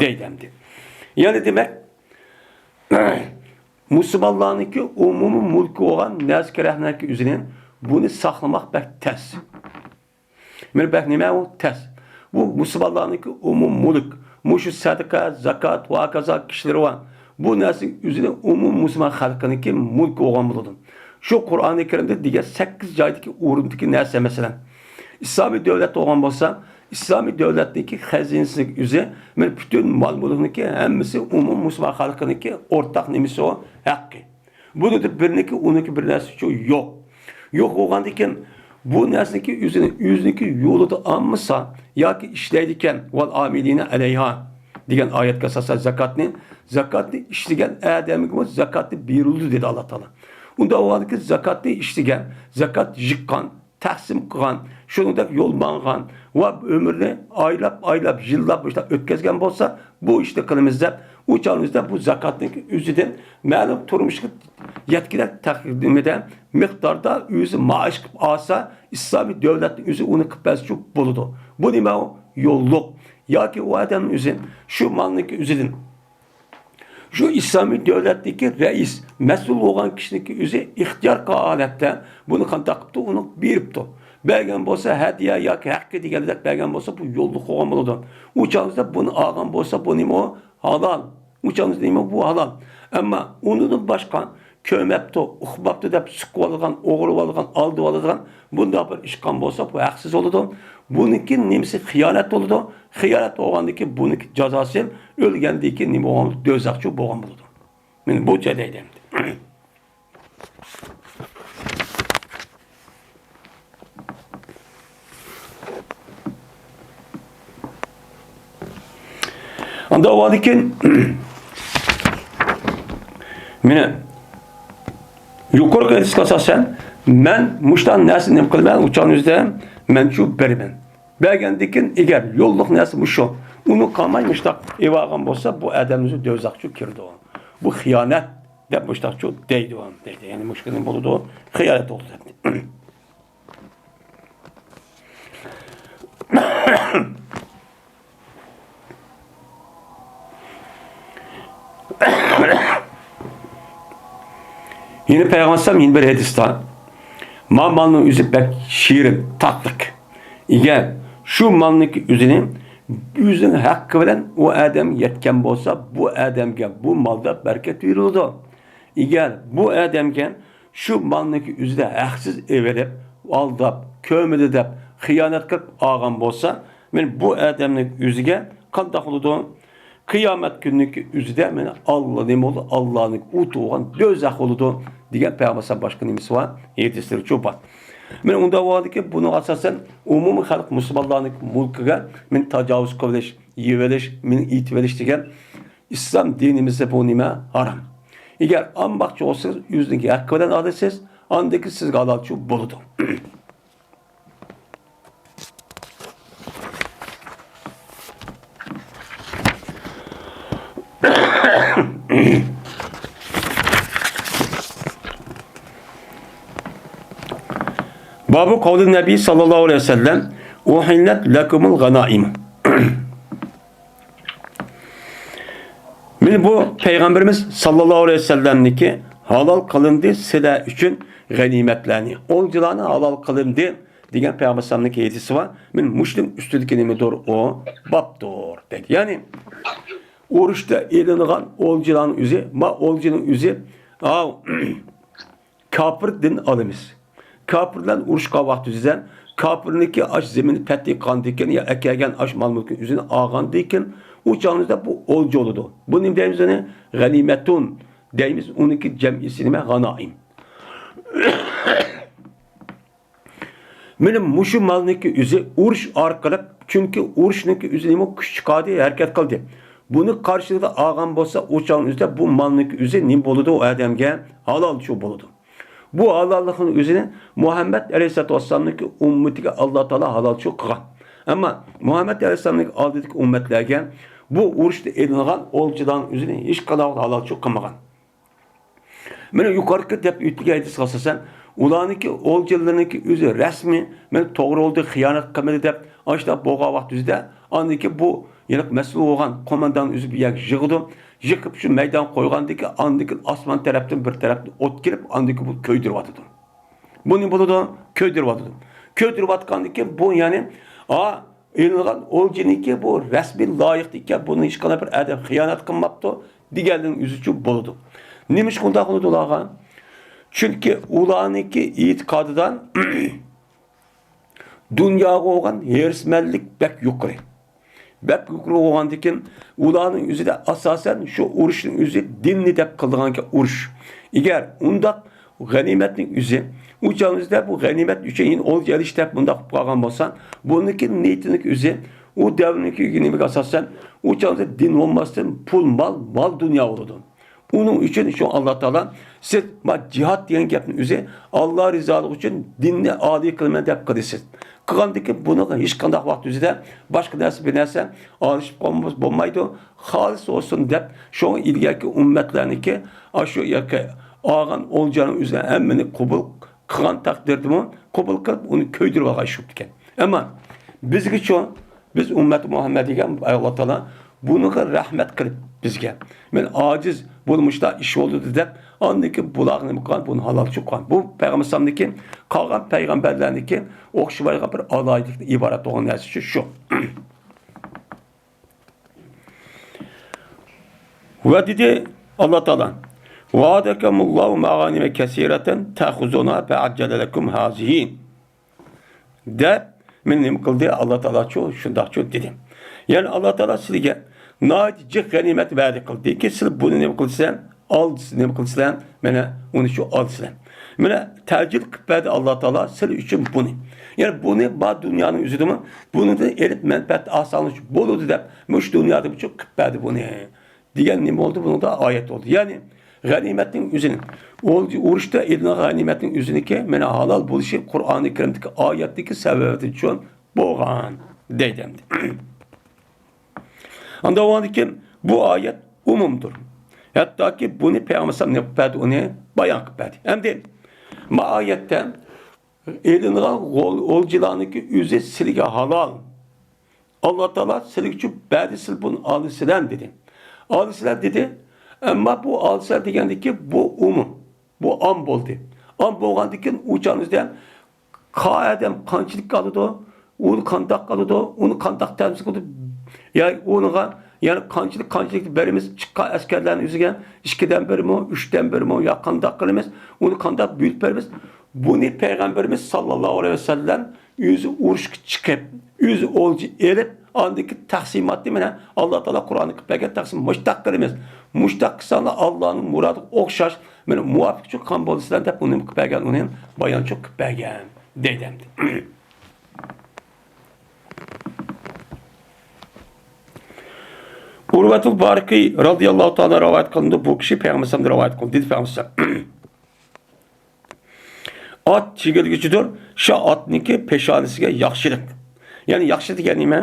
دەيدۇ ئەمدى. يەنى دېمەك، مۇسۇلمانلارنىڭكى ئومۇمىي مۈلكى بولغان نەرسە كېرەكنىڭكى ئۆزىنى، بۇنى ساقلىماق بەك تەس. مانا بەك نېمە ئۇ؟ تەس. بۇ مۇسۇلمانلارنىڭكى ئومۇمىي مۈلۈك. مۇشۇ سەدىقە، زاكات ۋە ھاكازا كىشىلىرى بار. بۇ نەرسە ئۆزىنى ئومۇمىي مۇسۇلمان خەلقىنىڭكى مۈلكى بولغان بولىدۇ. شۇ قۇرئانى كەرىمدە دېگەن سەككىز جايدىكى ئورۇندىكى نەرسە، مەسىلەن، ئىسلامىي دۆلەت بولغان بولسا، ئىسلامىي دۆلەتنىڭكى خەزىنىسىنىڭكى ئۆزى، مانا پۈتۈن مال-مۈلۈكنىڭكى ھەممىسى ئومۇمىي مۇسۇلمان خەلقىنىڭكى ئورتاق نېمىسى ئۇ؟ ھەققى. بۇنىڭدا بىرنىڭكى، ئۇنىڭكى بىر نەرسىچۇ يوق. يوق بولغاندىكىن، بۇ نەرسىنىڭكى ئۆزىنى، ئۆزىنىڭكى يولىدا ئالمىسا ياكى ئىشلەيدىكەن، ۋەل ئامىلىنە ئەلەيھا دېگەن ئايەتكە ئاساسەن زاكاتنى، زاكاتنى ئىشلىگەن ئادەمگىمۇ زاكاتنى بېرىلىدۇ دېدى ئاللا تائالا. ئۇنداق بولغاندىكىن زاكاتنى ئىشلىگەن، زاكات يىغقان، تەقسىم قىلغان، شۇنىڭدەك يول ماڭغان ۋە ئۆمرىنى ئايلاپ، ئايلاپ، يىللاپ مۇشۇنداق ئۆتكۈزگەن بولسا، بۇ ئىشنى قىلىمىز دەپ، ئۇ چاغىمىزدا بۇ زاكاتنىڭ ئۆزىدىن مەلۇم تۇرمۇشقا يەتكۈدەك تەقدىمىدە مىقداردا ئۆزى مائاش قىلىپ ئالسا، ئىسلامىي دۆلەتنىڭ ئۆزى ئۇنى قىلىپ بەرسىچۇ بولىدۇ. بۇ نېمە ئۇ؟ يوللۇق. ياكى ئۇ ئادەمنىڭ ئۆزى شۇ مالنىڭكى ئۆزىدىن شۇ ئىسلامىي دۆلەتتىكى رەئىس، مەسئۇل بولغان كىشىنىڭكى ئۆزى ئىختىيار قىلغان ھالەتتە بۇنى قانداق قىپتۇ؟ ئۇنى بېرىپتۇ. بەرگەن بولسا ھەدىيە ياكى ھەققى دېگەندەك بەرگەن بولسا، بۇ يوللۇق بولغان بولىدۇ. ئۇ چاغىمىزدا بۇنى ئالغان بولسا، بۇ نېمە ئۇ؟ ھالال. ئۇ چاغىمىزدا نېمە بۇ؟ ھالال. ئەمما ئۇنىڭدىن باشقا كۆرمەپتۇ، ئۇقماپتۇ دەپ سۇقۇۋالىدىغان، ئوغرىۋالىدىغان، ئالدىۋالىدىغان بۇنداق بىر ئىش قىلغان بولسا، بۇ ھەقسىز بولىدۇ. بۇنىڭكى نېمىسى؟ خىيانەت بولىدۇ. خىيانەت بولغاندىن كېيىن بۇنىڭكى جازاسى ئۆلگەندىن كېيىن نېمە بولغان؟ دوزاخچۇ بولغان بولىدۇ. مانا بۇ جاي دەيدۇ ئەمدى. ئانداق بولغاندىكىن، مانا يۇقىرىقى ھەدىسكە ئاساسەن، مەن مۇشۇنداق نەرسىنى نېمە قىلىمەن؟ ئۇ چاغنىڭ ئۆزىدە مەنچۇ بېرىمەن. بەرگەندىن كېيىن، ئەگەر يوللۇق نەرسە مۇشۇ، ئۇنى قالماي مۇشۇنداق ئېلىۋالغان بولسا، بۇ ئادەمنىڭ ئۆزى دوزاخچۇ كىرىدۇ. بۇ خىيانەت دەپ مۇشۇنداقچۇ دەيدۇ، دەيدۇ. يەنى مۇشۇ نېمە بولىدۇ؟ خىيانەت بولىدۇ دەپ. يەنە پەيغەمبەر ئەلەيھىسسالام يەنە بىر ھەدىستە، ما مالنىڭ ئۆزى بەك شېرىن، تاتلىق. ئەگەر شۇ مالنىڭكى ئۆزىنى ئۆزىنىڭ ھەققى بىلەن ئۇ ئادەمگە يەتكەن بولسا، بۇ ئادەمگە بۇ مالدا بەرىكەت بېرىلىدۇ. ئەگەر بۇ ئادەمگە شۇ مالنىڭكى ئۆزىدە ھەقسىز ئېلىپ، ئالداپ، كۆرمىدى دەپ خىيانەت قىلىپ ئالغان بولسا، مەن بۇ ئادەمنىڭ ئۆزىگە قانداق بولىدۇ؟ قىيامەت كۈنىنىڭكى ئۆزىدە مانا ئاللا نېمە بولىدۇ؟ ئاللانىڭ ئوتى بولغان دوزاخ بولىدۇ دېگەن پەيغەمبەر باشقا نېمىسى بار؟ ھەدىسلىرىچۇ بار. مانا ئۇنداق بولغاندىكىن بۇنىڭ ئاساسەن ئومۇمىي خەلق مۇسۇلمانلارنىڭ مۈلكىگە مانا تاجاۋۇز قىلىۋېلىش، يەۋېلىش، مانا ئېتىۋېلىش دېگەن ئىسلام دىنىمىزدە بۇ نېمە؟ ھارام. ئەگەر ئالماقچى بولسىڭىز ئۆزىنىڭ ھەققى بىلەن ئالىسىز، ئاندىن كېيىن سىزگە ھالالچۇ بولىدۇ. بابۇ قەۋلى نەبى ساللاللاھۇ ئەلەيھى ۋەسەللەم، ئۇھىللەت لەكۇمۇل غەنائىم. مانا بۇ پەيغەمبىرىمىز ساللاللاھۇ ئەلەيھى ۋەسەللەمنىڭكى ھالال قىلىندى سىلەر ئۈچۈن غەنىيمەتلەرنى، ئولجىلارنى ھالال قىلىندى دېگەن پەيغەمبەر ئەلەيھىسسالامنىڭكى ھەدىسى بار. مانا مۇشۇنىڭ ئۈستىدىكى نېمىدۇر؟ ئۇ بابتۇر دەيدۇ. يەنى ئۇرۇشتا ئېلىنغان ئولجىلارنىڭ ئۆزى، ما ئولجىنىڭ ئۆزى، ئاۋ، كاپىردىن ئالىمىز. كاپىر بىلەن ئۇرۇشقان ۋاقتىمىزدا كاپىرنىڭكى ئاش زېمىنى پەتھى قىلغاندىكىن يا ئەكەلگەن ئاش مال مۈلكىنى ئۆزىنى ئالغاندىكىن ئۇ چاغىمىزدا بۇ ئولجا بولىدۇ. بۇ نېمە دەيمىز ئۇنى؟ غەنىيمەتۇن دەيمىز. ئۇنىڭكى جەمئىسى نېمە؟ غانائىم. مانا مۇشۇ مالنىڭكى ئۆزى ئۇرۇش ئارقىلىق، چۈنكى ئۇرۇشنىڭكى ئۆزى نېمە؟ كۈچ چىقاردى، ھەرىكەت قىلدى. بۇنى قارشىلىقىدا ئالغان بولسا، ئۇ چاغنىڭ ئۆزىدە بۇ مالنىڭكى ئۆزى نېمە بولىدۇ؟ ئۇ ئادەمگە ھالالچۇ بولىدۇ. بۇ ھالاللىقنىڭ ئۆزىنى مۇھەممەد ئەلەيھىسسالاتۇ ۋەسسالامنىڭكى ئۈممىتىگە ئاللا تائالا ھالالچۇ قىلغان. ئەمما مۇھەممەد ئەلەيھىسسالامنىڭ ئالدىدىكى ئۈممەتلەرگە بۇ ئۇرۇشتا ئېلىنغان ئولجىلارنىڭ ئۆزىنى ھېچقانداق ھالالچۇ قىلمىغان. مانا يۇقىرىقى دەپ ئۆتكەن ھەدىسكە ئاساسەن، ئۇلارنىڭكى ئولجىلىرىنىڭكى ئۆزى رەسمىي، مانا توغرا يولدا خىيانەت قىلمىدى دەپ، ئاشۇنداق بولغان ۋاقىت ئۆزىدە، ئاندىن كېيىن بۇ يەنە مەسئۇل بولغان قوماندان ئۆزى بۇ يەرگە يىغىدۇ، يىغىپ شۇ مەيدانغا قويغاندىن كېيىن، ئاندىن كېيىن ئاسمان تەرەپتىن بىر تەرەپتىن ئوت كېلىپ، ئاندىن كېيىن بۇ كۆيدۈرۈۋاتىدۇ. بۇ نېمە بولىدۇ؟ كۆيدۈرۈۋاتىدۇ. كۆيدۈرۈۋاتقاندىن كېيىن بۇ يەنى، ئا، ئېلىنغان ئولجىنىڭكى بۇ رەسمىي لايىقتا ئىكەن، بۇنى ھېچقانداق بىر ئادەم خىيانەت قىلماپتۇ دېگەنلىكنىڭ ئۆزىچۇ بولىدۇ. نېمىشقا ئۇنداق بولىدۇ ئۇلارغا؟ چۈنكى ئۇلارنىڭكى ئېتىقادىدا دۇنياغا بولغان ھېرىسمەنلىك بەك يۇقىرى. بەك يۇقىرى بولغاندىكىن، ئۇلارنىڭ ئۆزىدە ئاساسەن شۇ ئۇرۇشنىڭ ئۆزى دىننى دەپ قىلىدىغانكەن ئۇرۇش. ئەگەر ئۇنداق غەنىيمەتنىڭ ئۆزى، ئۇ چاغىمىزدا بۇ غەنىيمەت ئۈچۈن يەنە ئولجا ئېلىش دەپ مۇنداق قىلىپ قالغان بولسا، بۇنىڭكى نىيىتىنىڭ ئۆزى، ئۇ دەۋرنىڭكى نېمىگە ئاساسەن، ئۇ چاغىمىزدا دىن بولماستىن، پۇل، مال، مال دۇنيا بولىدۇ. ئۇنىڭ ئۈچۈن شۇ ئاللا تائالا، سىز ما جىھاد دېگەن گەپنىڭ ئۆزى، ئاللا رىزالىقى ئۈچۈن دىننى ئالىي قىلىمەن دەپ قىلىسىز. قىلغاندىكىن بۇنىڭغا ھېچقانداق ۋاقىت ئۆزىدە باشقا نەرسە، بىر نەرسە ئارىلىشىپ قالمىسا بولمايدۇ. خالىس بولسۇن دەپ، شۇڭا ئىلگەركى ئۈممەتلەرنىڭكى ئاشۇ ياكى ئالغان ئولجىنىڭ ئۆزىنى ھەممىنى قوبۇل قىلغان تەقدىردىمۇ، قوبۇل قىلىپ، ئۇنى كۆيدۈرۈۋالغان ئىش بوپتىكەن. ئەمما بىزگىچۇ، بىز ئۈممەت مۇھەممەدىگە ئاللا تائالا بۇنىڭغا رەھمەت قىلىپ بىزگە، مەن ئاجىز، بۇ مۇشۇنداق ئىش بولدى دەپ، ئاندىن كېيىن بۇلارغا نېمە قىلغان؟ بۇنى ھالالچۇ قىلغان. بۇ پەيغەمبەر ئەلەيھىسسالامدىكى قالغان پەيغەمبەرلەرنىڭكى ئوخشىمايدىغان بىر ئالاھىدىلىكتىن ئىبارەت بولغان نەرسە شۇ. ۋە دېدى ئاللا تائالا، «ۋەئەدەكۇمۇللاھۇ مەغانىمە كەسىرەتەن تەخۇزۇنەھا فەئەججەلە لەكۇم ھازىھى» دەپ، مېنى نېمە قىلدى؟ ئاللا تائالاچۇ شۇنداقچۇ دېدى. يەنى ئاللا تائالا سىلىگە ناھايىتى جىق غەنىيمەت ۋەدە قىلدىكى، سىلەر بۇنى نېمە قىلىسىلەر؟ ئال، نېمە قىلىسىلەر؟ مانا ئۇنى شۇ ئالىسىلەر. مانا تەجىل قىلىپ بەردى ئاللا تائالا سىلەر ئۈچۈن بۇنى. يەنى بۇنى بار دۇنيانىڭ ئۆزىدىمۇ بۇنىڭدىن ئېلىپ مەنپەئەت ئالساڭلار بولىدۇ دەپ، مۇشۇ دۇنيادا بۇچۇ قىلىپ بەردى بۇنى. دېگەن نېمە بولدى؟ بۇنىڭدا ئايەت بولدى. يەنى غەنىيمەتنىڭ ئۆزىنى، ئۇرۇشتا ئېلىنغان غەنىيمەتنىڭ ئۆزىنىڭكى مانا ھالال بولۇشى قۇرئانى كەرىمدىكى ئايەتتىكى سەۋەبىدىن چۈشۈن بولغان دەيدۇ ئەمدى. ئاندىن ئاندىكىن بۇ ئايەت ئومۇمدۇر. ھەتتاكى بۇنى پەيغەمبەر ئەلەيھىسسالام نېمە قىلىپ بەردى؟ ئۇنى بايان قىلىپ بەردى. ئەمدى ما ئايەتتە ئېلىنغان غول-، ئولجىلارنىڭكى ئۆزى سىلىگە ھالال. ئاللا تائالا سىلىگە چۈشۈپ بەردى، سىلەر بۇنى ئالىسىلەر دېدى. ئالىسىلەر دېدى. ئەمما بۇ ئالىسىلەر دېگەندىكى بۇ ئومۇم. بۇ ئام بولدى. ئام بولغاندىن كېيىن ئۇ چاغنىڭ ئىچىدە قا-، ئادەم قانچىلىك ئالىدۇ، ئۇنى قانداق ئالىدۇ، ئۇنى قانداق تەمسىل قىلىدۇ، يا ئۇنىڭغا يەنە قانچىلىك، قانچىلىك بېرىمىز، چىققان ئەسكەرلەرنىڭ ئۆزىگە ئىككىدىن بىرمۇ، ئۈچتىن بىرمۇ، يا قانداق قىلىمىز، ئۇنى قانداق بۆلۈپ بېرىمىز، بۇنى پەيغەمبىرىمىز ساللاللاھۇ ئەلەيھى ۋەسەللەم ئۆزى ئۇرۇشقا چىقىپ، ئۆزى ئولجا ئېلىپ، ئاندىكى تەقسىماتنى مانا ئاللا تائالا قۇرئاندا قىلىپ بەرگەن تەقسىم، مۇشتاق قىلىمىز. مۇشتاق قىلساڭلار ئاللانىڭ مۇرادىغا ئوخشاش، مانا مۇۋاپىق چىققان بولىسىلەر دەپ ئۇنى قىلىپ بەرگەن، ئۇنى بايان چىقىپ بەرگەن دەيدۇ ئەمدى. ئۇرۋەتۇل بارىقى رازىياللاھۇ تائالا رىۋايەت قىلىندى، بۇ كىشى پەيغەمبەر ئەلەيھىسسالامدىن رىۋايەت قىلدى، دېدى پەيغەمبەر ئەلەيھىسسالام. ئات چىگىلگۈچىدۇر، شۇ ئاتنىڭكى پېشانىسىگە ياخشىلىق. يەنى ياخشى دېگەن نېمە؟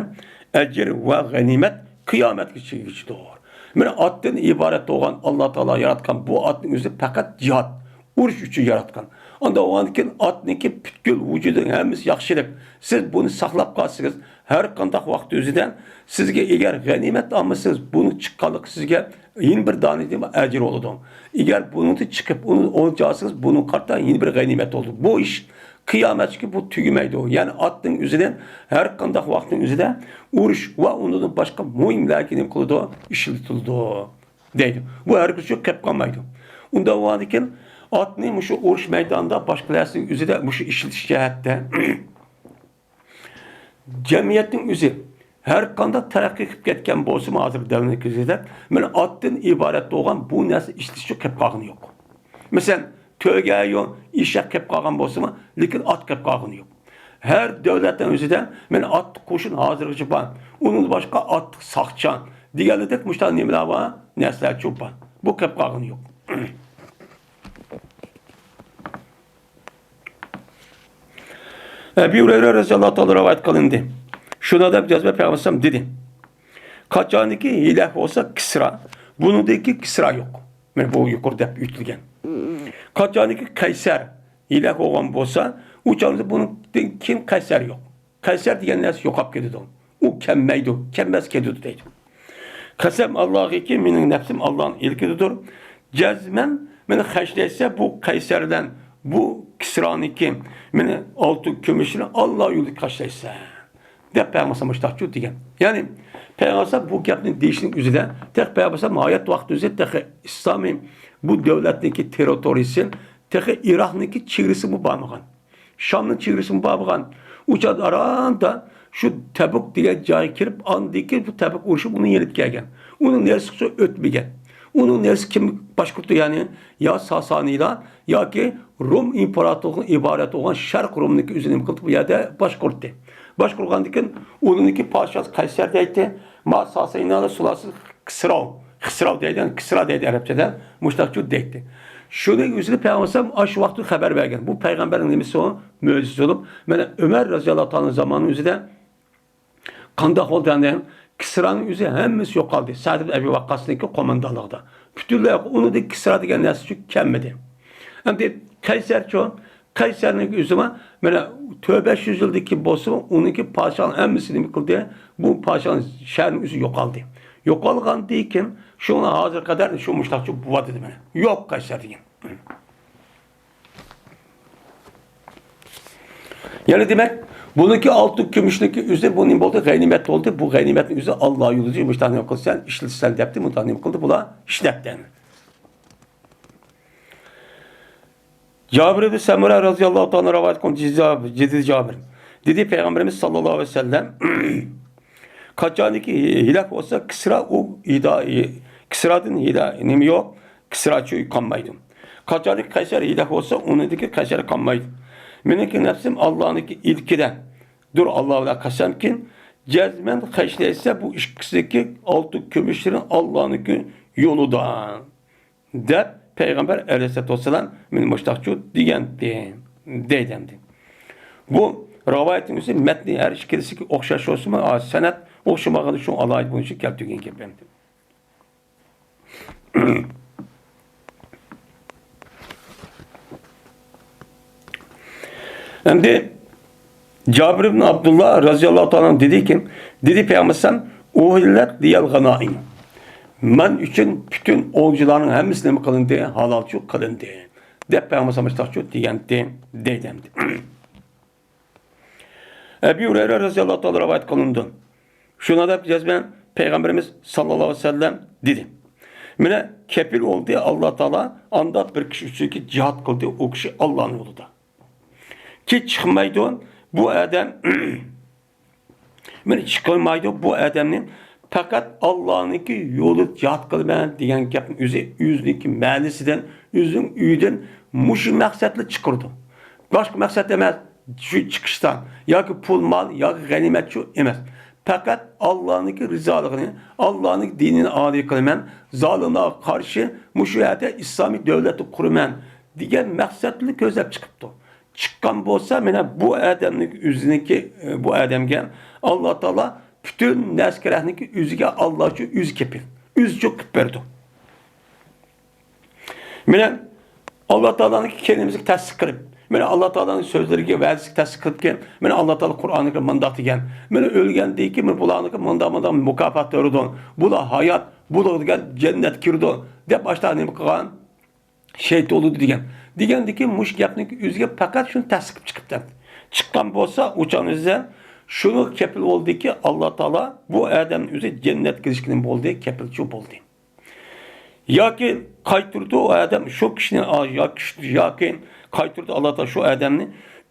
ئەجىر ۋە غەنىيمەت قىيامەتكە چىگىلگۈچىدۇر. مانا ئاتتىن ئىبارەت بولغان ئاللا تائالا ياراتقان بۇ ئاتنىڭ ئۆزى پەقەت جىھاد، ئۇرۇش ئۈچۈن ياراتقان. ئاندىن ئۇنىڭدىن كېيىن ئاتنىڭكى پۈتكۈل ۋۇجۇدىنىڭ ھەممىسى ياخشىلىق. سىز بۇنى ساقلاپ قالسىڭىز، ھەر قانداق ۋاقىت ئۆزىدە سىزگە ئەگەر غەنىيمەت ئالمىسىڭىز، بۇنىڭ چىققانلىقى سىزگە يەنە بىر دانە ئەجىر بولىدۇ. ئەگەر بۇنىڭدىن چىقىپ، ئۇنى ئولجا ئالسىڭىز، بۇنىڭغا قارىتا يەنە بىر غەنىيمەت بولىدۇ. بۇ ئىش قىيامەتكىچە بۇ تۈگىمەيدۇ. يەنى ئاتنىڭ ئۆزىدىن ھەر قانداق ۋاقىتنىڭ ئۆزىدە ئۇرۇش ۋە ئۇنىڭدىن باشقا مۇھىم نەرسىگە نېمە قىلىدۇ؟ ئىشلىتىلىدۇ، دەيدۇ. بۇ ھەرگىز شۇ قېلىپ قالمايدۇ. ئۇنداق بولغاندىكىن ئاتنى مۇشۇ ئۇرۇش مەيدانىدا باشقا نەرسىنىڭ ئۆزىدە مۇشۇ ئىشلىتىش جەھەتتە جەمئىيەتنىڭ ئۆزى ھەر قانداق تەرەققىي قىلىپ كەتكەن بولسىمۇ، ھازىر دەۋرنىڭ كىرىزىسىدە مانا ئاتتىن ئىبارەت بولغان بۇ نەرسە ئىشلىتىشى قېلىپ قالغىنى يوق. مەسىلەن، تۆگە يو-، ئېشەك قېلىپ قالغان بولسىمۇ، لېكىن ئات قېلىپ قالغىنى يوق. ھەر دۆلەتنىڭ ئۆزىدە مانا ئاتلىق قوشۇن ھازىرغىچە بار. ئۇنىڭدىن باشقا ئاتلىق ساقچى دېگەنلىك مۇشۇنداق نېمىلەر بار، نەرسىلەر چوپ بار. بۇ قېلىپ قالغىنى يوق. ئەبى ھۇرەيرە رەزىياللاھۇ تائالا رىۋايەت قىلىندى. شۇنى دەپ يازما پەيغەمبەر دېدى. قاچانكى ھىلەك بولسا كىسرا، بۇنىڭدىكى كىسرا يوق. مانا بۇ يۇقىرىدا دەپ ئۆتۈلگەن. قاچانكى قەيسەر ھىلەك بولغان بولسا، ئۇ چاغدا بۇنىڭدىن كېيىن قەيسەر يوق. قەيسەر دېگەن نەرسە يوقاپ كېتىدۇ. ئۇ كەلمەيدۇ، كەلمەس كېتىدۇ دەيدۇ. قەسەم ئاللاغىكى، مېنىڭ نەپسىم ئاللانىڭ ئىلكىدىدۇر. جەزمەن مېنى خەجلەيسە، بۇ قەيسەردىن، بۇ كىسرانىكى، مېنى ئالتۇن كۈمۈشنى ئاللا يولىدا خەجلەيسە، دەپ پەيغەمبەر مۇشتاقچۇ دېگەن. يەنى پەيغەمبەر بۇ گەپنى دېيىشنىڭ ئۆزىدە، تېخى پەيغەمبەر ھايات ۋاقتى ئۆزى تېخى ئىسلامىي بۇ دۆلەتنىڭكى تېررىتورىيىسى، تېخى ئىراقنىڭكى چېگرىسىمۇ بارمىغان. شامنىڭ چېگرىسىمۇ بار بولغان. ئۇ چاغدا ئاراندا شۇ تەبۇك دېگەن جايغا كىرىپ، ئاندىن كېيىن بۇ تەبۇك ئۇرۇشى ئۇنى يېنىپ كەلگەن. ئۇنىڭ نېرىسىغىچە ئۆتمىگەن. ئۇنىڭ نېرىسى كىم باشقۇرتتى، يەنى يا ساسانىيلار ياكى روم ئىمپېراتورلۇقىدىن ئىبارەت بولغان شەرق رومنىڭكى ئۆزى نېمە قىلدى، بۇ يەردە باشقۇرتتى. باشقۇرغاندىن كېيىن ئۇنىڭكى پادىشاھى قەيسەر دەيتتى، ما ساسانىيلار سۇلالىسى كىسرا، خىسرا دەيدۇ، كىسرا دەيدۇ ئەرەبچىدە، مۇشتاقچۇ دەيتتى. شۇنىڭ ئۆزىنى پەيغەمبەر ئاشۇ ۋاقىتتا خەۋەر بەرگەن. بۇ پەيغەمبەرنىڭ نېمىسى ئۇ؟ مۆجىزىسى بولۇپ، مانا ئۆمەر رەزىياللاھۇ تائالا زامانىنىڭ ئۆزىدە قانداق بولدى ئەمدى؟ كىسرانىڭ ئۆزى ھەممىسى يوقالدى. سەئد ئىبن ئەبى ۋەققاسنىڭكى قوماندانلىقىدا. پۈتۈنلەي يوق. ئۇنىڭدىن كىسرا دېگەن نەرسە شۇ كەلمىدى. ئەمدى قەيسەرچۇ؟ قەيسەرنىڭ ئۆزىمۇ مانا تۆت بەش يۈز يىلدىن كېيىن بولسىمۇ، ئۇنىڭكى پادىشاھنىڭ ھەممىسى نېمە قىلدى؟ بۇ پادىشاھنىڭ شەھىرىنىڭ ئۆزى يوقالدى. يوقالغاندىن كېيىن شۇڭا ھازىرغا قەدەر شۇ مۇشتاقچۇ بولۇۋاتىدۇ مانا. يوق قەيسەر دېگەن. يەنى دېمەك، بۇنىڭكى ئالتۇن كۈمۈشنىڭكى ئۆزى بۇ نېمە بولدى؟ غەنىيمەت بولدى. بۇ غەنىيمەتنىڭ ئۆزى ئاللا يولىدا مۇشتاق نېمە قىلسەن، ئىشلىتىسەن دەپتى، مۇنداق نېمە قىلدى، بۇلار ئىشلەپتى. جابىر ئىبن سەمۇرە رەزىياللاھۇ تائالا رىۋايەت قىلغان جىزا-، جىددىي جابىر. دېدى، پەيغەمبىرىمىز ساللاللاھۇ ئەلەيھى ۋەسەللەم، قاچانكى ھىلاك بولسا كىسرا، ئۇ ئىدا-، كىسرادىن ھىلا-، نېمە يوق، كىسراچۇ قالمايدۇ. قاچانكى قەيسەر ھىلاك بولسا، ئۇنىڭدىكى قەيسەر قالمايدۇ. مېنىڭكى نەپسىم ئاللانىڭكى ئىلكىدە دۇر، ئاللا بىلەن قەسەمكى، جەزمەن خەجلەيسە، بۇ ئىككىسىدىكى ئالتۇن كۈمۈشلىرى ئاللانىڭكى يولىدا. دەپ پەيغەمبەر ئەلەيھىسسالاتۇ ۋەسسالام مېنى مۇشتاقچۇ دېگەنتى، دەيدۇ ئەمدى. بۇ رىۋايەتنىڭ ئۆزى مەتنى ھەر ئىككىلىسىگە ئوخشاش بولسىمۇ، سەنەد ئوخشىمىغىنى شۇ ئالاھىدە بۇنىڭ ئۈچۈن كەلتۈرگەن گەپ ئەمدى. ئەمدى جابىر ئىبن ئابدۇللا رەزىياللاھۇ تائالا ئەنھۇ دېدىكى، دېدى پەيغەمبەر ئەلەيھىسسالام، «ئۇھىللەت لىيەل غەنائىم. مەن ئۈچۈن پۈتۈن ئولجىلارنىڭ ھەممىسى نېمە قىلىندى؟ ھالالچۇ قىلىندى.» دەپ پەيغەمبەر مۇشۇنداقچۇ دېگەنتى، دەيدۇ ئەمدى. ئەبى ھۇرەيرە رەزىياللاھۇ تائالا رىۋايەت قىلىنىدۇ. شۇنىڭ دەپ جەزمەن پەيغەمبىرىمىز ساللاللاھۇ ئەلەيھى ۋەسەللەم دېدى، مانا كەپىل بولدى ئاللا تائالا، ئاندا بىر كىشى ئۈچۈنكى جىھاد قىلدى، ئۇ كىشى ئاللانىڭ يولىدا. كېيىن چىقمايدۇ بۇ ئادەم، مانا چىقمايدۇ بۇ ئادەمنى، پەقەت ئاللانىڭكى يولىدا جىھاد قىلىمەن دېگەن گەپنى ئۆزى، ئۆزىنىڭكى مەھەللىسىدىن، ئۆزىنىڭ ئۆيىدىن مۇشۇ مەقسەتلا چىقىرىدۇ. باشقا مەقسەت ئەمەس شۇ چىقىشتا، ياكى پۇل مال ياكى غەنىيمەت شۇ ئەمەس. پەقەت ئاللانىڭكى رىزالىقىنى، ئاللانىڭ دىنىنى ئالىي قىلىمەن، زالىملارغا قارشى مۇشۇ يەردە ئىسلامىي دۆلەتنى قۇرىمەن دېگەن مەقسەتنى كۆزلەپ چىقىپتۇ. چىققان بولسا، مانا بۇ ئادەمنىڭ ئۆزىنىڭكى، بۇ ئادەمگە ئاللا تائالا پۈتۈن نەرسە كېرەكنىكى ئۆزىگە ئاللا ئۈچۈن ئۆزى كېپىل، ئۆزى ئۈچۈن قىلىپ بېرىدۇ. مانا ئاللا تائالانىڭ كەلىمىسىگە تەستىق قىلىپ، مانا ئاللا تائالانىڭ سۆزلىرىگە، ۋەدىسىگە تەستىق قىلىپكەن، مانا ئاللا تائالا قۇرئاندا مۇنداق دېگەن، مانا ئۆلگەندىن كېيىن مانا بۇلارنىڭكى مۇنداق، مۇنداق مۇكاپات بېرىدۇ، بۇلار ھايات، بۇلار دېگەن جەننەتكە كىرىدۇ دەپ ئاشتا نېمە قىلغان؟ شېھىت بولىدۇ دېگەن. دېگەندىكىن مۇشۇ گەپنىڭ ئۆزىگە پەقەت شۇنى تەستىقلاپ چىقىپتۇ. چىققان بولسا، ئۇ چاغنىڭ ئۆزىدە شۇنىڭغا كەپىل بولدىكى، ئاللا تائالا بۇ ئادەمنىڭ ئۆزى جەننەتكە كىرىشكە نېمە بولدى؟ كەپىلچى بولدى. ياكى قايتۇردى ئۇ ئادەم شۇ كىشىنى، ياكى، ياكى قايتۇردى ئاللا تائالا شۇ ئادەمنى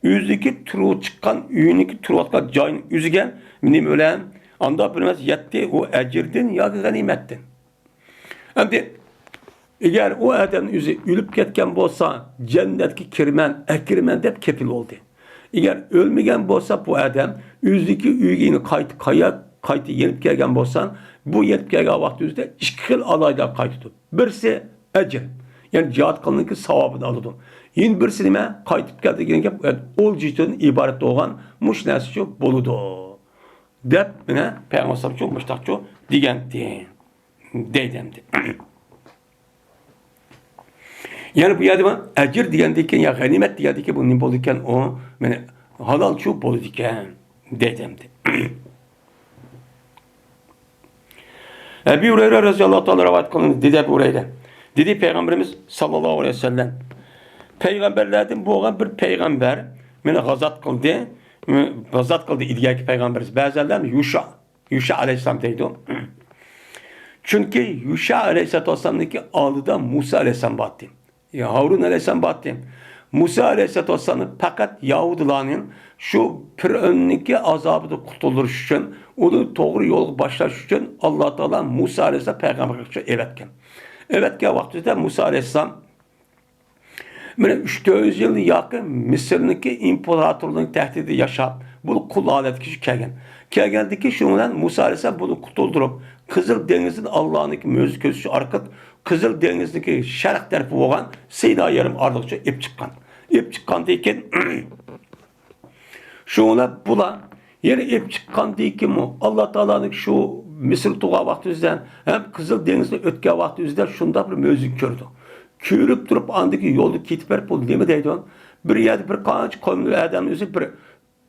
ئۆزىنىڭكى تۇرۇپ چىققان ئۆيىنىڭكى تۇرۇۋاتقان جايىنىڭ ئۆزىگە نېمە بىلەن؟ ئاندا بىر ئەمەس يەتتە، ئۇ ئەجىردىن ياكى غەنىيمەتتىن. ئەمدى ئەگەر ئۇ ئادەمنىڭ ئۆزى ئۆلۈپ كەتكەن بولسا، جەننەتكە كىرىمەن، ئەكىرىمەن دەپ كېپىل بولدى. ئەگەر ئۆلمىگەن بولسا، بۇ ئادەم ئۆزىدىكى ئۆيىگە يەنە قايتا، قايا-، قايتا يېنىپ كەلگەن بولسا، بۇ يېنىپ كەلگەن ۋاقتى ئۆزىدە ئىككى خىل ئالاھىدە قايتىدۇ. بىرسى ئەجىر، يەنى جىھاد قىلغىنىڭكى ساۋابىنى ئالىدۇ. يەنە بىرسى نېمە؟ قايتىپ كەلدى دېگەن گەپ ئولجىدىن ئىبارەت بولغان مۇشۇ نەرسىچۇ بولىدۇ، دەپ مانا پەيغەمبەر ئەلەيھىسسالامچۇ مۇشۇنداقچۇ دېگەنتى، دەيدۇ ئەمدى. يەنى بۇ يەردە مانا ئەجىر دېگەندىن كېيىن يا غەنىيمەت دېگەندىن كېيىن بۇ نېمە بولىدىكەن؟ ئۇ مانا ھالالچۇ بولىدىكەن، دەيدۇ ئەمدى. ئەبى ھۇرەيرە رەزىياللاھۇ تائالا رىۋايەت قىلىندى، دېدى ئەبۇ ھۇرەيرە، دېدى پەيغەمبىرىمىز ساللاللاھۇ ئەلەيھى ۋەسەللەم، پەيغەمبەرلەردىن بولغان بىر پەيغەمبەر مانا غازات قىلدى، غازات قىلدى ئىلگەركى پەيغەمبىرىمىز، بەزەنلەر يۇشا، يۇشا ئەلەيھىسسالام دەيدۇ. چۈنكى يۇشا ئەلەيھىسسالاتۇ ۋەسسالامنىڭكى ئالدىدا مۇسا ئەلەيھىسسالام بارتى. يا ھارۇن ئەلەيھىسسالام بارتى. مۇسا ئەلەيھىسسالاتۇ ۋەسسالامنى پەقەت يەھۇدىيلارنى شۇ پىرئەۋننىڭكى ئازابىدىن قۇتۇلدۇرۇش ئۈچۈن، ئۇنى توغرا يولغا باشلاش ئۈچۈن ئاللا تائالا مۇسا ئەلەيھىسسالام پەيغەمبەرلىككە ئەۋەتكەن. ئەۋەتكەن ۋاقتىدا مۇسا ئەلەيھىسسالام مانا ئۈچ تۆت يۈز يىل ياقى مىسىرنىڭكى ئىمپېراتورلۇقىنىڭ تەھتىدىدە ياشاپ، بۇ قۇل ھالەتكە كەلگەن. كەلگەندىكى شۇنىڭ بىلەن مۇسا ئەلەيھىسسالام بۇنى قۇتۇلدۇرۇپ، قىزىل دېڭىزدىن ئاللانىڭكى مۆجىزە كۆرسىتىشى ئارقىلىق قىزىل دېڭىزنىڭكى شەرق تەرىپى بولغان سىنا يېرىم ئارىلىغىچە ئېلىپ چىققان. ئېلىپ چىققاندىن كېيىن شۇڭا بۇلار يەنە ئېلىپ چىققاندىن كېيىنمۇ ئاللا تائالانىڭ شۇ مىسىر تۇغان ۋاقتى ئۆزىدە ھەم قىزىل دېڭىزنى ئۆتكەن ۋاقتى ئۆزىدە شۇنداق بىر مۆجىزە كۆرىدۇ. كۆرۈپ تۇرۇپ ئاندىكى يولدا كېتىپ بېرىپ بۇ نېمە دەيدۇ؟ بىر يەردە بىر قانچە قوملۇق ئادەمنىڭ ئۆزى بىر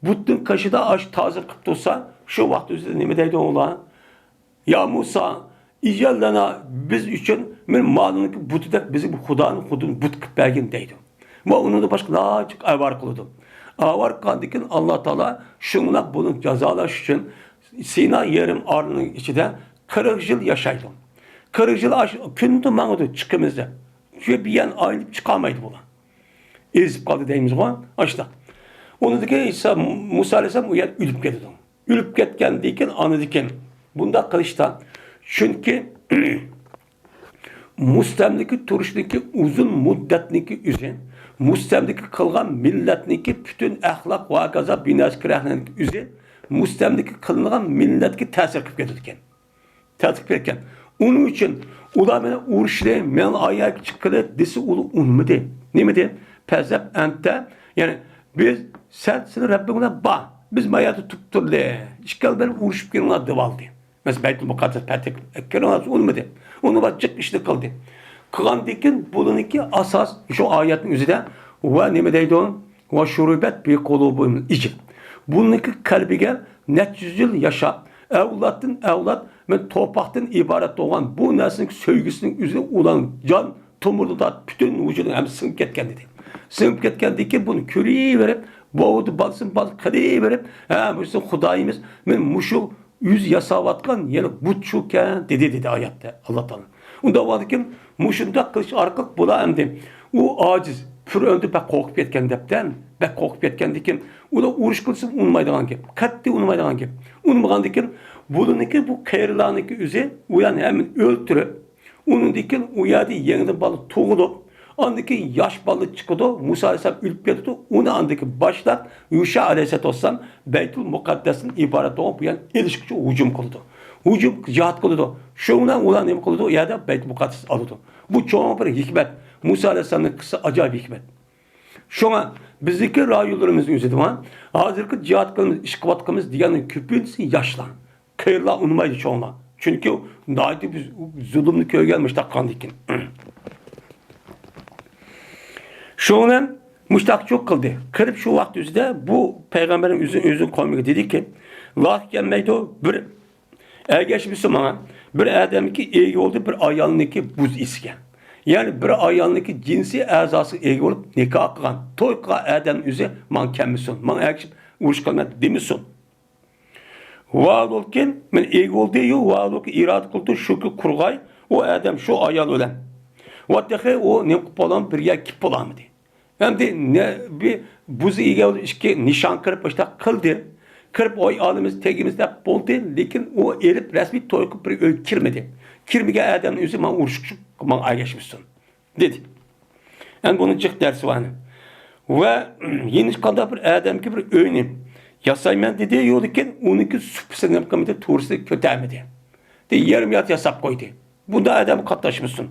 بۇتنىڭ قېشىدا ئاش تازا قىلىپ تۇرسا، شۇ ۋاقىت ئۆزىدە نېمە دەيدۇ ئۇلار؟ يا مۇسا، ئىجئەل لەنا، بىز ئۈچۈن مىن مالىنىڭكى بۇتىدەك بىزگە بۇ خۇدانىڭ خۇدىنى بۇت قىلىپ بەرگىن دەيدۇ. ۋە ئۇنىڭدىن باشقا ناچىك ئاۋارە قىلىدۇ. ئاۋارە قىلغاندىن كېيىن ئاللا تائالا شۇڭلار بۇنى جازالاش ئۈچۈن سىنا يېرىم ئارىلىنىڭ ئىچىدە قىرىق يىل ياشايدۇ. قىرىق يىل ئاش-، كۈندە ماڭىدۇ، چىقىمىز دەپ. شۇ بىيان ئايلىنىپ چىقالمايدۇ بۇلار. ئېزىپ قالدى دەيمىزغۇ، ئاشۇنداق. ئۇنىڭدىن كېيىن ئىسا، مۇسا ئەلەيھىسسالام ئۇ يەردە ئۆلۈپ كېتىدۇ. ئۆلۈپ كەتكەندىن كېيىن ئانىدىكىن بۇنداق قىلىشتا، چۈنكى مۇستەملىكە تۇرۇشنىڭكى ئۇزۇن مۇددەتنىڭكى ئۆزى، مۇستەملىكە قىلغان مىللەتنىڭكى پۈتۈن ئەخلاق ۋە ھاكازا بىناسى كېرەكلىكنىڭكى ئۆزى مۇستەملىكە قىلىنغان مىللەتكە تەسىر قىلىپ كېتىدىكەن. تەسىر قىلىپ كەتكەن. ئۇنىڭ ئۈچۈن ئۇلار مېنى ئۇرۇشلى، مېنى ئاياغ چىققىلى دېسە، ئۇلار ئۇنىمىدى. نېمە دېدى؟ پەزەب ئەنتە، يەنى بىز، سەن، سېنىڭ رەببىڭ بىلەن بار. بىز ما يەردە تۇرۇپ تۇرلى. ئىككىڭلار بىلەن ئۇرۇشۇپ كېلىڭلار دېۋالدى. مەسىلەن، بەيتۇل مۇقەددەس پەتھى كىرىڭلار دېسە ئۇنىمىدى. ئۇنى بار جىق ئىشنى قىلدى. قىلغاندىن كېيىن بۇنىڭكى ئاساس شۇ ئايەتنىڭ ئۆزىدە ۋە نېمە دەيدۇ؟ ۋە شۇرىبەت بى قۇلۇبىھىمۇل ئىجل. بۇنىڭكى قەلبىگە نەچچە يۈز يىل ياشاپ، ئەۋلادتىن ئەۋلاد مەن توپاقتىن ئىبارەت بولغان بۇ نەرسىنىڭ سۆيگۈسىنىڭ ئۆزى ئۇلارنىڭ جان تومۇردا پۈتۈن ۋۇجۇدى ھەم سىڭىپ كەتكەن دېدى. سىڭىپ كەتكەندىن كېيىن بۇنى كۆرۈۋېرىپ، بولدى بالىسىنى بال قىلىۋېرىپ، ھە، بۇ سىزنىڭ خۇدايىمىز، مەن مۇشۇ ئۆز ياساۋاتقان يەنە بۇت شۇكەن دېدى، دېدى ئايەتتە ئاللا تائالا. ئۇنداق بولغاندىكىن مۇشۇنداق قىلىش ئارقىلىق بۇلار ئەمدى ئۇ ئاجىز پىرئەندە بەك قورقۇپ كەتكەن دەپتە، بەك قورقۇپ كەتكەندىكىن ئۇلار ئۇرۇش قىلسا ئۇنىمايدىغان گەپ، قەتئىي ئۇنىمايدىغان گەپ. ئۇنىمىغاندىكىن بۇلىنىكى بۇ قېرىلارنىكى ئۆزى ئۇلارنى ھەممىنى ئۆلتۈرۈپ، ئۇنىڭدىن كېيىن ئۇ يەردە يېڭىدىن بالا تۇغۇلۇپ، ئاندىن كېيىن ياش بالا چىقىدۇ، مۇسا ئەلەيھىسسالام ئۆلۈپ كېتىدۇ، ئۇنى ئاندىن كېيىن باشلاپ يۇشا ئەلەيھىسسالام بەيتۇل مۇقەددەستىن ئىبارەت بولغان بۇ يەرنى ئېلىشقىچە ھۇجۇم قىلىدۇ. ھۇجۇم جىھاد قىلىدۇ. شۇ بىلەن ئۇلار نېمە قىلىدۇ؟ ئۇ يەردە بەيتۇل مۇقەددەس ئالىدۇ. بۇ چوڭ بىر ھېكمەت. مۇسا ئەلەيھىسسالامنىڭ قىسسىسى ئاجايىپ ھېكمەت. شۇڭا بىزنىڭكى رايونلىرىمىزنىڭ ئۆزىدىمۇ ھازىرقى جىھاد قىلىمىز، ئىش قىلىۋاتقىنىمىز دېگەننىڭ كۆپىنچىسى ياشلار. قېرىلار ئۇنىمايدۇ چوڭلار. چۈنكى ناھايىتى بىز زۇلۇمنى كۆرگەن مۇشۇنداق قىلغاندىكىن. شۇڭا مۇشۇنداق چوق قىلدى. قىلىپ شۇ ۋاقىت ئۆزىدە بۇ پەيغەمبەرنىڭ ئۆزى، ئۆزىنىڭ قومىغا دېدىكى، لايىق كەلمەيدۇ، بىر ئەگەشمىسۇن ماڭا. بىر ئادەمنىڭكى ئىگە بولدى، بىر ئايالنىڭكى بۇز ئېسىگە. يەنى بىر ئايالنىڭكى جىنسىي ئەزاسىغا ئىگە بولۇپ نىكاھ قىلغان، توي قىلغان ئادەمنىڭ ئۆزى ماڭا كەلمىسۇن، ماڭا ئەگىشىپ ئۇرۇش قىلىمەن دېمىسۇن. ۋالىكىن، مەن ئىگە بولدى، يو، ۋالىكىن ئىرادە قىلدى، شۇكى قۇرغاي، ئۇ ئادەم شۇ ئايال بىلەن. ۋە تېخى ئۇ نېمە قىلىپ بولالمىدى، بىر يەرگە كېلىپ بولالمىدى. ئەمدى نە-، بىر بۇز ئىگە بولدى، ئىككى نىشان قىلىپ، مۇشۇنداق قىلدى. قىلىپ، ئوي ئالىمىز، تېگىمىز دەپ بولدى، لېكىن ئۇ ئېلىپ رەسمىي توي قىلىپ بىر ئۆيگە كىرمىدى. كىرمىگەن ئادەمنىڭ ئۆزى ماڭا ئۇرۇشۇپ، ماڭا ئەگەشمىسۇن. دېدى. ئەمدى بۇنىڭ جىق دەرسى بار. ۋە يەنە قانداق بىر ئادەمگە بىر ئۆينى ياسايمەن دېدى، يولىكىن ئۇنىڭكى سۇپىسى نېمە قىلمىدى، تورىسىنى كۆتەرمىدى. دە يېرىم يات ياساپ قويدى. بۇنداق ئادەمگە قاتناشمىسۇن.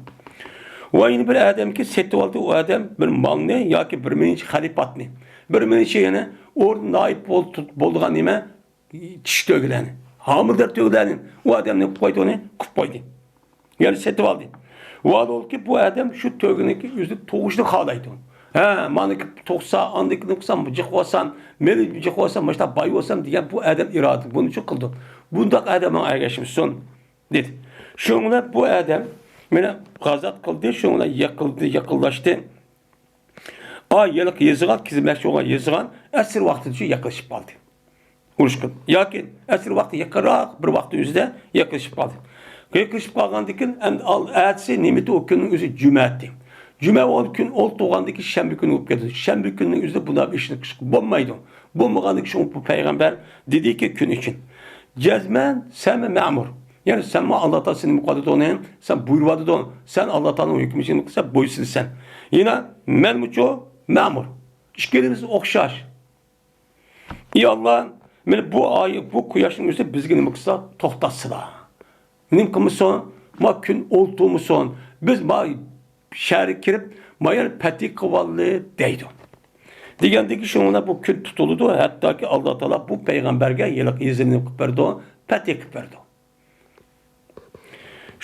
ۋە يەنە بىر ئادەمگە سېتىۋالدى، ئۇ ئادەم بىر مالنى ياكى بىر مىنچە خەلىپاتنى، بىر مىنچە يەنە ئوردا نائىب بول-، بولىدىغان نېمە، چىش تۆگىلەرنى، ھامىلىدار تۆگىلەرنى، ئۇ ئادەمنى قويدى، ئۇنى قىپ قويدى. يەنى سېتىۋالدى. ۋالىكى بۇ ئادەم شۇ تۆگىنىڭكى ئۆزى تۇغۇشنى خالايدۇ. ھە، مانا تۇغسا، ئاندىن كېيىن قىلسام، جىق بولسام، مېلى جىق بولسام، ماشتا باي بولسام دېگەن بۇ ئادەم ئىرادە، بۇنى شۇ قىلدى. بۇنداق ئادەم ماڭا ئەگەشمىسۇن، دېدى. شۇنىڭ بىلەن بۇ ئادەم مېنى غازات قىلدى، شۇنىڭ بىلەن يېقىلدى، يېقىنلاشتى. ئا، ھېلىقى يېزىغان، كىزمەكچى بولغان يېزىغان ئەسىر ۋاقتىدا شۇ يېقىنلىشىپ قالدى. ئۇرۇشقا. ياكى ئەسىر ۋاقتى يېقىنراق بىر ۋاقىتنىڭ ئۆزىدە يېقىنلىشىپ قالدى. يېقىنلىشىپ قالغاندىن كېيىن، ئەمدى ئال-، ئەتىسى نېمىتى ئۇ كۈننىڭ ئۆزى جۈمە ئىدى. جۈمە بولغان كۈن ئولتۇرغاندىن كېيىن شەنبە كۈنى بولۇپ كەتتى. شەنبە كۈننىڭ ئۆزىدە بۇنداق بىر ئىشنى قىلىشقا بولمايدۇ. بولمىغاندىن كېيىن شۇ بۇ پەيغەمبەر دېدىكى كۈن ئۈچۈن، جەزمەن سەن مەمۇر. يەنى سەنمۇ ئاللا تائالا سېنى نېمە قىلىۋاتىدۇ، سەن بۇيرۇۋاتىدۇ. سەن ئاللا تائالانىڭ ھۆكمىنى قىلسا بويسۇنىسەن. يەنە مەنمۇچۇ مەمۇر. ئىككىلىمىز ئوخشاش. ئى ئاللا، مانا بۇ ئاي، بۇ قۇياشنىڭ ئۆزى بىزگە نېمە قىلسا، توختاتسىلا. نېمە قىلمىسۇن، ما كۈن ئولتۇرمىسۇن. بىز ما شەھەرگە كىرىپ، ما يەرنى پەتھى قىلىۋاللى دەيدۇ. دېگەندىن كېيىن شۇنىڭ بىلەن بۇ كۈن تۇتۇلىدۇ. ھەتتاكى ئاللا تائالا بۇ پەيغەمبەرگە ھېلىقى يېزىنى نېمە قىلىپ بېرىدۇ، پەتھى قىلىپ بېرىدۇ.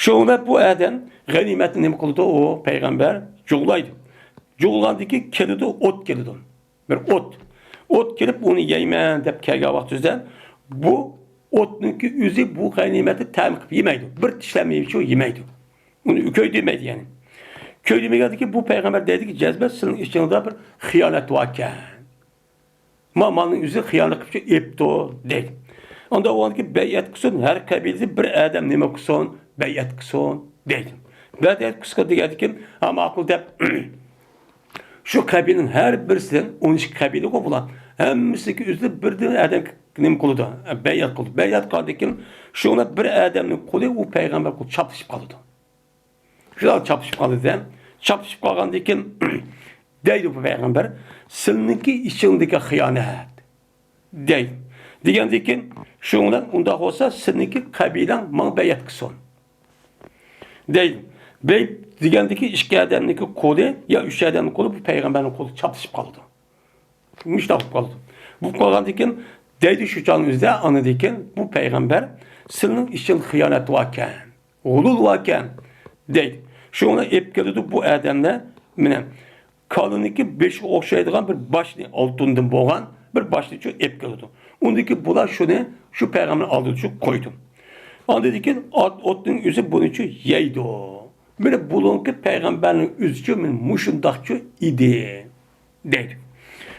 شۇنىڭ بىلەن بۇ ئادەم غەنىيمەتنى نېمە قىلىدۇ؟ ئۇ پەيغەمبەر جۇغلايدۇ. جۇغلىغاندىن كېيىن كېلىدۇ، ئوت كېلىدۇ. بىر ئوت. ئوت كېلىپ، ئۇنى يەيمەن دەپ كەلگەن ۋاقتىدا بۇ ئوتنىڭكى ئۆزى بۇ غەنىيمەتنى تەم قىلىپ يېمەيدۇ. بىر تىشلەم يېيىشى يېمەيدۇ. ئۇنى كۆيدۈرمەيدۇ يەنى. كۆيدۈرمىگەندىن كېيىن بۇ پەيغەمبەر دەيدىكى، جەزمەن سىزنىڭ ئىچىڭىزدە بىر خىيانەت باركەن. ما مالنىڭ ئۆزى خىيانەت قىلىپ ئېپتۇ دەيدۇ. ئاندا ئۇنىڭكى بەيئەت قىلسۇن، ھەر قەبىلىدىن بىر ئادەم نېمە قىلسۇن، بەيئەت قىلسۇن دەيدۇ. بەيئەت قىلسا دېگەندىكىن، ھە، ماقۇل دەپ، شۇ قەبىلىنىڭ ھەر بىرسىدىن، ئون ئىككى قەبىلىغۇ بۇلار، ھەممىسىنىڭكى ئۆزىدىن بىردىن ئادەم نېمە قىلىدۇ، بەيئەت قىلىدۇ. بەيئەت قىلغاندىكىن، شۇنىڭ بىر ئادەمنىڭ قولى ئۇ پەيغەمبەر قولى چاپلىشىپ قالىدۇ. شۇنداق چاپلىشىپ قالىدۇ. چاپلىشىپ قالغاندىن كېيىن دەيدۇ بۇ پەيغەمبەر، سىلىنىڭكى ئىچىڭدىكى خىيانەت دەيدۇ. دېگەندىن كېيىن، شۇنىڭ بىلەن ئۇنداق بولسا، سىلىنىڭكى قەبىلەڭ ماڭا بەيئەت قىلسۇن دەيدۇ. بەي-، دېگەندىن كېيىن ئىككى ئادەمنىڭكى قولى يا ئۈچ ئادەمنىڭ قولى بۇ پەيغەمبەرنىڭ قولى چاپلىشىپ قالىدۇ. مۇشۇنداق بولۇپ قالىدۇ. بولۇپ قالغاندىن كېيىن دەيدۇ شۇ چاغنىڭ ئۆزىدە، ئاندىن كېيىن بۇ پەيغەمبەر، سىلىنىڭ ئىچىڭدە خىيانەت باركەن، غۇلۇل باركەن دەيدۇ. شۇنى ئېلىپ كېلىدۇ بۇ ئادەملەر، مانا، كالىنىڭكى بېشىغا ئوخشايدىغان بىر باشنى، ئالتۇندىن بولغان بىر باشنى شۇ ئېلىپ كېلىدۇ. ئۇندىن كېيىن بۇلار شۇنى شۇ پەيغەمبەرنىڭ ئالدىدا شۇ قويىدۇ. ئاندىن كېيىن ئات-، ئوتنىڭ ئۆزى بۇنى شۇ يەيدۇ. بىر بۇلۇنقى پەيغەمبەرنىڭ ئۆزىچۇ مانا مۇشۇنداقچۇ ئىدى، دەيدۇ.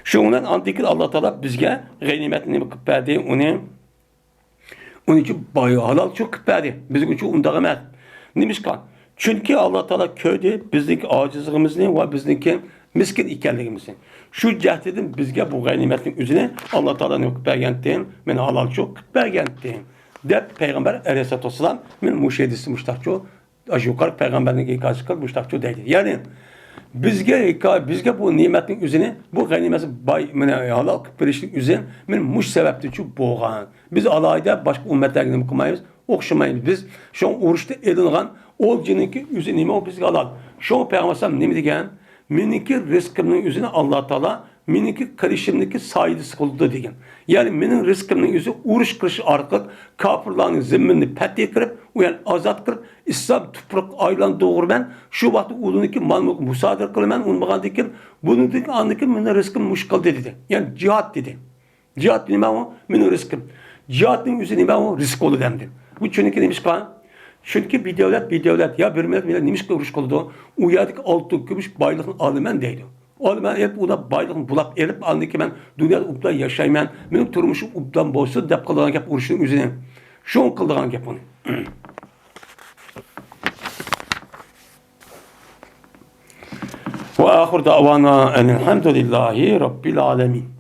شۇنىڭ بىلەن ئاندىن كېيىن ئاللا تائالا بىزگە غەنىيمەتنى نېمە قىلىپ بەردى؟ ئۇنى، ئۇنىچۇ باي ھالالچۇ قىلىپ بەردى. بىزگىچۇ ئۇنداق ئەمەس. نېمىشقا؟ چۈنكى ئاللا تائالا كۆردى بىزنىڭكى ئاجىزلىقىمىزنى ۋە بىزنىڭكى مىسكىن ئىكەنلىكىمىزنى. شۇ جەھەتتىن بىزگە بۇ غەنىيمەتنىڭ ئۆزىنى ئاللا تائالا نېمە قىلىپ بەرگەنتى؟ مانا ھالالچۇ قىلىپ بەرگەنتى، دەپ پەيغەمبەر ئەلەيھىسسالاتۇ ۋەسسالام مانا مۇشۇ ھەدىستە مۇشۇنداقچۇ، ئاشۇ يۇقىرى پەيغەمبەرنىڭ ھېكايىسى قىلىپ مۇشۇنداقچۇ دەيدۇ. يەنى بىزگە ھېكايە، بىزگە بۇ نېمەتنىڭ ئۆزىنى، بۇ غەنىيمەتنى باي، مانا ھالال قىلىپ بېرىشنىڭ ئۆزى مانا مۇشۇ سەۋەبتىنچۇ بولغان. بىز ئالاھىدە باشقا ئۈممەتلەرگە نېمە قىلمايمىز؟ ئوخشىمايمىز. بىز شۇڭا ئۇرۇشتا ئېلىنغان ئولجىنىڭكى ئۆزى نېمە، ئۇ بىزگە ھالال. شۇڭا پەيغەمبەر ئەلەيھىسسالام نېمە دېگەن؟ مېنىڭكى رىزقىمنىڭ ئۆزىنى ئاللا تائالا مېنىڭكى قىلىشىمنىڭكى سايىسى قىلىدۇ دېگەن. يەنى مېنىڭ رىزقىمنىڭ ئۆزى ئۇرۇش قىلىش ئارقىلىق كاپىرلارنىڭ زېمىنىنى پەتھى قىلىپ، ئۇ يەرنى ئازاد قىلىپ، ئىسلام تۇپرىقىغا ئايلاندۇرىمەن. شۇ ۋاقىتتا ئۇلارنىڭكى مال مۈلكىنى مۇسادىرە قىلىمەن، ئۇنىمىغاندىن كېيىن بۇنىڭدىن ئاندىن كېيىن مېنىڭ رىزقىم مۇشۇ قىلدى دېدى. يەنى جىھاد دېدى. جىھاد نېمە ئۇ؟ مېنىڭ رىزقىم. جىھادنىڭ ئۆزى نېمە ئۇ؟ رىزىق بولىدۇ ئەمدى. بۇ چۈنكى نېمىشقا؟ چۈنكى بىر دۆلەت، بىر دۆلەت يا بىر مىللەت، مىللەت نېمىشقا ئۇرۇش قىلىدۇ؟ ئۇ يەردىكى ئالتۇن، كۈمۈش بايلىقنى ئالىمەن دەيدۇ. ئالىمەن ئېلىپ، ئۇدا بايلىقنى بۇلاپ ئېلىپ، ئاندىن كېيىن مەن دۇنيادا ئوبدان ياشايمەن، مېنىڭ تۇرمۇشۇم ئوبدان بولسۇن دەپ قىلىدىغان گەپ ئۇرۇشنىڭ ئۆزىنى. شۇڭا قىلىدىغان گەپ ئۇنى. وآخر دعوانا أن الحمد لله رب العالمين.